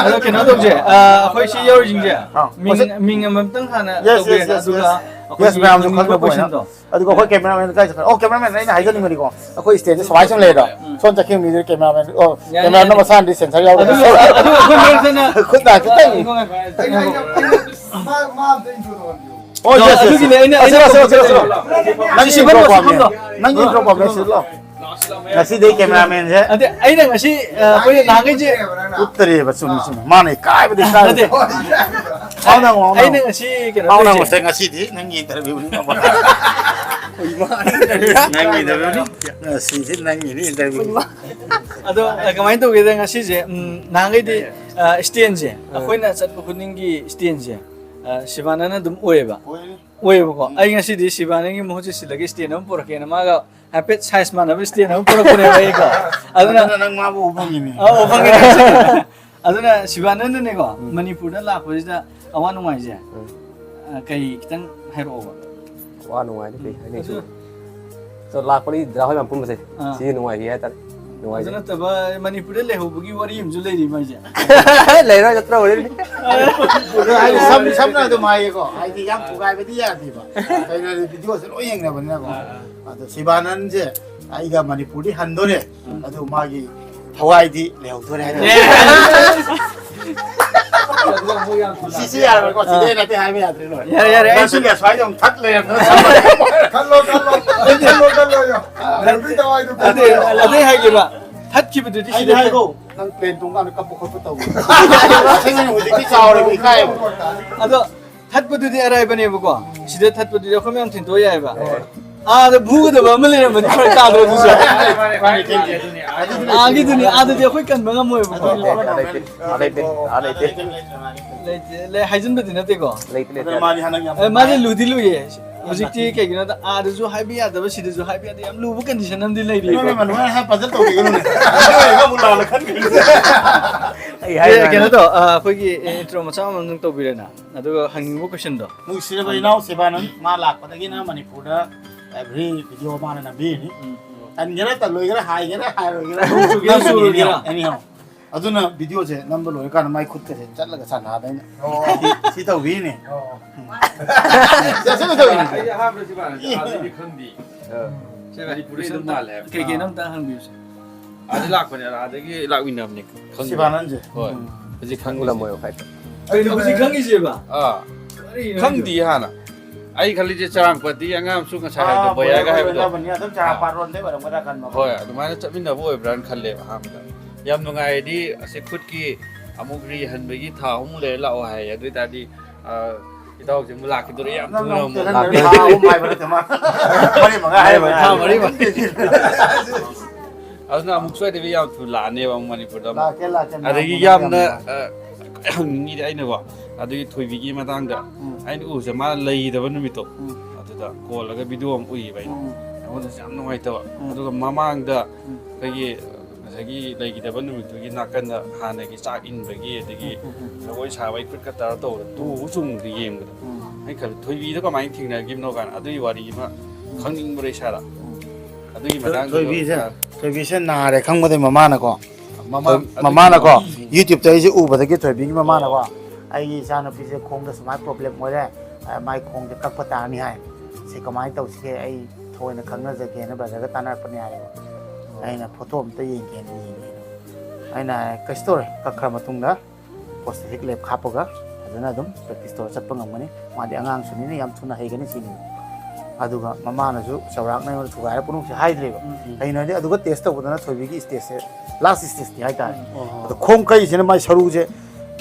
ꯑꯗꯣ ꯀꯩꯅꯣ ꯇꯧꯁꯦ, ꯑ, ꯑꯩꯈꯣꯏ ꯁꯤ ꯌꯧꯔꯤꯁꯤꯡꯁꯦ ꯑꯥ, ꯃꯤꯡ, ꯃꯁꯛ ꯃꯤꯡ ꯑꯃꯇꯪ ꯍꯥꯟꯅ ꯌꯦꯁ, ꯇꯧꯒꯦ, ꯌꯦꯁ, ꯌꯦꯁ, ꯑꯗꯨꯒ ꯌꯦꯁ꯫ ꯑꯩꯈꯣꯏꯒꯤ ꯌꯦꯁ, ꯃꯌꯥꯝꯁꯨ ꯃꯅꯤꯄꯨꯔ ꯈꯪꯅꯕ ꯑꯣꯏꯅ꯫ ꯀꯣꯏꯁꯟꯗꯣ꯫ ꯑꯗꯨꯒ ꯑꯩꯈꯣꯏ ꯀꯦꯃꯦꯔꯥꯃꯦꯟ ꯀꯥꯏ ꯆꯠꯈ꯭ꯔꯦ? ꯑꯣ, ꯀꯦꯃꯦꯔꯥꯃꯦꯟ, ꯑꯩꯅ ꯍꯥꯏꯖꯅꯤꯡꯕꯗꯤꯀꯣ, ꯑꯩꯈꯣꯏ ꯁ꯭ꯇꯦꯖꯁꯦ ꯁꯨꯃꯥꯏꯅ ꯁꯨꯝ ꯂꯩꯔꯦ꯫ ꯎꯝ꯫ ꯁꯣꯝ ꯆꯠꯈꯤꯕ ꯃꯤꯗꯨꯗꯤ ꯀꯦꯃꯦꯔꯥꯃꯦꯟ, ꯑꯣ, ꯌꯥꯅꯤ, ꯀꯦꯃꯦꯔꯥꯃꯦꯟ ꯌꯥꯅꯤ꯫ ꯃꯁꯥꯅꯗꯤ ꯁꯦꯟꯁꯔ ꯌꯥꯎꯗꯦ꯫ ꯑꯗꯨ, ꯑꯗꯨ ꯑꯩꯈꯣꯏ ꯃꯔꯛꯇꯅ ꯈꯨꯠꯅ ꯈꯤꯇꯪ꯫ ꯉꯥꯏꯈꯣ, ꯉꯥꯏꯈꯣ, ꯉꯥꯏꯈꯣ꯫ ꯑꯩ, ꯑꯩ, ꯑꯩ, ꯃꯥ, ꯃꯥ ꯑꯝꯇ intro ꯇꯧꯍꯟꯕꯤꯌꯨ꯫ ꯑꯣ, ꯌꯦꯁ, ꯌꯦꯁ, ꯑꯗꯨꯒꯤꯅꯦ ꯌꯦꯁ꯫ ꯑꯩꯅ, ꯑꯁꯤꯗ, ꯑꯩꯅ ꯑꯁꯤꯗ, ꯑꯁꯤꯗ, ꯑꯁꯤꯗ꯫ ꯁꯤ ꯅꯪꯒꯤ ꯁꯤ intro ꯐꯝꯃꯣ, ꯁꯤ ꯄꯥꯝꯃꯦ꯫ ꯐꯝꯃꯣ꯫ ꯅꯪꯒꯤ intro ꯄꯥꯝꯃꯦ, ꯁꯤꯗ ꯂꯥꯎ꯫ ꯉꯁꯤꯗꯤ cameraman ꯁꯦ ꯑꯗ ꯑꯩꯅ ꯉꯁꯤ ꯑ, ꯑꯩꯈꯣꯏ ꯅꯍꯥꯟꯈꯩꯁꯦ ꯎꯠꯇꯔꯤꯕ꯫ ꯆꯨꯝꯃꯤ, ꯆꯨꯝꯃꯤ꯫ ꯃꯥꯅ ꯏꯀꯥꯏꯕꯗꯤ ꯏꯀꯥꯏꯕ꯫ ꯅꯠꯇꯦ꯫ ꯍꯥꯎꯅ ꯍꯥꯎꯅ꯫ ꯑꯩꯅ ꯉꯁꯤ ꯀꯩꯅꯣ ꯍꯥꯎꯅ ꯇꯧꯔꯤꯁꯦ꯫ ꯉꯁꯤꯗꯤ ꯅꯪꯒꯤ interview ꯅꯤ꯫ ꯅꯪꯒꯤ interview ꯅꯤ꯫ ꯉꯁꯤꯗꯤ ꯅꯪꯒꯤꯅꯤ interview꯫ ꯑꯗꯣ ꯑ, ꯀꯃꯥꯏꯅ ꯇꯧꯒꯦꯗ ꯉꯁꯤꯁꯦ ꯎꯝ, ꯅꯍꯥꯟꯈꯩꯗꯤ ꯑ, stand ꯁꯦ ꯑꯩꯈꯣꯏꯅ ꯆꯠꯄ ꯈꯨꯗꯤꯡꯒꯤ stand ꯁꯦ ꯑ, ꯁꯤꯕꯥꯅꯥꯅ ꯑꯗꯨꯝ ꯑꯣꯏꯌꯦꯕ꯫ ꯑꯣꯏꯕꯀꯣ꯫ ꯑꯩ ꯉꯁꯤꯗꯤ ꯁꯤꯕꯥꯅꯥꯒꯤ ꯃꯍꯨꯠꯁꯤ ꯁꯤꯜꯂꯒ stand ꯑꯃ ꯄꯨꯔꯛꯀꯦꯅ ꯃꯥꯒ ꯍꯥꯏꯐꯦꯠ size ꯃꯥꯟꯅꯕ stand ꯑꯃ ꯄꯨꯔꯛꯄꯅꯦꯕ ꯑꯩꯀꯣ꯫ ꯑꯗꯨꯅ ꯑꯗꯨꯅ ꯅꯪ ꯃꯥꯕꯨ ꯎꯕ ꯐꯪꯉꯤꯅꯦ꯫ ꯑ, ꯎꯕ ꯐꯪꯉꯤꯅꯦ꯫ ꯑꯗꯨꯅ ꯁꯤꯕꯥꯅꯥꯅꯅꯦꯀꯣ ꯎꯝ꯫ ꯃꯅꯤꯄꯨꯔꯗ ꯂꯥꯛꯄꯁꯤꯗ ꯑꯋꯥ ꯅꯨꯡꯉꯥꯏꯁꯦ ꯎꯝ꯫ ꯑ, ꯀꯩ ꯈꯤꯇꯪ ꯍꯥꯏꯔꯛꯑꯣꯕ꯫ ꯋꯥ ꯅꯨꯡꯉꯥꯏꯗꯤ ꯀꯩ ꯍꯥꯏꯅꯤ ꯑꯗꯨ ꯁꯨꯝ꯫ So, ꯂꯥꯛꯄꯗꯤ ꯗꯗꯥ ꯍꯣꯏ ꯃꯌꯥꯝ ꯄꯨꯟꯕꯁꯦ ꯑꯥ꯫ ꯁꯤꯁꯦ ꯅꯨꯡꯉꯥꯏꯔꯤ ꯍꯥꯏꯇꯥꯔꯦ꯫ ꯑꯗꯨ ꯅꯨꯡꯉꯥꯏꯖꯩ꯫ ꯅꯠꯇꯕ ꯃꯅꯤꯄꯨꯔꯗ ꯂꯩꯍꯧꯕꯒꯤ ꯋꯥꯔꯤ ꯑꯃꯁꯨ ꯂꯩꯔꯤ ꯃꯥꯏꯁꯦ꯫ ꯂꯩꯔꯣꯏ ꯅꯠꯇ꯭ꯔꯣ ꯍꯣꯔꯦꯟ꯫ ꯑꯗꯣ ꯍꯥꯏꯗꯤ ꯁꯝ-, ꯁꯝꯅ ꯑꯗꯨꯝ ꯍꯥꯏꯒꯦꯀꯣ꯫ ꯍꯥꯏꯗꯤ ꯌꯥꯝ ꯊꯨꯒꯥꯏꯕꯗꯤ ꯌꯥꯗꯦꯕ꯫ ꯀꯩꯅꯣ ꯍꯥꯏꯗꯤ video ꯁꯦ ꯂꯣꯏ ꯌꯦꯡꯅꯕꯅꯤꯅꯀꯣ꯫ ꯑꯗꯣ ꯁꯤꯕꯥꯅꯟꯁꯦ ꯑꯩꯒ ꯃꯅꯤꯄꯨꯔꯗꯤ ꯍꯟꯗꯣꯔꯦ꯫ ꯑꯗꯨ ꯃꯥꯒꯤ ꯊꯋꯥꯏꯗꯤ ꯂꯩꯍꯧꯗꯣꯔꯦ ꯍꯥꯏꯇꯥꯔꯦ꯫ ꯁꯤꯁꯤ ꯌꯥꯔꯣꯏꯀꯣ꯫ ꯁꯤꯗꯤ ꯑꯩ ꯅꯠꯇꯦ ꯍꯥꯏꯕ ꯌꯥꯗ꯭ꯔꯦ ꯂꯣꯏꯔꯦ꯫ ꯌꯥꯔꯦ, ꯌꯥꯔꯦ, ꯑꯩ ꯅꯪꯁꯨ ꯁꯨꯝ ꯑꯁ꯭ꯋꯥꯏꯗ ꯑꯃꯨꯛ ꯊꯠ ꯂꯩꯔꯝꯗꯅ ꯁꯝ ꯈꯜꯂꯣ, ꯈꯜꯂꯣ꯫ ꯑꯗꯨ ꯈꯜꯂꯣ, ꯈꯜꯂꯣ, ꯌꯥ꯫ ꯂꯩꯍꯧꯗꯣꯏ ꯊꯋꯥꯏꯗꯣ ꯑꯗꯨ, ꯈꯜꯂꯣ, ꯌꯥ꯫ ꯑꯗꯨ ꯍꯥꯏꯒꯦꯕ꯫ ꯊꯠꯈꯤꯕꯗꯨꯗꯤ ꯑꯩꯗꯤ ꯁꯤꯗ ꯍꯥꯏꯒꯣ꯫ ꯅꯪ plane ꯇꯣꯡꯀꯥꯟꯗ ꯀꯞꯄ ꯈꯣꯠꯄ ꯇꯧꯕ꯫ ꯑꯁꯦꯡꯕꯅꯤ ꯍꯧꯖꯤꯛꯇꯤ ꯆꯥꯎꯔꯦꯕ, ꯏꯀꯥꯏꯌꯦꯕ꯫ ꯑꯗꯣ ꯊꯠꯄꯗꯨꯗꯤ ꯑꯔꯥꯏꯕꯅꯦꯕꯀꯣ꯫ ꯁꯤꯗ ꯊꯠꯄꯗꯨꯗꯤ ꯑꯩꯈꯣꯏ ꯃꯌꯥꯝ ꯊꯤꯟꯇꯣꯛ ꯌꯥꯏꯑꯕ꯫ ꯍꯣꯏ꯫ ꯑꯥꯗ ꯐꯨꯒꯗꯕ ꯑꯃ ꯂꯩꯔꯝꯃꯗꯤ ꯐꯔꯛ ꯇꯥꯗ꯭ꯔꯣ ꯑꯗꯨꯁꯨ? ꯃꯥꯅꯦ, ꯃꯥꯅꯦ, ꯃꯥꯅꯦ, ꯑꯗꯨꯅꯦ꯫ ꯑꯥꯒꯤꯗꯨꯅꯤ, ꯑꯥꯗꯗꯤ ꯑꯩꯈꯣꯏ ꯀꯟꯕ ꯉꯝꯃꯣꯏꯕꯀꯣ꯫ ꯑꯥ ꯂꯩꯇꯦ, ꯑꯥ ꯂꯩꯇꯦ, ꯑꯥ ꯂꯩꯇꯦ꯫ ꯂꯩꯇꯦ, ꯂꯩ-, ꯍꯥꯏꯖꯤꯟꯕꯗꯤ ꯅꯠꯇꯦꯀꯣ꯫ ꯂꯩꯇꯦ, ꯂꯩꯇꯦ꯫ ꯑꯗꯨꯅ ꯃꯥꯗꯤ ꯍꯟꯗꯛ ꯌꯥꯝ ꯑꯦ, ꯃꯥꯗꯤ ꯂꯨꯗꯤ ꯂꯨꯏꯌꯦ꯫ ꯍꯧꯖꯤꯛꯇꯤ ꯀꯩꯒꯤꯅꯣꯗ ꯑꯥꯗꯁꯨ ꯍꯥꯏꯕ ꯌꯥꯗꯕ, ꯁꯤꯗꯁꯨ ꯍꯥꯏꯕ ꯌꯥꯗꯕ ꯌꯥꯝ ꯂꯨꯕ condition ꯑꯃꯗꯤ ꯂꯩꯔꯤ꯫ ꯅꯣꯏ ꯃꯌꯥꯝ ꯑꯗꯨꯃꯥꯏꯅ ꯍꯥꯏ ꯄꯥꯖꯜ ꯇꯧꯕꯤꯒꯅꯨꯅꯦ꯫ ꯅꯣꯏ ꯑꯃꯨꯛ ꯂꯥꯟꯅ ꯈꯟꯈꯤꯅꯤ꯫ ꯑꯩ ꯑꯦ, ꯍꯥꯏꯕ ꯀꯩꯅꯣ ꯍꯥꯏꯕ꯫ ꯇꯧ, ꯑ, ꯑꯩꯈꯣꯏꯒꯤ intro ꯃꯆꯥ ꯑꯃ ꯑꯗꯨꯝ ꯇꯧꯕꯤꯔꯦꯅ, ꯑꯗꯨꯒ ꯍꯪꯅꯤꯡꯕ questionꯗꯣ꯫ ꯅꯨꯡꯁꯤꯔꯕ ꯏꯅꯥꯎ ꯁꯤꯕꯥꯅꯟ, ꯃꯥ ꯂꯥꯛꯄꯗꯒꯤꯅ ꯃꯅꯤꯄꯨꯔꯗ every video ꯃꯥꯅ ꯅꯝꯕꯤꯔꯤꯅꯤ꯫ ꯎꯝ꯫ ꯇꯟꯒꯦꯔꯥ ꯇꯜꯂꯣꯏꯒꯦꯔꯥ, ꯍꯥꯏꯒꯦꯔꯥ ꯍꯥꯏꯔꯣꯏꯒꯦꯔꯥ, ꯆꯨꯒꯦꯔꯥ ꯅꯝꯃꯤꯅꯤꯅꯦ, ꯆꯨꯔꯣꯏꯒꯦꯔꯥ꯫ Anyhow꯫ ꯑꯗꯨꯅ videoꯁꯦ ꯅꯝꯕ ꯂꯣꯏꯔꯀꯥꯟꯗ ꯃꯥꯏ ꯈꯨꯠꯀꯁꯦ ꯆꯠꯂꯒ ꯁꯥꯟꯅꯗꯣꯏꯅꯦ꯫ ꯑꯣ꯫ ꯁꯤ, ꯁꯤ ꯇꯧꯕꯤꯅꯦ꯫ ꯑꯣ꯫ ꯆꯠꯁꯤꯟꯅ ꯇꯧꯔꯤꯅꯦ꯫ ꯑꯩꯗꯤ ꯑꯍꯥꯟꯕꯗ ꯁꯤꯕꯥꯅꯟꯁꯦ ꯑꯥꯗꯩꯗꯤ ꯈꯪꯗꯦ꯫ ꯑꯥ꯫ ꯁꯤ ꯃꯅꯤꯄꯨꯔꯗꯩ ꯑꯗꯨꯝ ꯃꯥꯜꯂꯦ ꯍꯥꯏꯕ꯫ ꯀꯩ ꯀꯩꯅꯣ ꯑꯝꯇ ꯍꯪꯕꯤꯌꯨꯁꯦ꯫ ꯑꯥꯗꯩ ꯂꯥꯛꯄꯅꯦ, ꯑꯥꯗꯒꯤ ꯂꯥꯛꯃꯤꯟꯅꯕꯅꯦ꯫ ꯈꯪꯗꯦ꯫ ꯁꯤꯕꯥꯅꯟꯁꯦ? ꯍꯣꯏ꯫ ꯎꯝ꯫ ꯍꯧꯖꯤꯛ ꯈꯪꯉꯤꯁꯦ꯫ ꯎꯔꯝꯃꯣꯏꯕ ꯐꯥꯏꯠꯇ꯫ ꯀꯩꯅꯣ ꯍꯧꯖꯤꯛ ꯈꯪꯉꯤꯁꯦꯕ? ꯑꯥ꯫ ꯀꯔꯤꯅꯣ ꯈꯪꯗꯦ ꯍꯥꯏꯁꯦ? ꯍꯥꯟꯅ꯫ ꯑꯩ ꯈꯜꯂꯤꯁꯦ ꯆꯔꯥꯡꯄꯥꯠꯇꯤ ꯑꯉꯥꯡꯁꯨ ꯉꯁꯥꯏ ꯍꯥꯏꯕꯗꯣ, ꯕꯣꯌꯥꯒ ꯍꯥꯏꯕꯗꯣ꯫ ꯑꯗꯨꯝ ꯆꯔꯥꯡꯄꯥꯠ ꯔꯣꯝꯗꯩ ꯑꯣꯏꯔꯝꯒꯗ꯭ꯔꯥ ꯈꯟꯕ꯫ ꯍꯣꯏ, ꯑꯗꯨꯃꯥꯏꯅ ꯆꯠꯃꯤꯟꯅꯕ ꯑꯣꯏꯕ꯭ꯔꯥꯅ ꯈꯜꯂꯦꯕ ꯑꯍꯥꯟꯕꯗ꯫ ꯌꯥꯝ ꯅꯨꯡꯉꯥꯏꯔꯗꯤ ꯑꯁꯤ ꯈꯨꯠꯀꯤ ꯑꯃꯨꯛ ꯔꯤꯍꯟꯕꯒꯤ ꯊꯥ ꯑꯍꯨꯝ ꯂꯩꯔ ꯂꯥꯛꯑꯣ ꯍꯥꯏꯌꯦ꯫ ꯑꯗꯨ ꯑꯣꯏꯇꯥꯔꯗꯤ, ꯑ, ꯏꯇꯥꯎꯁꯦ ꯑꯃꯨꯛ ꯂꯥꯛꯈꯤꯗꯣꯔꯦ, ꯌꯥꯝ ꯊꯨꯅ ꯑꯃꯨꯛ꯫ ꯊꯥ ꯑꯍꯨꯝ ꯍꯥꯏꯕ ꯅꯠꯇꯦ, ꯃꯥ ꯃꯔꯤ ꯃꯉꯥ ꯍꯥꯏꯕ꯫ ꯊꯥ ꯃꯔꯤ ꯃꯉꯥ꯫ ꯑꯗꯨꯅ ꯑꯃꯨꯛ ꯁꯣꯏꯗꯕꯤ ꯌꯥꯝ ꯊꯨꯅ ꯂꯥꯛꯑꯅꯦꯕ ꯑꯃꯨꯛ ꯃꯅꯤꯄꯨꯔꯗ ꯑꯃꯨꯛ꯫ ꯂꯥꯛꯀꯦ, ꯂꯥꯛꯀꯦ, ꯃꯌꯥꯝ ꯑꯗꯒꯤ ꯃꯌꯥꯝ ꯌꯥꯝꯅ, ꯂꯥꯛꯀꯦ꯫ ꯑ, ꯍꯪꯅꯤꯡꯉꯤꯗꯤ ꯑꯩꯅꯀꯣ, ꯑꯗꯨꯒꯤ ꯊꯣꯏꯕꯤꯒꯤ ꯃꯇꯥꯡꯗ ꯎꯝ꯫ ꯑꯩꯅ ꯎꯕꯁꯦ ꯃꯥꯅ ꯂꯩꯈꯤꯗꯕ ꯅꯨꯃꯤꯠꯇꯣ, ꯎꯝ꯫ ꯑꯗꯨꯗ ꯀꯣꯜꯂꯒ ꯚꯤꯗꯤꯑꯣ ꯑꯃ ꯎꯏꯌꯦꯕ ꯑꯩꯅ꯫ ꯎꯝ꯫ ꯑꯩꯉꯣꯟꯗꯁꯨ ꯌꯥꯝ ꯅꯨꯡꯉꯥꯏꯇꯕ꯫ ꯎꯝ꯫ ꯑꯗꯨꯒ ꯃꯃꯥꯡꯗ ꯎꯝ꯫ ꯑꯩꯈꯣꯏꯒꯤ ꯉꯁꯥꯏꯒꯤ ꯂꯩꯈꯤꯗꯕ ꯅꯨꯃꯤꯠꯇꯨꯒꯤ ꯅꯥꯀꯟꯗ ꯍꯥꯟꯅꯒꯤ ꯆꯥꯛ ꯏꯟꯕꯒꯤ, ꯑꯗꯒꯤ ꯎꯝ, ꯎꯝ, ꯎꯝ꯫ ꯖꯒꯣꯏ ꯁꯥꯕꯒꯤ ꯈꯨꯠꯀ ꯇꯧꯔ ꯇꯧꯕꯗ ꯇꯨꯕ ꯆꯣꯡꯕꯗ ꯌꯦꯡꯕꯗ ꯎꯝ꯫ ꯑꯩꯅ ꯈꯜꯂꯦ, ꯊꯣꯏꯕꯤꯗ ꯀꯃꯥꯏꯅ ꯊꯦꯡꯅꯈꯤꯕꯅꯣ ꯀꯥꯏꯅ꯫ ꯑꯗꯨꯒꯤ ꯋꯥꯔꯤ ꯑꯃ ꯈꯪꯅꯤꯡꯕꯗ ꯏꯁꯥꯗ꯫ ꯎꯝ꯫ ꯑꯗꯨꯒꯤ ꯃꯇꯥꯡꯗ ꯊꯣꯏꯕꯤꯁꯦ, ꯑ, ꯊꯣꯏꯕꯤꯁꯦ ꯅꯥꯔꯦ ꯈꯪꯕꯗꯩ ꯃꯃꯥꯅꯀꯣ, ꯃꯃꯥ-, ꯑꯗꯨꯒꯤ ꯃꯃꯥꯅꯀꯣ ꯃꯃꯥ-, ꯌꯨꯇ꯭ꯌꯨꯕꯇ ꯑꯩꯁꯦ ꯎꯕꯗꯒꯤ ꯊꯣꯏꯕꯤꯒꯤ ꯃꯃꯥꯅꯀꯣ, ꯑꯣ꯫ "ꯑꯩꯒꯤ ꯏꯆꯥꯅꯨꯄꯤꯁꯦ ꯈꯣꯡꯗ ꯁꯨꯃꯥꯏꯅ ꯄ꯭ꯔꯣꯕ꯭ꯂꯦꯝ ꯑꯣꯏꯔꯦ, ꯑ, ꯃꯥꯏ ꯈꯣꯡꯁꯦ ꯀꯛꯄ ꯇꯥꯔꯅꯤ" ꯍꯥꯏ꯫ "ꯁꯤ ꯀꯃꯥꯏꯅ ꯇꯧꯁꯤꯒꯦ? ꯑꯩ ꯊꯣꯏꯅ ꯈꯪꯅꯖꯒꯦꯅ ꯕ꯭ꯔꯗꯔꯒ ꯇꯥꯟꯅꯔꯛꯄꯅꯦ" ꯍꯥꯏꯌꯦꯕ꯫ ꯑꯩꯅ ꯐꯣꯇꯣ ꯑꯝꯇ ꯌꯦꯡꯒꯦꯅ ꯌꯦꯡꯉꯦ꯫ ꯑꯩꯅ ꯍꯥꯏ, "ꯀꯩꯁꯨ ꯇꯧꯔꯣꯏ, ꯀꯛꯈ꯭ꯔ ꯃꯇꯨꯡꯗ ꯄ꯭ꯔꯣꯁꯊꯦꯇꯤꯛ ꯂꯦꯞ ꯍꯥꯞꯄꯒ ꯐꯖꯅ ꯑꯗꯨꯝ ꯄ꯭ꯔꯦꯛꯇꯤꯁ ꯇꯧꯔ ꯆꯠꯄ ꯉꯝꯒꯅꯤ꯫ ꯃꯥꯗꯤ ꯑꯉꯥꯡꯁꯨꯅꯤꯅ ꯌꯥꯝ ꯊꯨꯅ ꯍꯩꯒꯅꯤ" ꯁꯤꯅꯤ꯫ ꯑꯗꯨꯒ ꯃꯃꯥꯅꯁꯨ ꯆꯥꯎꯔꯥꯛꯅ ꯑꯩꯉꯣꯟꯗ ꯊꯨꯒꯥꯏꯔ ꯄꯨꯝꯅꯃꯛꯁꯦ ꯍꯥꯏꯗ꯭ꯔꯦꯕ꯫ ꯎꯝ, ꯎꯝ꯫ ꯀꯩꯅꯣ ꯍꯥꯏꯗꯤ ꯑꯗꯨꯒ ꯇꯦꯁ ꯇꯧꯕꯗꯅ ꯊꯣꯏꯕꯤꯒꯤ ꯁ꯭ꯇꯦꯖꯁꯦ, ꯂꯥꯁ ꯁ꯭ꯇꯦꯖꯇꯤ ꯍꯥꯏꯇꯥꯔꯦ꯫ ꯑꯣ꯫ ꯑꯗꯣ ꯈꯣꯡ ꯀꯛꯏꯁꯤꯅ ꯃꯥꯏ ꯁꯔꯨꯁꯦ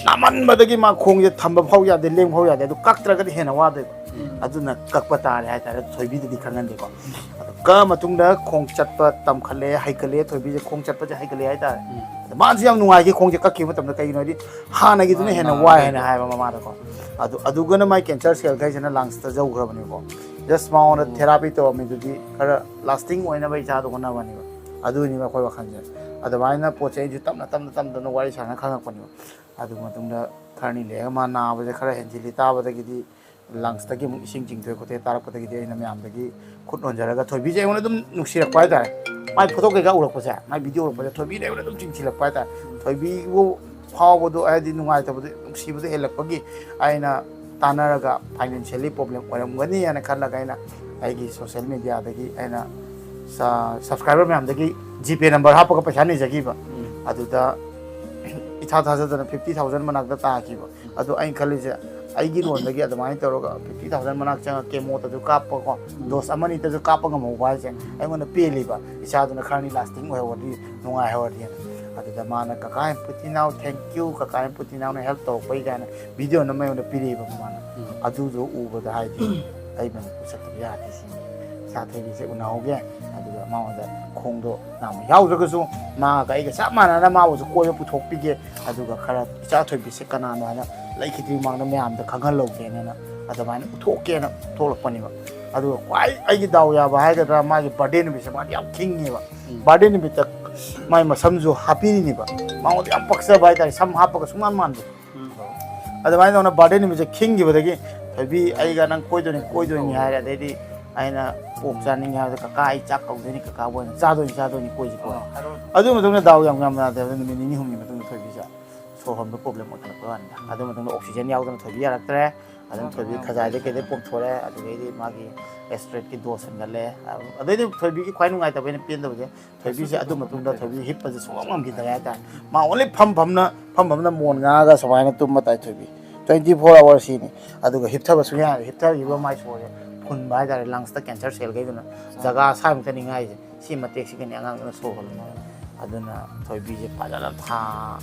ꯅꯥꯃꯟꯕꯗꯒꯤ ꯃꯥ ꯈꯣꯡꯁꯦ ꯊꯝꯕ ꯐꯥꯎ ꯌꯥꯗꯦ, ꯂꯦꯡ ꯐꯥꯎ ꯌꯥꯗꯦ꯫ ꯑꯗꯨ ꯀꯛꯇ꯭ꯔꯒꯗꯤ ꯍꯦꯟꯅ ꯋꯥꯗꯣꯏꯕ꯫ ꯎꯝ꯫ ꯑꯗꯨꯅ ꯀꯛꯄ ꯇꯥꯔꯦ ꯍꯥꯏꯇꯥꯔꯦ꯫ ꯊꯣꯏꯕꯤꯗꯗꯤ ꯈꯪꯍꯟꯗꯦꯀꯣ꯫ ꯑꯗꯣ ꯀꯛꯑ ꯃꯇꯨꯡꯗ ꯈꯣꯡ ꯆꯠꯄ ꯇꯝꯈꯠꯂꯦ, ꯍꯩꯒꯠꯂꯦ, ꯊꯣꯏꯕꯤꯁꯦ ꯈꯣꯡ ꯆꯠꯄꯁꯦ ꯍꯩꯒꯠꯂꯦ ꯍꯥꯏꯇꯥꯔꯦ꯫ ꯎꯝ꯫ ꯑꯗꯣ ꯃꯥꯁꯨ ꯌꯥꯝ ꯅꯨꯡꯉꯥꯏꯈꯤ ꯈꯣꯡꯁꯦ ꯀꯛꯈꯤꯕ ꯃꯇꯝꯗ꯫ ꯀꯩꯒꯤꯅꯣ ꯍꯥꯏꯗꯤ ꯍꯥꯟꯅꯒꯤꯗꯨꯅ ꯍꯦꯟꯅ ꯋꯥꯏ ꯍꯥꯏꯅ ꯍꯥꯏꯕ ꯃꯃꯥꯗꯀꯣ꯫ ꯑꯗꯨ, ꯑꯗꯨꯒꯅ ꯃꯥꯏ ꯀꯦꯟꯁꯔ ꯁꯦꯜꯈꯩꯁꯤꯅ ꯂꯪꯁꯇ ꯌꯧꯈ꯭ꯔꯕꯅꯦꯀꯣ꯫ ꯖꯁ ꯃꯉꯣꯟꯗ ꯊꯦꯔꯥꯄꯤ ꯇꯧꯔꯝꯃꯤꯗꯨꯗꯤ ꯈꯔ ꯂꯥꯁꯇꯤꯡ ꯑꯣꯏꯅꯕ ꯏꯆꯥꯗꯣ ꯍꯣꯠꯅꯕꯅꯦꯕ꯫ ꯑꯗꯨꯅꯤꯕ ꯑꯩꯈꯣꯏ ꯋꯥꯈꯜꯁꯦ꯫ ꯑꯗꯨꯃꯥꯏꯅ ꯄꯣꯠꯁꯦ ꯑꯩꯁꯨ ꯇꯞꯅ, ꯇꯞꯅ, ꯇꯞꯅ, ꯇꯞꯅ ꯋꯥꯔꯤ ꯁꯥꯟꯅ ꯈꯪꯉꯛꯄꯅꯦꯕ꯫ ꯑꯗꯨ ꯃꯇꯨꯡꯗ ꯈꯔꯅꯤ ꯂꯩꯔꯒ ꯃꯥ ꯅꯥꯕꯁꯦ ꯈꯔ ꯍꯦꯟꯖꯤꯜꯂꯤ ꯇꯥꯕꯗꯒꯤꯗꯤ ꯂꯪꯁꯇꯒꯤ ꯑꯃꯨꯛ ꯏꯁꯤꯡ ꯆꯤꯡꯊꯣꯛꯑꯦ ꯈꯣꯠꯇꯣꯛꯑꯦ ꯇꯥꯔꯛꯄꯗꯒꯤꯗꯤ ꯑꯩꯅ ꯃꯌꯥꯝꯗꯒꯤ ꯈꯨꯠ ꯅꯣꯟꯖꯔꯒ ꯊꯣꯏꯕꯤꯁꯦ ꯑꯩꯉꯣꯟꯗ ꯑꯗꯨꯝ ꯅꯨꯡꯁꯤꯔꯛꯄ ꯍꯥꯏꯇꯥꯔꯦ꯫ ꯃꯥꯏ ꯐꯣꯇꯣ ꯀꯩꯀꯥ ꯎꯔꯛꯄꯁꯦ, ꯃꯥꯏ ꯚꯤꯗꯤꯑꯣ ꯎꯔꯛꯄꯁꯦ, ꯊꯣꯏꯕꯤꯅ ꯑꯩꯉꯣꯟꯗ ꯑꯗꯨꯝ ꯆꯤꯡꯁꯤꯜꯂꯛꯄ ꯍꯥꯏꯇꯥꯔꯦ꯫ ꯊꯣꯏꯕꯤꯕꯨ ꯐꯥꯎꯕꯗꯣ ꯍꯥꯏꯗꯤ ꯅꯨꯡꯉꯥꯏꯇꯕꯗꯣ, ꯅꯨꯡꯁꯤꯕꯗꯣ ꯍꯦꯜꯂꯛꯄꯒꯤ ꯑꯩꯅ ꯇꯥꯟꯅꯔꯒ ꯐꯥꯏꯅꯥꯟꯁꯤꯌꯦꯜꯂꯤ ꯄ꯭ꯔꯣꯕ꯭ꯂꯦꯝ ꯑꯣꯏꯔꯝꯒꯅꯤ ꯍꯥꯏꯅ ꯈꯜꯂꯒ ꯑꯩꯅ ꯑꯩꯒꯤ ꯁꯣꯁꯤꯌꯦꯜ ꯃꯦꯗꯤꯌꯥꯗꯒꯤ ꯑꯩꯅ ꯁ-, ꯁꯕꯁꯀ꯭ꯔꯥꯏꯕꯔ ꯃꯌꯥꯝꯗꯒꯤ ꯖꯤꯄꯦ ꯅꯝꯕꯔ ꯍꯥꯞꯄꯒ ꯄꯩꯁꯥ ꯅꯤꯖꯈꯤꯕ꯫ ꯑꯗꯨꯗ ꯏꯊꯥ ꯊꯥꯖꯗꯅ ꯐꯤꯐꯇꯤ ꯊꯥꯎꯖꯟ ꯃꯅꯥꯛꯇ ꯇꯥꯈꯤꯕ꯫ ꯑꯗꯣ ꯑꯩꯅ ꯈꯜꯂꯤꯁꯦ, ꯑꯩꯒꯤ ꯂꯣꯟꯗꯒꯤ ꯑꯗꯨꯃꯥꯏꯅ ꯇꯧꯔꯒ fifty thousand ꯃꯅꯥꯛ ꯆꯪꯉ ꯀꯦꯃꯣꯗꯁꯨ ꯀꯥꯞꯄꯀꯣ, ꯗꯣꯁ ꯑꯃꯅꯤꯇꯁꯨ ꯀꯥꯞꯄ ꯉꯝꯍꯧꯕ ꯍꯥꯏꯁꯦ ꯑꯩꯉꯣꯟꯗ ꯄꯦꯜꯂꯤꯕ, ꯏꯁꯥꯗꯨꯅ ꯈꯔꯅꯤ ꯂꯥꯁꯇꯤꯡ ꯑꯣꯏꯍꯧꯔꯗꯤ, ꯅꯨꯡꯉꯥꯏꯍꯧꯔꯗꯤ꯫ ꯑꯗꯨꯗ ꯃꯥꯅ "ꯀꯀꯥ ꯑꯦꯝ ꯄꯨꯇꯤꯅꯥꯎ, thank you, ꯀꯀꯥ ꯑꯦꯝ ꯄꯨꯇꯤꯅꯥꯎꯅ help ꯇꯧꯔꯛꯄꯩ" ꯀꯥꯏꯅ ꯚꯤꯗꯤꯑꯣ ꯑꯃ ꯑꯩꯉꯣꯟꯗ ꯄꯤꯔꯛꯑꯦꯕ ꯃꯥꯅ꯫ ꯑꯗꯨꯗꯣ ꯎꯕꯗ ꯍꯥꯏꯗꯤ ꯑꯩ ꯃꯅꯤꯄꯨꯔ ꯆꯠꯇꯕ ꯌꯥꯗꯦ ꯁꯤꯅꯤ꯫ ꯏꯆꯥ ꯊꯣꯏꯕꯤꯁꯦ ꯎꯅꯍꯧꯒꯦ, ꯑꯗꯨꯒ ꯃꯉꯣꯟꯗ ꯈꯣꯡꯗꯣ ꯅꯥꯝꯃ ꯌꯥꯎꯗ꯭ꯔꯒꯁꯨ ꯃꯥꯒ ꯑꯩꯒ ꯆꯞ ꯃꯥꯟꯅꯅ ꯃꯥꯕꯨꯁꯨ ꯀꯣꯏꯕ ꯄꯨꯊꯣꯛꯄꯤꯒꯦ, ꯑꯗꯨꯒ ꯈꯔ ꯏꯆꯥ ꯊꯣꯏꯕꯤꯁꯦ ꯀꯅꯥꯅꯣ ꯍꯥꯏꯅ ꯂꯩꯈꯤꯗ꯭ꯔꯤ ꯃꯃꯥꯡꯗ ꯃꯌꯥꯝꯗ ꯈꯪꯍꯜꯍꯧꯒꯦꯅ ꯑꯗꯨꯃꯥꯏꯅ ꯎꯠꯊꯣꯛꯀꯦꯅ ꯊꯣꯛꯂꯛꯄꯅꯦꯕ꯫ ꯑꯗꯨꯒ ꯈ꯭ꯋꯥꯏ ꯑꯩꯒꯤ ꯗꯥꯎ ꯌꯥꯕ ꯍꯥꯏꯒꯗ꯭ꯔꯥ, ꯃꯥꯒꯤ ꯕꯥꯔꯗꯦ ꯅꯨꯃꯤꯠꯁꯦ ꯃꯥꯗꯤ ꯌꯥꯝ ꯈꯤꯡꯉꯦꯕ꯫ ꯕꯥꯔꯗꯦ ꯅꯨꯃꯤꯠꯇ ꯃꯥꯏ ꯃꯁꯝꯁꯨ ꯍꯥꯞꯄꯤꯔꯤꯅꯦꯕ꯫ ꯃꯉꯣꯟꯗ ꯌꯥꯝ ꯄꯛꯆꯕ ꯍꯥꯏꯇꯥꯔꯦ, ꯁꯝ ꯍꯥꯞꯄꯒ ꯁꯨꯡꯃꯥꯟ ꯃꯥꯟꯗꯦ꯫ ꯑꯗꯨꯃꯥꯏꯅ ꯇꯧꯅ ꯕꯥꯔꯗꯦ ꯅꯨꯃꯤꯠꯁꯦ ꯈꯤꯡꯈꯤꯕꯗꯒꯤ "ꯊꯣꯏꯕꯤ, ꯑꯩꯒ ꯅꯪ ꯀꯣꯏꯗꯣꯏꯅꯤ, ꯀꯣꯏꯗꯣꯏꯅꯤ" ꯍꯥꯏꯔꯦ꯫ ꯑꯗꯩꯗꯤ ꯑꯩꯅ "ꯄꯣꯛ ꯆꯥꯅꯤꯡꯉꯦ" ꯍꯥꯏꯕꯗ "ꯀꯀꯥ, ꯑꯩ ꯆꯥꯛ ꯀꯧꯗꯣꯏꯅꯤ, ꯀꯀꯥꯕꯨ ꯑꯣꯏꯅ ꯆꯥꯗꯣꯏꯅꯤ, ꯆꯥꯗꯣꯏꯅꯤ, ꯀꯣꯏꯁꯤ, ꯀꯣꯏ"꯫ ꯑꯗꯨ ꯃꯇꯨꯡꯗ ꯗꯥꯎ ꯌꯥꯝ ꯌꯥꯝꯅ ꯌꯥꯗꯕꯗ ꯅꯨꯃꯤꯠ ꯅꯤꯅꯤ ꯍꯨꯝꯅꯤ ꯃꯇꯨꯡꯗ ꯊꯣꯏꯕꯤꯁꯦ ꯁꯣꯔ ꯍꯣꯟꯕ ꯄ꯭ꯔꯣꯕ꯭ꯂꯦꯝ ꯑꯣꯏꯈꯠꯂꯛꯄ ꯋꯥꯅꯤꯗ꯫ ꯑꯗꯨ ꯃꯇꯨꯡꯗ ꯑꯣꯛꯁꯤꯖꯦꯟ ꯌꯥꯎꯗꯅ ꯊꯣꯏꯕꯤ ꯌꯥꯔꯛꯇ꯭ꯔꯦ꯫ ꯑꯗꯨꯝ ꯊꯣꯏꯕꯤ ꯈꯖꯥꯏꯗꯩ ꯀꯩꯗꯩ ꯄꯣꯝꯊꯣꯔꯦ꯫ ꯑꯗꯨꯗꯩꯗꯤ ꯃꯥꯒꯤ ꯑꯦꯁꯇ꯭ꯔꯦꯠꯀꯤ ꯗꯣꯁ ꯍꯦꯟꯒꯠꯂꯦ꯫ ꯑꯗꯩꯗꯤ ꯊꯣꯏꯕꯤꯒꯤ ꯈ꯭ꯋꯥꯏ ꯅꯨꯡꯉꯥꯏꯇꯕ, ꯑꯩꯅ ꯄꯦꯟꯗꯕꯁꯦ, ꯊꯣꯏꯕꯤꯁꯦ ꯑꯗꯨ ꯃꯇꯨꯡꯗ ꯊꯣꯏꯕꯤ ꯍꯤꯞꯄꯁꯦ ꯁꯨꯡꯉꯝ ꯉꯝꯈꯤꯗ꯭ꯔꯦ ꯍꯥꯏꯇꯥꯔꯦ꯫ ꯃꯥ ꯑꯣꯟꯂꯤ ꯐꯝ ꯐꯝꯅ, ꯐꯝ ꯐꯝꯅ ꯃꯣꯟ ꯉꯥꯒ ꯁꯨꯃꯥꯏꯅ ꯇꯨꯝꯕ ꯇꯥꯏ ꯊꯣꯏꯕꯤ꯫ Twenty four hour ꯁꯤꯅꯤ꯫ ꯑꯗꯨꯒ ꯍꯤꯞꯊꯕ ꯁꯨꯡꯌꯥ ꯌꯥꯗꯦ꯫ ꯍꯤꯞꯊꯈꯤꯕ ꯃꯥꯏ ꯁꯣꯔꯁꯦ ꯐꯨꯟꯕ ꯍꯥꯏꯇꯥꯔꯦ, ꯂꯪꯁꯇ ꯀꯦꯟꯁꯔ ꯁꯦꯜꯈꯩꯗꯨꯅ ꯖꯒꯥ ꯑꯁꯥꯡꯕ ꯈꯛꯇꯅꯤ ꯉꯥꯏꯁꯦ꯫ ꯁꯤ ꯃꯇꯦꯛꯁꯤꯒꯅꯤ ꯑꯉꯥꯡꯗꯨꯅ ꯁꯣꯔ ꯍꯣꯜꯂꯝꯃꯒ꯫ ꯑꯗꯨꯅ ꯊꯣꯏꯕꯤꯁꯦ ꯐꯖꯅ ꯊꯥ,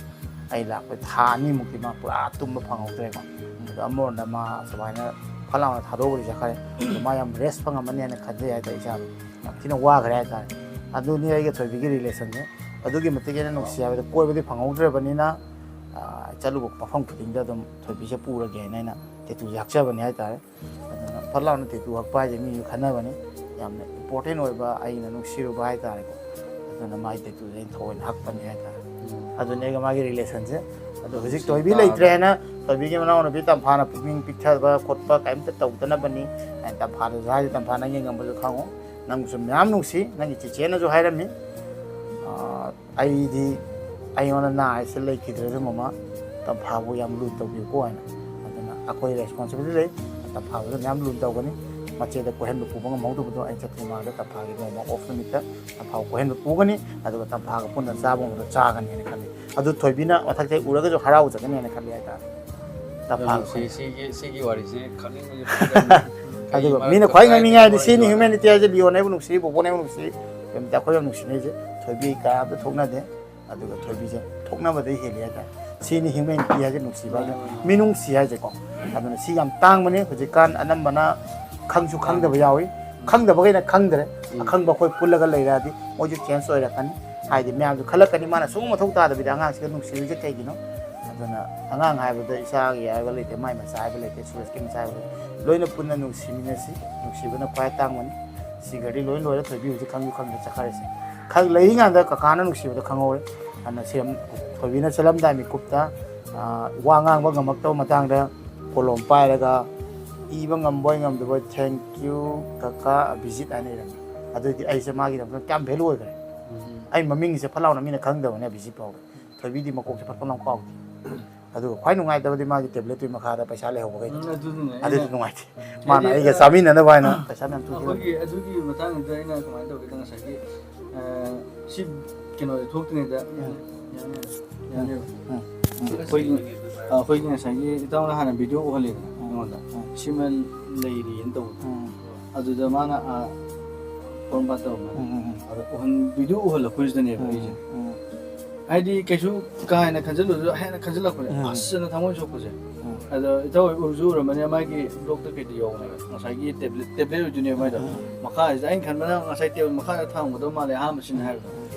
ꯑꯩ ꯂꯥꯛꯄꯩ ꯊꯥ ꯑꯅꯤꯃꯨꯛꯇꯤ ꯃꯥ ꯄꯨꯔꯥ ꯇꯨꯝꯕ ꯐꯪꯍꯧꯗ꯭ꯔꯦꯀꯣ꯫ ꯑꯗꯣ ꯑꯃꯔꯣꯝꯗ ꯃꯥ ꯁꯨꯃꯥꯏꯅ ꯐꯠ ꯂꯥꯎꯅ ꯊꯥꯗꯣꯛꯎꯔꯤ ꯆꯠꯈ꯭ꯔꯦ꯫ ꯑꯗꯣ ꯃꯥ ꯌꯥꯝ ꯔꯦꯁ ꯐꯪꯉꯝꯃꯅꯤ ꯍꯥꯏꯅ ꯈꯟꯖꯩ ꯍꯥꯏꯇꯥꯔꯦ ꯏꯁꯥꯗ꯫ ꯌꯥꯝ ꯊꯤꯅ ꯋꯥꯈ꯭ꯔꯦ ꯍꯥꯏꯇꯥꯔꯦ꯫ ꯑꯗꯨꯅꯤ ꯑꯩꯒ ꯊꯣꯏꯕꯤꯒꯤ ꯔꯤꯂꯦꯁꯟꯁꯦ꯫ ꯑꯗꯨꯛꯀꯤ ꯃꯇꯤꯛ ꯑꯩꯅ ꯅꯨꯡꯁꯤ ꯍꯥꯏꯕꯗ ꯀꯣꯏꯕꯗꯤ ꯐꯪꯍꯧꯗ꯭ꯔꯕꯅꯤꯅ, ꯑꯥ, ꯆꯠꯂꯨꯕ ꯃꯐꯝ ꯈꯨꯗꯤꯡꯗ ꯑꯗꯨꯝ ꯊꯣꯏꯕꯤꯁꯦ ꯄꯨꯔꯒꯦ ꯍꯥꯏꯅ ꯑꯩꯅ ꯇꯦꯇꯨꯁꯦ ꯍꯛꯆꯕꯅꯤ ꯍꯥꯏꯇꯥꯔꯦ꯫ ꯑꯗꯨꯅ ꯐꯠ ꯂꯥꯎꯅ ꯇꯦꯇꯨ ꯍꯛꯄ ꯍꯥꯏꯁꯦ ꯃꯤꯁꯨ ꯈꯟꯅꯕꯅꯤ꯫ ꯌꯥꯝꯅ ꯏꯝꯄꯣꯔꯇꯦꯟ ꯑꯣꯏꯕ, ꯑꯩꯅ ꯅꯨꯡꯁꯤꯔꯨꯕ ꯍꯥꯏꯇꯥꯔꯦꯀꯣ꯫ ꯑꯗꯨꯅ ꯃꯥꯒꯤ ꯇꯦꯇꯨꯁꯦ ꯑꯩꯅ ꯊꯑꯣꯏꯅ ꯍꯛꯄꯅꯤ ꯍꯥꯏꯇꯥꯔꯦ꯫ ꯑꯗꯨꯅꯤ ꯑꯩꯒ ꯃꯥꯒꯤ ꯔꯤꯂꯦꯁꯟꯁꯦ꯫ ꯑꯗꯣ ꯍꯧꯖꯤꯛ ꯊꯣꯏꯕꯤ ꯂꯩꯇ꯭ꯔꯦ ꯍꯥꯏꯅ ꯊꯣꯏꯕꯤꯒꯤ ꯃꯅꯥꯎꯅꯨꯄꯤ ꯇꯝꯐꯥꯅ ꯄꯨꯛꯅꯤꯡ ꯄꯤꯛꯊꯕ ꯈꯣꯠꯄ ꯀꯔꯤꯝꯇ ꯇꯧꯗꯅꯕꯅꯤ꯫ ꯑꯩꯅ ꯇꯝꯐꯥꯗꯁꯨ ꯍꯥꯏꯔꯤ, ꯇꯝꯐꯥ ꯅꯪꯒꯤ ꯉꯝꯕꯁꯨ ꯈꯪꯉꯨ, ꯅꯪꯕꯨꯁꯨ ꯃꯌꯥꯝ ꯅꯨꯡꯁꯤ, ꯅꯪꯒꯤ ꯆꯤꯆꯦꯅꯁꯨ ꯍꯥꯏꯔꯝꯃꯤ꯫ ꯑꯥ, ꯑꯩꯗꯤ ꯑꯩꯉꯣꯟꯗ ꯅꯥ ꯍꯥꯏꯁꯦ ꯂꯩꯈꯤꯗ꯭ꯔꯁꯨ ꯃꯃꯥ, ꯇꯝꯐꯥꯕꯨ ꯌꯥꯝ ꯂꯨꯅ ꯇꯧꯕꯤꯌꯨꯀꯣ ꯍꯥꯏꯅ꯫ ꯑꯗꯨꯅ ꯑꯩꯈꯣꯏ ꯔꯦꯁꯄꯣꯟꯁꯤꯕꯤꯂꯤꯇꯤ ꯂꯩ, ꯇꯝꯐꯥꯕꯗ ꯃꯌꯥꯝ ꯂꯨꯅ ꯇꯧꯒꯅꯤ꯫ ꯃꯆꯦꯗ ꯀꯣꯏꯍꯟꯕ ꯄꯨꯕ ꯉꯝꯍꯧꯗꯕꯗꯣ ꯑꯩ ꯆꯠꯇ꯭ꯔꯤꯉꯩꯗ ꯇꯝꯐꯥꯒꯤ ꯅꯣꯡꯃ ꯑꯣꯐ ꯅꯨꯃꯤꯠꯇ ꯇꯝꯐꯥꯕꯨ ꯀꯣꯏꯍꯟꯕ ꯄꯨꯒꯅꯤ, ꯑꯗꯨꯒ ꯇꯝꯐꯥꯒ ꯄꯨꯟꯅ ꯆꯥꯕ ꯉꯝꯕꯗꯣ ꯆꯥꯒꯅꯤ ꯍꯥꯏꯅ ꯈꯜꯂꯤ꯫ ꯑꯗꯨ ꯊꯣꯏꯕꯤꯅ ꯃꯊꯛꯇ ꯎꯔꯒꯁꯨ ꯍꯔꯥꯎꯖꯒꯅꯤ ꯍꯥꯏꯅ ꯈꯜꯂꯤ ꯍꯥꯏꯇꯥꯔꯦ꯫ ꯇꯐꯥ ꯁꯤ, ꯁꯤꯒꯤ, ꯁꯤꯒꯤ ꯋꯥꯔꯤꯁꯦ ꯈꯪꯅꯤꯡꯕꯁꯦ ꯐꯥꯎꯗ꯭ꯔꯕꯅꯤ꯫ ꯑꯗꯨꯒ ꯀꯩ ꯃꯤꯅ ꯃꯔꯛꯇ ꯈ꯭ꯋꯥꯏ ꯀꯥꯏꯗ ꯉꯥꯡꯅꯤꯡꯉꯥꯏꯗꯤ ꯁꯤꯅꯤ ꯂꯤꯌꯣꯟ humanity ꯍꯥꯏꯁꯦ, ꯂꯤꯌꯣꯟ ꯍꯥꯏꯕꯨ ꯅꯨꯡꯁꯤ, ꯕꯣꯕꯣꯟ ꯍꯥꯏꯕꯨ ꯅꯨꯡꯁꯤ, ꯀꯩꯝꯇ ꯑꯩꯈꯣꯏ ꯌꯥꯝ ꯅꯨꯡꯁꯤꯅꯩꯁꯦ꯫ ꯊꯣꯏꯕꯤ ꯀꯌꯥ ꯑꯝꯇ ꯊꯣꯛꯅꯗꯦ꯫ ꯑꯗꯨꯒ ꯊꯣꯏꯕꯤꯁꯦ ꯊꯣꯛꯅꯕꯗꯩ ꯍꯦꯜꯂꯤ ꯍꯥꯏꯇꯥꯔꯦ꯫ ꯁꯤꯅꯤ humanity ꯍꯥꯏꯁꯦ, ꯅꯨꯡꯁꯤꯕ ꯍꯥꯏꯁꯦ, ꯃꯤꯅꯨꯡꯁꯤ ꯍꯥꯏꯁꯦꯀꯣ꯫ ꯑꯗꯨꯅ ꯁꯤ ꯌꯥꯝ ꯇꯥꯡꯕꯅꯦ꯫ ꯍꯧꯖꯤꯛꯀꯥꯟ ꯑꯅꯝꯕꯅ ꯈꯪꯁꯨ ꯈꯪꯗꯕ ꯌꯥꯎꯏ, ꯈꯪꯗꯕꯈꯩꯅ ꯈꯪꯗ꯭ꯔꯦ꯫ ꯎꯝ꯫ ꯑꯈꯪꯕ ꯑꯩꯈꯣꯏ ꯄꯨꯜꯂꯒ ꯂꯩꯔꯛꯑꯗꯤ ꯃꯣꯏꯁꯨ change ꯑꯣꯏꯔꯛꯀꯅꯤ꯫ ꯍꯥꯏꯗꯤ ꯃꯌꯥꯝꯁꯨ ꯈꯜꯂꯛꯀꯅꯤ, "ꯃꯥꯅ ꯁꯨꯝ ꯃꯊꯧ ꯇꯥꯗꯕꯤꯗ ꯑꯉꯥꯡꯁꯤꯒ ꯅꯨꯡꯁꯤꯔꯤꯁꯦ ꯀꯩꯒꯤꯅꯣ?" ꯑꯗꯨꯅ ꯑꯉꯥꯡ ꯍꯥꯏꯕꯗ ꯏꯆꯥꯒꯤ ꯍꯥꯏꯕ ꯂꯩꯇꯦ, ꯃꯥꯏ ꯃꯆꯥ ꯍꯥꯏꯕ ꯂꯩꯇꯦ, ꯁꯨꯔꯖꯀꯤ ꯃꯆꯥ ꯍꯥꯏꯕ ꯂꯩꯇꯦ꯫ ꯂꯣꯏꯅ ꯄꯨꯟꯅ ꯅꯨꯡꯁꯤꯃꯤꯟꯅꯁꯤ, ꯅꯨꯡꯁꯤꯕꯅ ꯈ꯭ꯋꯥꯏ ꯇꯥꯡꯕꯅꯤ꯫ ꯁꯤꯈ꯭ꯔꯗꯤ ꯂꯣꯏ ꯂꯣꯏꯔꯦ, ꯊꯣꯏꯕꯤ ꯍꯧꯖꯤꯛ ꯈꯪꯁꯨ ꯈꯪꯗꯦ ꯆꯠꯈ꯭ꯔꯤꯁꯦ꯫ ꯈꯪ-, ꯂꯩꯔꯤꯉꯩꯗ ꯀꯀꯥꯅ ꯅꯨꯡꯁꯤꯕꯗꯣ ꯈꯪꯍꯧꯔꯦ꯫ ꯑꯗꯨꯅ ꯁꯤ ꯊꯣꯏꯕꯤꯅ ꯆꯠꯂꯝꯗꯥꯏ ꯃꯤꯀꯨꯞꯇ, ꯑꯥ, ꯋꯥ ꯉꯥꯡꯕ ꯉꯝꯃꯛꯇꯕ ꯃꯇꯥꯡꯗ ꯀꯣꯂꯣꯝ ꯄꯥꯏꯔꯒ ꯏꯕ ꯉꯝꯕꯣꯏ ꯉꯝꯗꯕꯣꯏ, "Thank you ꯀꯀꯥ ꯑꯕꯤꯖꯤꯠ" ꯍꯥꯏꯅ ꯏꯔꯝꯃꯤ꯫ ꯑꯗꯨꯗꯤ ꯑꯩꯁꯦ ꯃꯥꯒꯤꯗꯃꯛꯇ ꯀꯌꯥꯝ value ꯑꯣꯏꯈ꯭ꯔꯦ꯫ ꯎꯝ꯫ ꯑꯩ ꯃꯃꯤꯡꯁꯦ ꯐꯠ ꯂꯥꯎꯅ ꯃꯤꯅ ꯈꯪꯗꯕꯅꯦ ꯑꯕꯤꯖꯤꯠ ꯐꯥꯎꯕ꯫ ꯊꯣꯏꯕꯤꯗꯤ ꯃꯀꯣꯛꯁꯦ ꯐꯠ ꯐꯠ ꯂꯥꯎ ꯀꯥꯎꯗꯦ꯫ ꯑꯗꯨꯒ ꯈ꯭ꯋꯥꯏ ꯅꯨꯡꯉꯥꯏꯇꯕꯗꯤ ꯃꯥꯒꯤ tablet ꯇꯨꯒꯤ ꯃꯈꯥꯗ ꯄꯩꯁꯥ ꯂꯩꯍꯧꯕꯈꯩꯗꯣ꯫ ꯎꯝ, ꯑꯗꯨꯗꯨꯅꯦ ꯑꯗꯨꯗꯤ ꯑꯩꯅ ꯅꯨꯡꯉꯥꯏꯇꯦ꯫ ꯍꯥꯏꯗꯤ, ꯃꯥꯅ ꯑꯩꯒ ꯑ, ꯆꯥꯃꯤꯟꯅꯅꯕ ꯍꯥꯏꯅ ꯄꯩꯁꯥ ꯃꯌꯥꯝ ꯊꯨꯈꯤꯕ꯫ ꯑꯩꯈꯣꯏꯒꯤ ꯑꯗꯨꯒꯤ ꯃꯇꯥꯡꯗꯨꯗ ꯑꯩꯅ ꯀꯃꯥꯏꯅ ꯇꯧꯒꯦꯗ, ꯉꯁꯥꯏꯒꯤ, ꯑ, ꯁꯤ ꯀꯩꯅꯣꯁꯦ ꯊꯣꯛꯇ꯭ꯔꯤꯉꯩꯗ, ꯎꯝ꯫ ꯌꯥꯅꯤ, ꯌꯥꯅꯤ, ꯌꯥꯅꯤ꯫ ꯎꯝ, ꯎꯝ꯫ ꯑꯩꯈꯣꯏꯒꯤ, ꯑ, ꯑꯩꯈꯣꯏꯒꯤ ꯉꯁꯥꯏꯒꯤ ꯏꯇꯥꯎꯅ ꯍꯥꯟꯅ video ꯎꯍꯜꯂꯤꯗꯅ ꯎꯝ꯫ ꯑꯩꯉꯣꯟꯗ, ꯎꯝ꯫ ꯁꯤꯃ ꯂꯩꯔꯤꯅ ꯇꯧꯕꯗꯣ꯫ ꯎꯝ꯫ ꯑꯗꯨꯗ ꯃꯥꯅ, ꯑ, ꯄꯣꯔꯣꯝꯄꯥꯠ ꯇꯧꯔꯝꯃꯦ꯫ ꯎꯝ, ꯎꯝ, ꯎꯝ꯫ ꯑꯗ ꯎꯍꯟ-, video ꯎꯍꯜꯂꯛꯄꯁꯤꯗꯅꯦꯕ ꯎꯝ, ꯑꯩꯁꯦ꯫ ꯎꯝ꯫ ꯍꯥꯏꯗꯤ ꯀꯩꯁꯨ ꯀꯥ ꯍꯦꯟꯅ ꯈꯟꯖꯤꯜꯂꯨꯗ꯭ꯔꯁꯨ ꯍꯦꯟꯅ ꯈꯟꯖꯤꯜꯂꯛꯄꯁꯦ, ꯎꯝ꯫ ꯑꯁ, ꯑꯅ ꯊꯃꯣꯏ ꯁꯣꯛꯄꯁꯦ꯫ ꯎꯝ꯫ ꯑꯗꯣ ꯏꯇꯥꯎ ꯍꯣꯏ ꯎꯔꯁꯨ ꯎꯔꯝꯃꯅꯤ, ꯃꯥꯒꯤ blog ꯇ ꯀꯩꯗ ꯌꯥꯎꯕꯅꯦꯕ꯫ ꯉꯁꯥꯏꯒꯤ tablet, tablet ꯑꯣꯏꯗꯣꯏꯅꯦꯕ ꯃꯥꯏꯗꯣ꯫ ꯎꯝ꯫ ꯃꯈꯥꯁꯤꯗ ꯑꯩꯅ ꯈꯟꯕꯅ ꯉꯁꯥꯏ table ꯃꯈꯥꯗ ꯊꯝꯃꯝꯒꯗꯧ ꯃꯥꯜꯂꯦ ꯑꯍꯥꯟꯕ scene ꯍꯥꯏꯕꯗꯣ꯫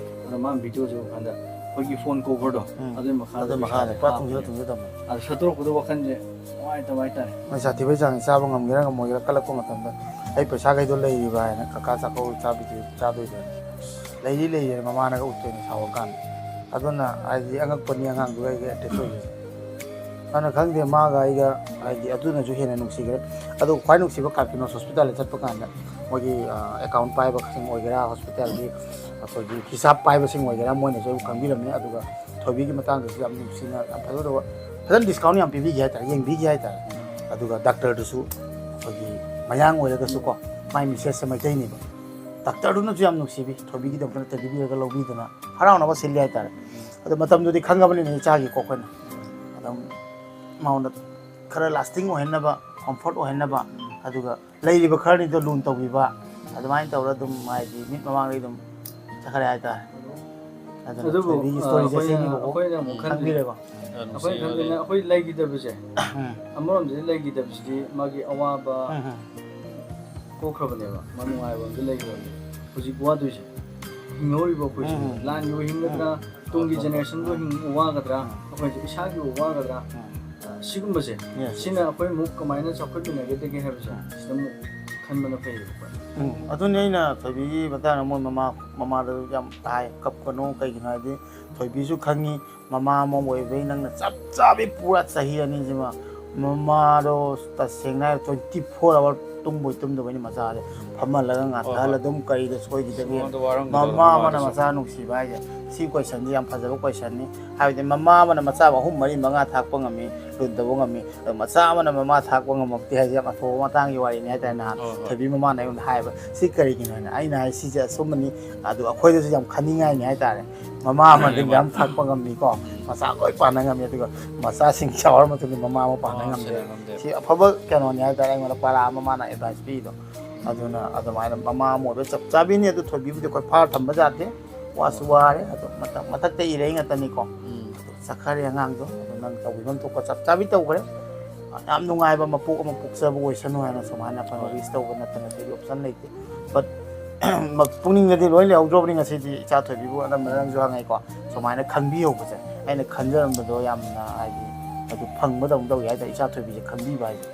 ꯑꯗꯣ ꯃꯥꯅ video ꯁꯦ ꯎꯕ ꯀꯥꯟꯗ ꯑꯩꯈꯣꯏꯒꯤ phone cover ꯗꯣ, ꯎꯝ꯫ ꯑꯗꯨꯏ ꯃꯈꯥꯗ ꯑꯗꯨꯏ ꯃꯈꯥꯗ ꯄꯩꯁꯥꯁꯦ ꯄꯨꯔꯥ ꯍꯥꯞꯄꯅꯦ꯫ ꯇꯨꯡꯁꯤꯜꯂ ꯇꯨꯡꯁꯤꯜꯂ ꯊꯝꯃꯦ꯫ ꯑꯗꯣ ꯁꯠꯇꯣꯔꯛꯄꯗꯣ ꯋꯥꯈꯜꯁꯦ ꯅꯨꯡꯉꯥꯏꯇꯕ ꯍꯥꯏꯇꯥꯔꯦ꯫ ꯃꯩ ꯁꯥꯊꯤꯕꯩ ꯆꯥꯡ ꯆꯥꯕ ꯉꯝꯒꯦꯔꯥ ꯉꯝꯃꯣꯏꯒꯦꯔꯥ ꯀꯜꯂꯛꯄ ꯃꯇꯝꯗ ꯑꯩ ꯄꯩꯁꯥꯈꯩꯗꯣ ꯂꯩꯔꯤꯕ ꯍꯥꯏꯅ ꯀꯀꯥ ꯆꯥꯛꯀꯧ ꯆꯥꯕꯤꯗꯣꯏ-, ꯆꯥꯗꯣꯏꯗꯣ꯫ ꯂꯩꯔꯤ ꯂꯩꯔꯤ ꯃꯃꯥꯅꯒ ꯎꯠꯇꯣꯏꯅꯦ ꯁꯥꯎꯔꯀꯥꯟꯗ꯫ ꯑꯗꯨꯅ ꯍꯥꯏꯗꯤ ꯑꯉꯛꯄꯅꯤ ꯑꯉꯥꯡꯗꯨꯒ ꯑꯩꯒ attach ꯑꯣꯏꯕꯁꯦ꯫ ꯑꯗꯨꯅ ꯈꯪꯗꯦ, ꯃꯥꯒ ꯑꯩꯒ ꯍꯥꯏꯗꯤ ꯑꯗꯨꯅꯁꯨ ꯍꯦꯟꯅ ꯅꯨꯡꯁꯤꯈ꯭ꯔꯦ꯫ ꯑꯗꯨꯒ ꯈ꯭ꯋꯥꯏ ꯅꯨꯡꯁꯤꯕ ꯀꯥꯔꯀꯤꯅꯣꯁ hospital ꯗ ꯆꯠꯄ ꯀꯥꯟꯗ ꯃꯣꯏꯒꯤ, ꯑ, account ꯄꯥꯏꯕꯁꯤꯡ ꯑꯣꯏꯒꯦꯔꯥ, hospital ꯒꯤ ꯑꯩꯈꯣꯏꯒꯤ ꯍꯤꯁꯥꯞ ꯄꯥꯏꯕꯁꯤꯡ ꯑꯣꯏꯒꯦꯔꯥ, ꯃꯣꯏꯅꯁꯨ ꯑꯩꯕꯨ ꯈꯪꯕꯤꯔꯝꯃꯦ꯫ ꯑꯗꯨꯒ ꯊꯣꯏꯕꯤꯒꯤ ꯃꯇꯥꯡꯗꯁꯨ ꯌꯥꯝ ꯅꯨꯡꯁꯤꯅ, ꯌꯥꯝ ꯐꯖꯗꯕ, ꯐꯖꯅ discount ꯌꯥꯝ ꯄꯤꯕꯤꯈꯤ ꯍꯥꯏꯇꯥꯔꯦ, ꯌꯦꯡꯕꯤꯈꯤ ꯍꯥꯏꯇꯥꯔꯦ꯫ ꯑꯗꯨꯒ doctor ꯗꯨꯁꯨ ꯑꯩꯈꯣꯏꯒꯤ ꯃꯌꯥꯡ ꯑꯣꯏꯔꯒꯁꯨꯀꯣ, ꯃꯥꯏ ꯃꯤꯁꯦꯁꯁꯦ ꯃꯩꯇꯩꯅꯦꯕ꯫ Doctor ꯗꯨꯅꯁꯨ ꯌꯥꯝ ꯅꯨꯡꯁꯤꯕꯤ, ꯊꯣꯏꯕꯤꯒꯤꯗꯃꯛꯇ ꯇꯦꯗꯤ ꯕꯤꯌꯔꯒ ꯂꯧꯕꯤꯗꯅ ꯍꯔꯥꯎꯅꯕ ꯁꯤꯜꯂꯤ ꯍꯥꯏꯇꯥꯔꯦ꯫ ꯑꯗꯣ ꯃꯇꯝꯗꯨꯗꯤ ꯈꯪꯉꯕꯅꯤꯅ ꯏꯆꯥꯒꯤꯀꯣ ꯑꯩꯈꯣꯏꯅ ꯑꯗꯨꯝ ꯃꯉꯣꯟꯗ ꯈꯔ lasting ꯑꯣꯏꯍꯟꯅꯕ, comfort ꯑꯣꯏꯍꯟꯅꯕ, ꯑꯗꯨꯒ ꯂꯩꯔꯤꯕ ꯈꯔꯅꯤꯗꯣ ꯂꯨꯅ ꯇꯧꯕꯤꯕ, ꯑꯗꯨꯃꯥꯏꯅ ꯇꯧꯔ ꯑꯗꯨꯝ ꯍꯥꯏꯗꯤ ꯃꯤꯠ ꯃꯃꯥꯡꯗꯒꯤ ꯑꯗꯨꯝ ꯆꯠꯈ꯭ꯔꯦ ꯍꯥꯏꯇꯥꯔꯦ꯫ ꯑꯗꯨꯅ ꯑꯗꯨꯕꯨ, ꯊꯣꯏꯕꯤꯒꯤ ꯑ, storyꯁꯦ ꯑꯩꯈꯣꯏꯅ, ꯁꯤꯅꯤꯕꯀꯣ꯫ ꯑꯩꯈꯣꯏꯅ ꯑꯃꯨꯛ ꯈꯟ-, ꯈꯪꯕꯤꯔꯦꯀꯣ? ꯑꯩꯈꯣꯏꯅ ꯈꯟꯕꯅ ꯑꯩꯈꯣꯏ ꯂꯩꯈꯤꯗꯕꯁꯦ, ꯎꯝ꯫ ꯑꯃꯔꯣꯝꯗꯗꯤ ꯂꯩꯈꯤꯗꯕꯁꯤꯗꯤ ꯃꯥꯒꯤ ꯑꯋꯥꯕ ꯎꯝ, ꯎꯝ꯫ ꯀꯣꯛꯈ꯭ꯔꯕꯅꯦꯕ, ꯃꯥ ꯅꯨꯡꯉꯥꯏꯕ ꯑꯝꯗ ꯂꯩꯈ꯭ꯔꯕꯅꯦ꯫ ꯍꯧꯖꯤꯛ ꯋꯥꯗꯣꯏꯁꯦ ꯍꯤꯡꯍꯧꯔꯤꯕ ꯑꯩꯈꯣꯏꯁꯦ, ꯎꯝ꯫ ꯂꯥꯟꯒꯤ ꯑꯣꯏ ꯍꯤꯡꯒꯗ꯭ꯔꯥ, ꯎꯝ꯫ ꯇꯨꯡꯒꯤ generationꯗꯣ ꯍꯤꯡ-, ꯋꯥꯒꯗ꯭ꯔꯥ, ꯎꯝ꯫ ꯑꯩꯈꯣꯏꯁꯦ ꯏꯁꯥꯒꯤ ꯑꯣꯏ ꯋꯥꯒꯗ꯭ꯔꯥ, ꯎꯝ꯫ ꯑ, ꯁꯤꯒꯨꯝꯕꯁꯦ, Yes꯫ ꯁꯤꯅ ꯑꯩꯈꯣꯏ ꯑꯃꯨꯛ ꯀꯃꯥꯏꯅ ꯆꯥꯎꯈꯠꯃꯤꯟꯅꯒꯗꯒꯦ ꯍꯥꯏꯕꯁꯦ, ꯎꯝ꯫ ꯁꯤꯗ ꯑꯃꯨꯛ ꯈꯟꯕꯅ ꯐꯩꯌꯦꯕꯀꯣ꯫ ꯎꯝ, ꯑꯗꯨꯅꯤ ꯑꯩꯅ ꯊꯣꯏꯕꯤꯒꯤ ꯃꯇꯥꯡꯗ ꯃꯣꯏ ꯃꯃꯥ, ꯃꯃꯥꯗ ꯌꯥꯝ ꯍꯥꯏ, "ꯀꯞꯀꯅꯨ, ꯀꯩꯒꯤꯅꯣ ꯍꯥꯏꯗꯤ ꯊꯣꯏꯕꯤꯁꯨ ꯈꯪꯉꯤ, ꯃꯃꯥ ꯑꯃ ꯑꯣꯏꯕꯩ ꯅꯪꯅ ꯆꯞ ꯆꯥꯕꯤ ꯄꯨꯔꯥ ꯆꯍꯤ ꯑꯅꯤꯁꯤꯃ ꯃꯃꯥꯗꯣ ꯇꯁꯦꯡꯅ ꯍꯥꯏꯔ twenty four hour ꯇꯨꯝꯕꯣꯏ ꯇꯨꯝꯗꯕꯣꯏꯅꯤ ꯃꯆꯥꯁꯦ ꯐꯝꯍꯜꯂꯒ ꯍꯣꯏ, ꯉꯥꯊꯍꯜ ꯍꯣꯏ꯫ ꯑꯗꯨꯝ ꯀꯔꯤꯗ ꯁꯣꯏꯈꯤꯗꯒꯦ?" ꯁꯤꯒꯨꯝꯕꯗ ꯋꯥꯔꯝꯒꯗꯕ ꯃꯃꯥ ꯑꯃꯅ ꯃꯃꯥꯗꯨꯁꯨ꯫ ꯃꯆꯥ ꯅꯨꯡꯁꯤꯕ ꯍꯥꯏꯁꯦ ꯁꯤ questionꯁꯦ ꯌꯥꯝ ꯐꯖꯕ questionꯅꯤ꯫ ꯍꯥꯏꯕꯗꯤ ꯃꯃꯥ ꯑꯃꯅ ꯃꯆꯥꯕꯨ ꯑꯍꯨꯝ ꯃꯔꯤ ꯃꯉꯥ ꯊꯥꯛꯄ ꯉꯝꯃꯤ, ꯂꯨꯟꯗꯕ ꯉꯝꯃꯤ, ꯑꯗꯣ ꯃꯆꯥ ꯑꯃꯅ ꯃꯃꯥ ꯊꯥꯛꯄ ꯉꯝꯃꯛꯇꯦ ꯍꯥꯏꯁꯦ ꯌꯥꯝ ꯑꯐꯕ ꯃꯇꯥꯡꯒꯤ ꯋꯥꯔꯤꯅꯤ ꯍꯥꯏꯇꯥꯔꯦ꯫ ꯅꯍꯥꯟ ꯍꯣꯏ, ꯍꯣꯏ꯫ ꯊꯣꯏꯕꯤ ꯃꯃꯥꯅ ꯑꯩꯉꯣꯟꯗ ꯍꯥꯏꯕ ꯁꯤ ꯀꯔꯤꯒꯤꯅꯣ ꯍꯥꯏꯅ ꯑꯩꯅ ꯍꯥꯏ ꯁꯤꯁꯦ ꯑꯆꯨꯝꯕꯅꯤ꯫ ꯑꯗꯨ ꯑꯩꯈꯣꯏꯗꯁꯨ ꯌꯥꯝ ꯈꯟꯅꯤꯡꯉꯥꯏꯅꯤ ꯍꯥꯏꯇꯥꯔꯦ꯫ ꯃꯃꯥ ꯑꯃꯗꯤ ꯃꯥꯅꯦ, ꯃꯌꯥꯝ ꯃꯥꯅꯦ꯫ ꯊꯥꯛꯄ ꯉꯝꯃꯤꯀꯣ, ꯎꯝ꯫ ꯃꯆꯥ ꯂꯣꯏ ꯄꯥꯟꯅ ꯉꯝꯃꯤ, ꯑꯗꯨꯒ ꯃꯆꯥꯁꯤꯡ ꯆꯥꯎꯔ ꯃꯇꯨꯡꯗ ꯃꯃꯥ ꯑꯃ ꯄꯥꯟꯅ ꯃꯃꯥ ꯉꯝꯗꯦ꯫ ꯁꯦꯟꯅ ꯉꯝꯗꯦ꯫ ꯁꯤ ꯑꯐꯕ ꯀꯩꯅꯣꯅꯤ ꯍꯥꯏꯇꯥꯔꯦ, ꯑꯩꯉꯣꯟꯗ ꯄꯔꯥ ꯑꯃ ꯃꯥꯅ advice ꯄꯤꯗꯣ꯫ ꯑꯗꯨꯅ ꯑꯗꯨꯃꯥꯏꯅ ꯃꯃꯥ ꯑꯃ ꯑꯣꯏꯕ ꯆꯞ ꯆꯥꯕꯤꯅꯤ꯫ ꯑꯗꯨ ꯊꯣꯏꯕꯤꯕꯨꯗꯤ ꯑꯩꯈꯣꯏ ꯐꯥꯔ ꯊꯝꯕ ꯌꯥꯗꯦ, ꯋꯥꯁꯨ ꯍꯣꯏ꯫ ꯋꯥꯔꯦ, ꯑꯗꯨ ꯃꯊꯛ-, ꯃꯊꯛꯇ ꯏꯔꯩ ꯉꯥꯛꯇꯅꯤꯀꯣ꯫ ꯎꯝ꯫ ꯑꯗꯨ ꯆꯠꯈꯔꯦ ꯑꯉꯥꯡꯗꯣ, ꯑꯗꯨ ꯅꯪ ꯇꯧꯕꯤꯐꯝ ꯊꯣꯛꯄ ꯆꯞ ꯆꯥꯕꯤ ꯇꯧꯈ꯭ꯔꯦ꯫ ꯌꯥꯝ ꯅꯨꯡꯉꯥꯏꯕ ꯃꯄꯣꯛ ꯑꯃ ꯄꯣꯛꯆꯕ ꯑꯣꯏꯁꯅꯨ ꯍꯥꯏꯅ ꯁꯨꯃꯥꯏꯅ ꯑꯩꯈꯣꯏꯅ ꯍꯣꯏ꯫ Wish ꯇꯧꯕ ꯅꯠꯇꯅ ꯑꯇꯩꯗꯤ option ꯂꯩꯇꯦ꯫ But ꯄꯨꯛꯅꯤꯡꯗꯗꯤ ꯂꯣꯏ ꯂꯩꯍꯧꯗ꯭ꯔꯕꯅꯤ꯫ ꯉꯁꯤꯗꯤ ꯏꯆꯥ ꯊꯣꯏꯕꯤꯕꯨ ꯑꯅꯝꯕꯅ ꯅꯪꯁꯨ ꯍꯪꯉꯛꯏꯀꯣ, ꯁꯨꯃꯥꯏꯅ ꯈꯪꯕꯤꯍꯧꯕꯁꯦ ꯑꯩꯅ ꯈꯟꯖꯔꯝꯕꯗꯣ ꯌꯥꯝꯅ ꯍꯥꯏꯗꯤ ꯑꯗꯨ ꯐꯪꯕꯗꯧꯅ ꯇꯧꯏ ꯍꯥꯏꯇꯥꯔꯦ꯫ ꯏꯆꯥ ꯊꯣꯏꯕꯤꯁꯦ ꯈꯪꯕꯤꯕ ꯍꯥꯏꯁꯦ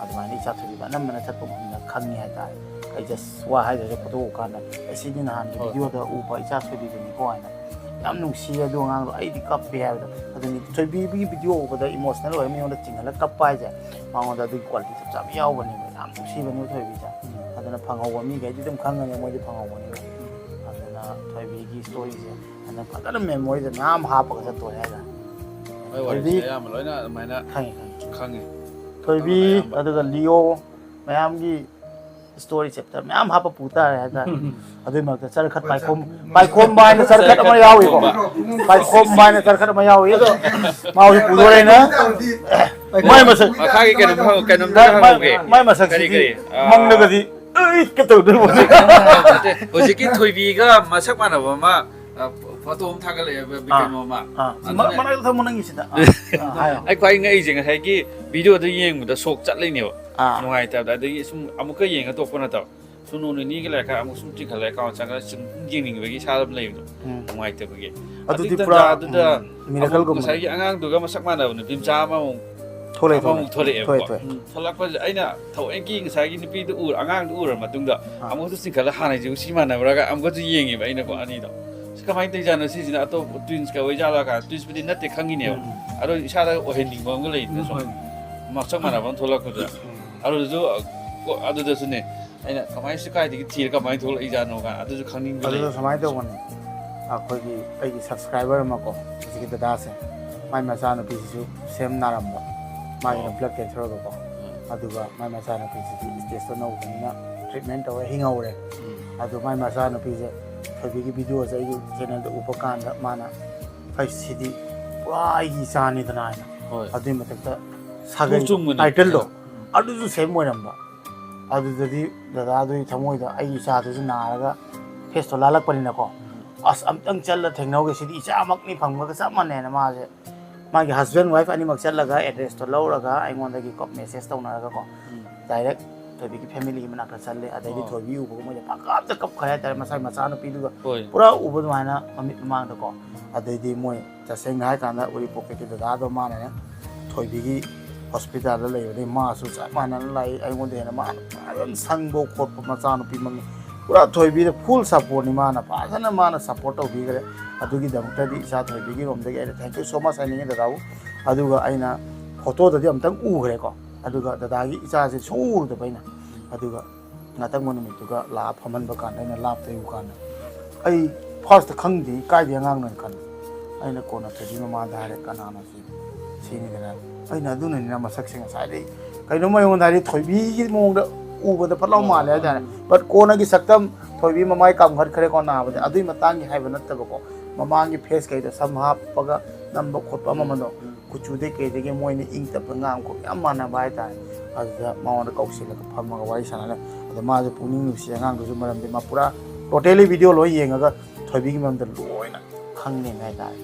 ꯑꯗꯨꯃꯥꯏꯅ ꯏꯆꯥ ꯊꯣꯏꯕꯤꯕ ꯑꯅꯝꯕꯅ ꯆꯠꯄ ꯃꯐꯝꯗ ꯈꯪꯉꯤ ꯍꯥꯏꯇꯥꯔꯦ꯫ ꯑꯩ just ꯋꯥ ꯍꯥꯏꯗ꯭ꯔꯁꯨ ꯐꯣꯇꯣ ꯎꯕ ꯀꯥꯟꯗ, "ꯑꯦ, ꯁꯤꯗꯤ ꯅꯍꯥꯟꯒꯤ ꯍꯣꯏ꯫ Videoꯗ ꯎꯕ ꯏꯆꯥ ꯊꯣꯏꯕꯤꯕꯅꯤꯀꯣ" ꯍꯥꯏꯅ꯫ ꯌꯥꯝ ꯅꯨꯡꯁꯤꯌꯦ ꯑꯗꯨ ꯑꯉꯥꯡꯗꯣ, ꯑꯩꯗꯤ ꯀꯞꯄꯦ ꯍꯥꯏꯕꯗꯣ꯫ ꯑꯗꯨꯅꯤ ꯊꯣꯏꯕꯤꯒꯤ video ꯎꯕꯗ emotional ꯑꯣꯏꯔ ꯃꯤꯉꯣꯟꯗ ꯆꯤꯡꯍꯜꯂ ꯀꯞꯄ ꯍꯥꯏꯁꯦ ꯃꯉꯣꯟꯗ ꯑꯗꯨꯒꯤ quality ꯆꯞ ꯆꯥꯕ ꯌꯥꯎꯕꯅꯦꯕ꯫ ꯌꯥꯝ ꯅꯨꯡꯁꯤꯕꯅꯦꯕ ꯊꯣꯏꯕꯤꯁꯦ꯫ ꯑꯗꯨꯅ ꯐꯪꯍꯧꯕ ꯃꯤꯈꯩꯗꯤ ꯑꯗꯨꯝ ꯈꯪꯒꯅꯤ, ꯃꯣꯏꯗꯤ ꯐꯪꯍꯧꯕꯅꯤꯅ꯫ ꯑꯗꯨꯅ ꯊꯣꯏꯕꯤꯒꯤ storyꯁꯦ ꯍꯟꯗꯛ ꯐꯖꯅ memoryꯗ ꯃꯌꯥꯝ ꯍꯥꯞꯄꯒ ꯆꯠꯇꯣꯔꯦ ꯍꯥꯏꯇꯥꯔꯦ꯫ ꯍꯣꯏ, ꯋꯥꯔꯤꯁꯦ ꯊꯣꯏꯕꯤ ꯑꯌꯥꯝꯕ ꯂꯣꯏꯅ ꯑꯗꯨꯃꯥꯏꯅ ꯈꯪꯉꯤ, ꯈꯪꯉꯤ꯫ ꯈꯪꯉꯤ꯫ ꯊꯣꯏꯕꯤ, ꯑꯌꯥꯝꯕ꯫ ꯑꯗꯨꯒ ꯂꯤꯌꯣ, ꯃꯌꯥꯝꯒꯤ ꯁ꯭ꯇꯣꯔꯤ ꯆꯦꯞꯇꯔ ꯃꯌꯥꯝ ꯍꯥꯞꯄ ꯄꯨ ꯇꯥꯔꯦ ꯍꯥꯏꯇꯥꯔꯦ꯫ ꯑꯗꯨꯏ ꯃꯔꯛꯇ ꯆꯔꯈꯠ ꯄꯥꯏꯈꯣꯝ, ꯄꯥꯏꯈꯣꯝꯕ ꯍꯥꯏꯅ ꯆꯔꯈꯠ ꯑꯃ ꯌꯥꯎꯏꯀꯣ꯫ ꯄꯥꯏꯈꯣꯝꯕ ꯍꯥꯏꯅ ꯆꯔꯈꯠ ꯑꯃ ꯌꯥꯎꯏ꯫ ꯃꯥ ꯍꯧꯖꯤꯛ ꯄꯨꯗꯣꯔꯦꯅ꯫ ꯃꯥꯏ ꯃꯁꯛ, ꯃꯈꯥꯒꯤ ꯀꯩꯅꯣꯝ ꯍꯪ-, ꯀꯩꯅꯣꯝꯇ ꯃꯥꯏ, ꯃꯥꯏ, ꯍꯪꯍꯧꯒꯦ꯫ ꯃꯥꯏ ꯃꯁꯛꯁꯤꯗꯤ ꯀꯔꯤ, ꯀꯔꯤ? ꯑꯥ꯫ ꯃꯪꯗꯒꯗꯤ ꯏꯠꯀ ꯇꯧꯗꯣꯏ ꯄꯣꯠꯅꯤ꯫ ꯅꯠꯇꯦ, ꯍꯧꯖꯤꯛꯀꯤ ꯊꯣꯏꯕꯤꯒ ꯃꯁꯛ ꯃꯥꯟꯅꯕ ꯑꯃ, ꯑ, ꯐꯣꯇꯣ ꯑꯃ ꯊꯥꯒꯠꯂꯛꯑꯦꯕ, ꯑꯥ꯫ ꯀꯩꯅꯣ ꯑꯃ꯫ ꯑꯥ꯫ ꯑꯗꯨꯅꯦ꯫ ꯃ-, ꯃꯅꯥꯛꯇ ꯊꯝꯃꯣ ꯅꯪꯒꯤꯁꯤꯗ꯫ ꯑꯥ꯫ ꯑꯥ, ꯍꯥꯏꯌꯣ꯫ ꯑꯩ ꯈ꯭ꯋꯥꯏ ꯉꯛꯏꯁꯦ ꯉꯁꯥꯏꯒꯤ ꯚꯤꯗꯤꯑꯣꯗꯣ ꯌꯦꯡꯕꯗ ꯁꯣꯛ ꯆꯠꯂꯤꯅꯦꯕ꯫ ꯑꯥ꯫ ꯅꯨꯡꯉꯥꯏꯇꯕꯗ꯫ ꯑꯗꯒꯤ ꯁꯨꯝ ꯑꯃꯨꯛꯀ ꯌꯦꯡꯉ ꯇꯣꯛꯄ ꯅꯠꯇꯕ꯫ ꯁꯨꯝ ꯅꯣꯡ ꯅꯤꯅꯤꯒ ꯂꯩꯔꯀꯥꯟꯗ ꯑꯃꯨꯛ ꯁꯨꯝ ꯆꯤꯡꯈꯠꯂꯛꯑꯦ, ꯑꯦꯀꯥꯎꯟ ꯆꯪꯉꯒ ꯁꯨꯝ ꯌꯦꯡꯅꯤꯡꯕꯒꯤ ꯏꯁꯥꯗ ꯑꯃ ꯂꯩꯕꯗꯣ꯫ ꯎꯝ꯫ ꯅꯨꯡꯉꯥꯏꯇꯕꯒꯤ꯫ ꯑꯗꯨꯒꯤ ꯑꯗꯨꯗꯤ ꯄꯨꯔꯥ, ꯇꯟꯖꯥꯗꯨꯗ ꯎꯝ, ꯃꯤꯔꯦꯀꯜꯒꯨꯝꯕꯅꯤ꯫ ꯑꯃꯨꯛ ꯉꯁꯥꯏꯒꯤ ꯑꯉꯥꯡꯗꯨꯒ ꯃꯁꯛ ꯃꯥꯟꯅꯕ ꯅꯨꯄꯤ ꯃꯆꯥ ꯑꯃꯃꯨꯛ ꯊꯣꯛꯂꯛꯑꯦ, ꯑꯃꯃꯨꯛ ꯊꯣꯛꯂꯛꯑꯦ꯫ ꯊꯣꯛꯂꯛꯑꯦꯕꯀꯣ꯫ ꯊꯣꯛꯑꯦ, ꯊꯣꯛꯑꯦ꯫ ꯎꯝ꯫ ꯊꯣꯛꯂꯛꯄꯁꯦ ꯑꯩꯅ ꯊꯑꯣꯏꯀꯤ ꯉꯁꯥꯏꯒꯤ ꯅꯨꯄꯤꯗꯣ ꯎꯔ-, ꯑꯉꯥꯡꯗꯣ ꯎꯔ ꯃꯇꯨꯡꯗ ꯑꯥ꯫ ꯑꯃꯨꯛꯁꯨ ꯆꯤꯡꯈꯠꯂ ꯍꯥꯟꯅꯩꯁꯤꯕꯨ ꯁꯤ ꯃꯥꯟꯅꯕ꯭ꯔꯥꯒ ꯑꯃꯨꯛꯀꯁꯨ ꯌꯦꯡꯉꯦꯕ ꯑꯩꯅꯀꯣ ꯑꯅꯤꯗꯣ꯫ "ꯁꯤ ꯀꯃꯥꯏꯅ ꯇꯧꯔꯤꯖꯥꯠꯅꯣ ꯁꯤꯁꯤꯅ? ꯑꯇꯣꯞꯄ ꯇ꯭ꯋꯤꯟꯁꯀ ꯑꯣꯏꯖꯥꯠꯂꯥ?" ꯀꯥꯏꯅ꯫ ꯇ꯭ꯋꯤꯟꯁꯄꯨꯗꯤ ꯅꯠꯇꯦ ꯈꯪꯉꯤꯅꯦꯕ꯫ ꯎꯝ꯫ ꯑꯗꯣ ꯏꯁꯥꯗ ꯑꯣꯏꯍꯟꯅꯤꯡꯕ ꯑꯃꯒ ꯂꯩꯗꯅ ꯁꯨꯝ꯫ ꯎꯝ, ꯍꯣꯏ꯫ ꯃꯁꯛ ꯃꯥꯟꯅꯕ ꯑꯃ ꯊꯣꯛꯂꯛꯄꯗꯨꯗ꯫ ꯎꯝ꯫ ꯑꯗꯨꯗꯁꯨ, ꯑ, ꯀꯣ-, ꯑꯗꯨꯗꯁꯨꯅꯦ ꯑꯩꯅ ꯀꯃꯥꯏꯅ ꯁꯤ ꯀꯥꯏꯗꯒꯤ ꯊꯤꯔ ꯀꯃꯥꯏꯅ ꯊꯣꯛꯂꯛꯏꯖꯥꯠꯅꯣ ꯀꯥꯏꯅ ꯑꯗꯨꯁꯨ ꯈꯪꯅꯤꯡꯕ ꯂꯩ꯫ ꯑꯗꯨꯗ ꯁꯨꯃꯥꯏꯅ ꯇꯧꯕꯅꯤ, ꯑꯩꯈꯣꯏꯒꯤ, ꯑꯩꯒꯤ ꯁꯕꯁꯀ꯭ꯔꯥꯏꯕꯔ ꯑꯃꯀꯣ, ꯍꯧꯖꯤꯛꯀꯤ ꯗꯗꯥꯁꯦ, ꯃꯥꯏ ꯃꯆꯥꯅꯨꯄꯤꯁꯤꯁꯨ ꯁꯦꯝ ꯅꯥꯔꯝꯕ, ꯃꯥꯒꯤꯅ ꯑꯣ꯫ ꯕ꯭ꯂꯗ ꯀꯦꯟꯁꯔ ꯑꯣꯏꯕꯀꯣ꯫ ꯎꯝ꯫ ꯑꯗꯨꯒ ꯃꯥꯏ ꯃꯆꯥꯅꯨꯄꯤꯁꯤꯗꯤ ꯁ꯭ꯇꯦꯖꯇ ꯅꯧꯕꯅꯤꯅ ꯇ꯭ꯔꯤꯠꯃꯦꯟ ꯇꯧꯔ ꯍꯤꯡꯍꯧꯔꯦ꯫ ꯎꯝ꯫ ꯑꯗꯨ ꯃꯥꯏ ꯃꯆꯥꯅꯨꯄꯤꯁꯦ ꯊꯣꯏꯕꯤꯒꯤ ꯚꯤꯗꯤꯑꯣꯁꯦ ꯑꯩꯒꯤ ꯆꯦꯅꯦꯜꯗ ꯎꯕ ꯀꯥꯟꯗ ꯃꯥꯅ, "ꯑꯩ ꯁꯤꯗꯤ ꯄꯨꯔꯥ ꯑꯩꯒꯤ ꯏꯆꯥꯅꯤꯗꯅ" ꯍꯥꯏꯅ꯫ ꯍꯣꯏ꯫ ꯑꯗꯨꯏ ꯃꯊꯛꯇ ꯁꯥꯒꯩ ꯆꯨꯝꯕꯅꯦ꯫ ꯇꯥꯏꯇꯜꯗꯣ ꯎꯝ꯫ ꯑꯗꯨꯁꯨ ꯁꯦꯝ ꯑꯣꯏꯔꯝꯕ꯫ ꯑꯗꯨꯗꯗꯤ ꯗꯗꯥꯗꯨꯒꯤ ꯊꯃꯣꯏꯗ ꯑꯩꯒꯤ ꯏꯆꯥꯗꯨꯁꯨ ꯅꯥꯔꯒ ꯐꯦꯁꯇꯣ ꯂꯥꯜꯂꯛꯄꯅꯤꯅꯀꯣ, "ꯑꯁ, ꯑꯝꯇꯪ ꯆꯠꯂ ꯊꯦꯡꯅꯍꯧꯒꯦ, ꯁꯤꯗꯤ ꯏꯆꯥꯃꯛꯅꯤ ꯐꯪꯕꯒ ꯆꯞ ꯃꯥꯟꯅꯩꯅ" ꯃꯥꯁꯦ ꯃꯥꯒꯤ ꯍꯁꯕꯦꯟ ꯋꯥꯏꯐ ꯑꯅꯤꯃꯛ ꯆꯠꯂꯒ ꯑꯦꯗ꯭ꯔꯦꯁꯇꯣ ꯂꯧꯔꯒ ꯑꯩꯉꯣꯟꯗꯒꯤ ꯀꯣ ꯃꯦꯁꯦꯖ ꯇꯧꯅꯔꯒꯀꯣ, ꯎꯝ꯫ ꯗꯥꯏꯔꯦꯛ ꯊꯣꯏꯕꯤꯒꯤ ꯐꯦꯃꯤꯂꯤꯒꯤ ꯃꯅꯥꯛꯇ ꯆꯠꯂꯦ꯫ ꯑꯗꯩꯗꯤ ꯑꯣ꯫ ꯊꯣꯏꯕꯤ ꯎꯕꯒ ꯃꯣꯏꯗ ꯄꯪꯀꯥꯞꯇ ꯀꯞꯈ꯭ꯔꯦ ꯍꯥꯏꯇꯥꯔꯦ, ꯃꯁꯥꯏ ꯃꯆꯥꯅꯨꯄꯤꯗꯨꯒ ꯍꯣꯏ꯫ ꯄꯨꯔꯥ ꯎꯕ ꯑꯗꯨꯃꯥꯏꯅ ꯃꯃꯤꯠ ꯃꯃꯥꯡꯗꯀꯣ꯫ ꯑꯗꯩꯗꯤ ꯃꯣꯏ ꯇꯁꯦꯡꯅ ꯍꯥꯏ ꯀꯥꯟꯗ ꯎꯔꯤꯄꯣꯛꯀꯤ ꯗꯗꯥꯗꯣ ꯃꯥꯅꯅꯦ ꯊꯣꯏꯕꯤꯒꯤ ꯍꯣꯁꯄꯤꯇꯥꯜꯗ ꯂꯩꯕꯗꯒꯤ ꯃꯥꯁꯨ ꯆꯞ ꯃꯥꯟꯅꯅ ꯂꯥꯛꯏ꯫ ꯑꯩꯉꯣꯟꯗ ꯍꯦꯟꯅ ꯃꯥꯅ ꯐꯖꯅ ꯁꯪꯕ ꯈꯣꯠꯄ ꯃꯆꯥꯅꯨꯄꯤ ꯃꯃꯤ ꯄꯨꯔꯥ ꯊꯣꯏꯕꯤꯗ ꯐꯨꯜ ꯁꯞꯄꯣꯔꯠꯅꯤ꯫ ꯃꯥꯅ ꯐꯖꯅ ꯃꯥꯅ ꯁꯞꯄꯣꯔꯠ ꯇꯧꯕꯤꯈ꯭ꯔꯦ꯫ ꯑꯗꯨꯒꯤꯗꯃꯛꯇꯗꯤ ꯏꯆꯥ ꯊꯣꯏꯕꯤꯒꯤ ꯔꯣꯝꯗꯒꯤ ꯑꯩꯅ thank you so much ꯍꯥꯏꯅꯤꯡꯉꯤ ꯗꯗꯥꯕꯨ꯫ ꯑꯗꯨꯒ ꯑꯩꯅ ꯐꯣꯇꯣꯗꯗꯤ ꯑꯝꯇꯪ ꯎꯈ꯭ꯔꯦꯀꯣ꯫ ꯑꯗꯨꯒ ꯗꯗꯥꯒꯤ ꯏꯆꯥꯁꯦ ꯁꯨꯡꯎ ꯎꯔꯨꯗꯕ ꯑꯩꯅ꯫ ꯑꯗꯨꯒ ꯉꯥꯇꯪꯕ ꯅꯨꯃꯤꯠꯇꯨꯒ ꯂꯥꯛꯑ ꯐꯝꯍꯟꯕ ꯀꯥꯟꯗ ꯑꯩꯅ ꯂꯥꯞꯇ ꯎ ꯀꯥꯟꯗ ꯑꯩ ꯐꯥꯔꯁꯇ ꯈꯪꯗꯦ, ꯀꯥꯏꯗꯩ ꯑꯉꯥꯡꯅꯣ ꯍꯥꯏꯅ ꯈꯜꯂꯦ꯫ ꯑꯩꯅ ꯀꯣꯟꯅ ꯊꯣꯏꯕꯤ ꯃꯃꯥꯗ ꯍꯥꯏꯔꯦ, "ꯀꯅꯥꯅꯣ ꯁꯤ?" "ꯁꯤꯅꯤꯗꯅ"꯫ ꯑꯩꯅ ꯑꯗꯨꯅꯅꯤꯅ ꯃꯁꯛꯁꯦ ꯉꯁꯥꯏꯗꯩ ꯀꯩꯅꯣꯝꯃ ꯑꯩꯉꯣꯟꯗ ꯍꯥꯏꯗꯤ ꯊꯣꯏꯕꯤꯒꯤ ꯃꯑꯣꯡꯗ ꯎꯕꯗ ꯐꯠ ꯂꯥꯎ ꯃꯥꯜꯂꯦ ꯍꯥꯏꯇꯥꯔꯦ꯫ But ꯀꯣꯟꯅꯒꯤ ꯁꯛꯇꯝ ꯊꯣꯏꯕꯤ ꯃꯃꯥꯏ ꯀꯥꯝꯈꯠꯈ꯭ꯔꯦꯀꯣ ꯅꯥꯕꯗꯤ, ꯑꯗꯨꯏ ꯃꯇꯥꯡꯒꯤ ꯍꯥꯏꯕ ꯅꯠꯇꯕꯀꯣ, ꯃꯃꯥꯡꯒꯤ ꯐꯦꯁ ꯀꯩꯗ ꯁꯝ ꯍꯥꯞꯄꯒ ꯅꯝꯕ ꯈꯣꯠꯄ ꯑꯃ ꯑꯃꯗꯣ, ꯀꯨꯆꯨꯗꯩ ꯀꯩꯗꯒꯤ ꯃꯣꯏꯅ ꯏꯪ ꯇꯞꯄ ꯉꯥꯡꯕ ꯈꯣꯠꯄ ꯌꯥꯝ ꯃꯥꯟꯅꯕ ꯍꯥꯏꯇꯥꯔꯦ꯫ ꯑꯗꯨꯗ ꯃꯉꯣꯟꯗ ꯀꯧꯁꯤꯜꯂꯒ ꯐꯝꯃꯒ ꯋꯥꯔꯤ ꯁꯥꯟꯅꯔꯦ꯫ ꯑꯗꯣ ꯃꯥꯁꯨ ꯄꯨꯛꯅꯤꯡ ꯅꯨꯡꯁꯤ ꯑꯉꯥꯡꯗꯨꯁꯨ, ꯃꯔꯝꯗꯤ ꯃꯥ ꯄꯨꯔꯥ ꯇꯣꯇꯦꯂꯤ ꯚꯤꯗꯤꯑꯣ ꯂꯣꯏ ꯌꯦꯡꯉꯒ ꯊꯣꯏꯕꯤꯒꯤ ꯃꯔꯝꯗ ꯂꯣꯏꯅ ꯈꯪꯉꯦ ꯍꯥꯏꯇꯥꯔꯦ꯫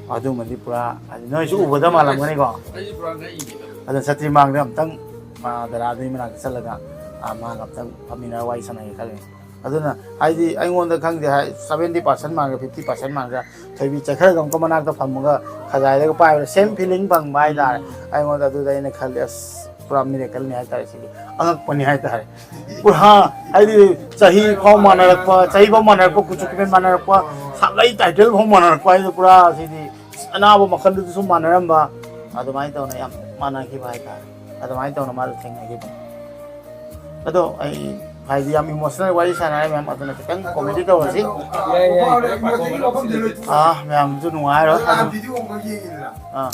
ꯑꯗꯨꯃꯗꯤ ꯄꯨꯔꯥ ꯍꯥꯏꯗꯤ ꯅꯣꯏꯁꯨ ꯎꯕꯗ ꯃꯥꯜꯂꯝꯒꯅꯤꯀꯣ꯫ ꯑꯩꯁꯨ ꯄꯨꯔꯥ ꯉꯛꯏꯅꯦ꯫ ꯑꯗꯨꯅ ꯁꯇ꯭ꯔꯤ ꯃꯥꯡꯗ ꯑꯝꯇꯪ, ꯃꯥ ꯗꯔꯥꯗꯨꯒꯤ ꯃꯅꯥꯛꯇ ꯆꯠꯂꯒ, ꯑ, ꯃꯥꯒ ꯑꯝꯇꯪ ꯐꯝꯃꯤꯟꯅꯔ ꯋꯥꯔꯤ ꯁꯥꯟꯅꯒꯦ ꯈꯜꯂꯤ꯫ ꯑꯗꯨꯅ ꯍꯥꯏꯗꯤ ꯑꯩꯉꯣꯟꯗ ꯈꯪꯗꯦ ꯍꯥꯏ, seventy percent ꯃꯥꯡꯒ fifty percent ꯃꯥꯡꯒ ꯊꯣꯏꯕꯤ ꯆꯠꯈ꯭ꯔꯒ ꯑꯃꯨꯛꯀ ꯃꯅꯥꯛꯇ ꯐꯝꯃꯒ ꯈꯖꯥꯏꯗꯒ ꯄꯥꯏꯕꯗ same feeling ꯐꯪꯕ ꯍꯥꯏꯇꯥꯔꯦ꯫ ꯑꯩꯉꯣꯟꯗ ꯑꯗꯨꯗ ꯑꯩꯅ ꯈꯜꯂꯤ, ꯑꯁ, ꯄꯨꯔꯥ ꯃꯤꯔꯦꯀꯜꯅꯤ ꯍꯥꯏꯇꯥꯔꯦ ꯁꯤꯗꯤ꯫ ꯑꯉꯛꯄꯅꯤ ꯍꯥꯏꯇꯥꯔꯦ꯫ ꯄꯨꯔꯥ ꯍꯥꯏꯗꯤ ꯆꯍꯤ ꯐꯥꯎ ꯃꯥꯟꯅꯔꯛꯄ, ꯆꯍꯤ ꯐꯥꯎ ꯃꯥꯟꯅꯔꯛꯄ, ꯀꯨꯆꯨ ꯀꯨꯃꯦꯟ ꯃꯥꯟꯅꯔꯛꯄ, ꯁꯥꯒꯩ ꯇꯥꯏꯇꯜ ꯐꯥꯎ ꯃꯥꯟꯅꯔꯛꯄ ꯍꯥꯏꯗꯤ ꯄꯨꯔꯥ ꯁꯤꯗꯤ ꯑꯅꯥꯕ ꯃꯈꯜꯗꯨꯗꯁꯨ ꯃꯥꯟꯅꯔꯝꯕ, ꯑꯗꯨꯃꯥꯏꯅ ꯇꯧꯅ ꯌꯥꯝ ꯃꯥꯟꯅꯈꯤꯕ ꯍꯥꯏꯇꯥꯔꯦ꯫ ꯑꯗꯨꯃꯥꯏꯅ ꯇꯧꯅ ꯃꯥꯁꯨ ꯊꯦꯡꯅꯈꯤꯕ꯫ ꯑꯗꯣ ꯑꯩ ꯍꯥꯏꯗꯤ ꯌꯥꯝ ꯏꯃꯣꯁꯅꯦꯜ ꯋꯥꯔꯤ ꯁꯥꯟꯅꯔꯦ ꯃꯌꯥꯝ, ꯑꯗꯨꯅ ꯈꯤꯇꯪ ꯀꯣꯃꯦꯗꯤ ꯇꯧꯔꯁꯤ꯫ ꯑꯥ, ꯃꯌꯥꯝꯁꯨ ꯅꯨꯡꯉꯥꯏꯔꯣꯏ꯫ ꯑꯥ,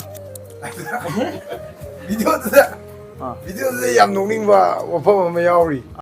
ꯚꯤꯗꯤꯑꯣꯗꯨꯗ ꯑꯥ꯫ ꯚꯤꯗꯤꯑꯣꯗꯨꯗ ꯌꯥꯝ ꯅꯣꯛꯅꯤꯡꯕ ꯋꯥꯐꯝ ꯑꯃ ꯌꯥꯎꯔꯤ꯫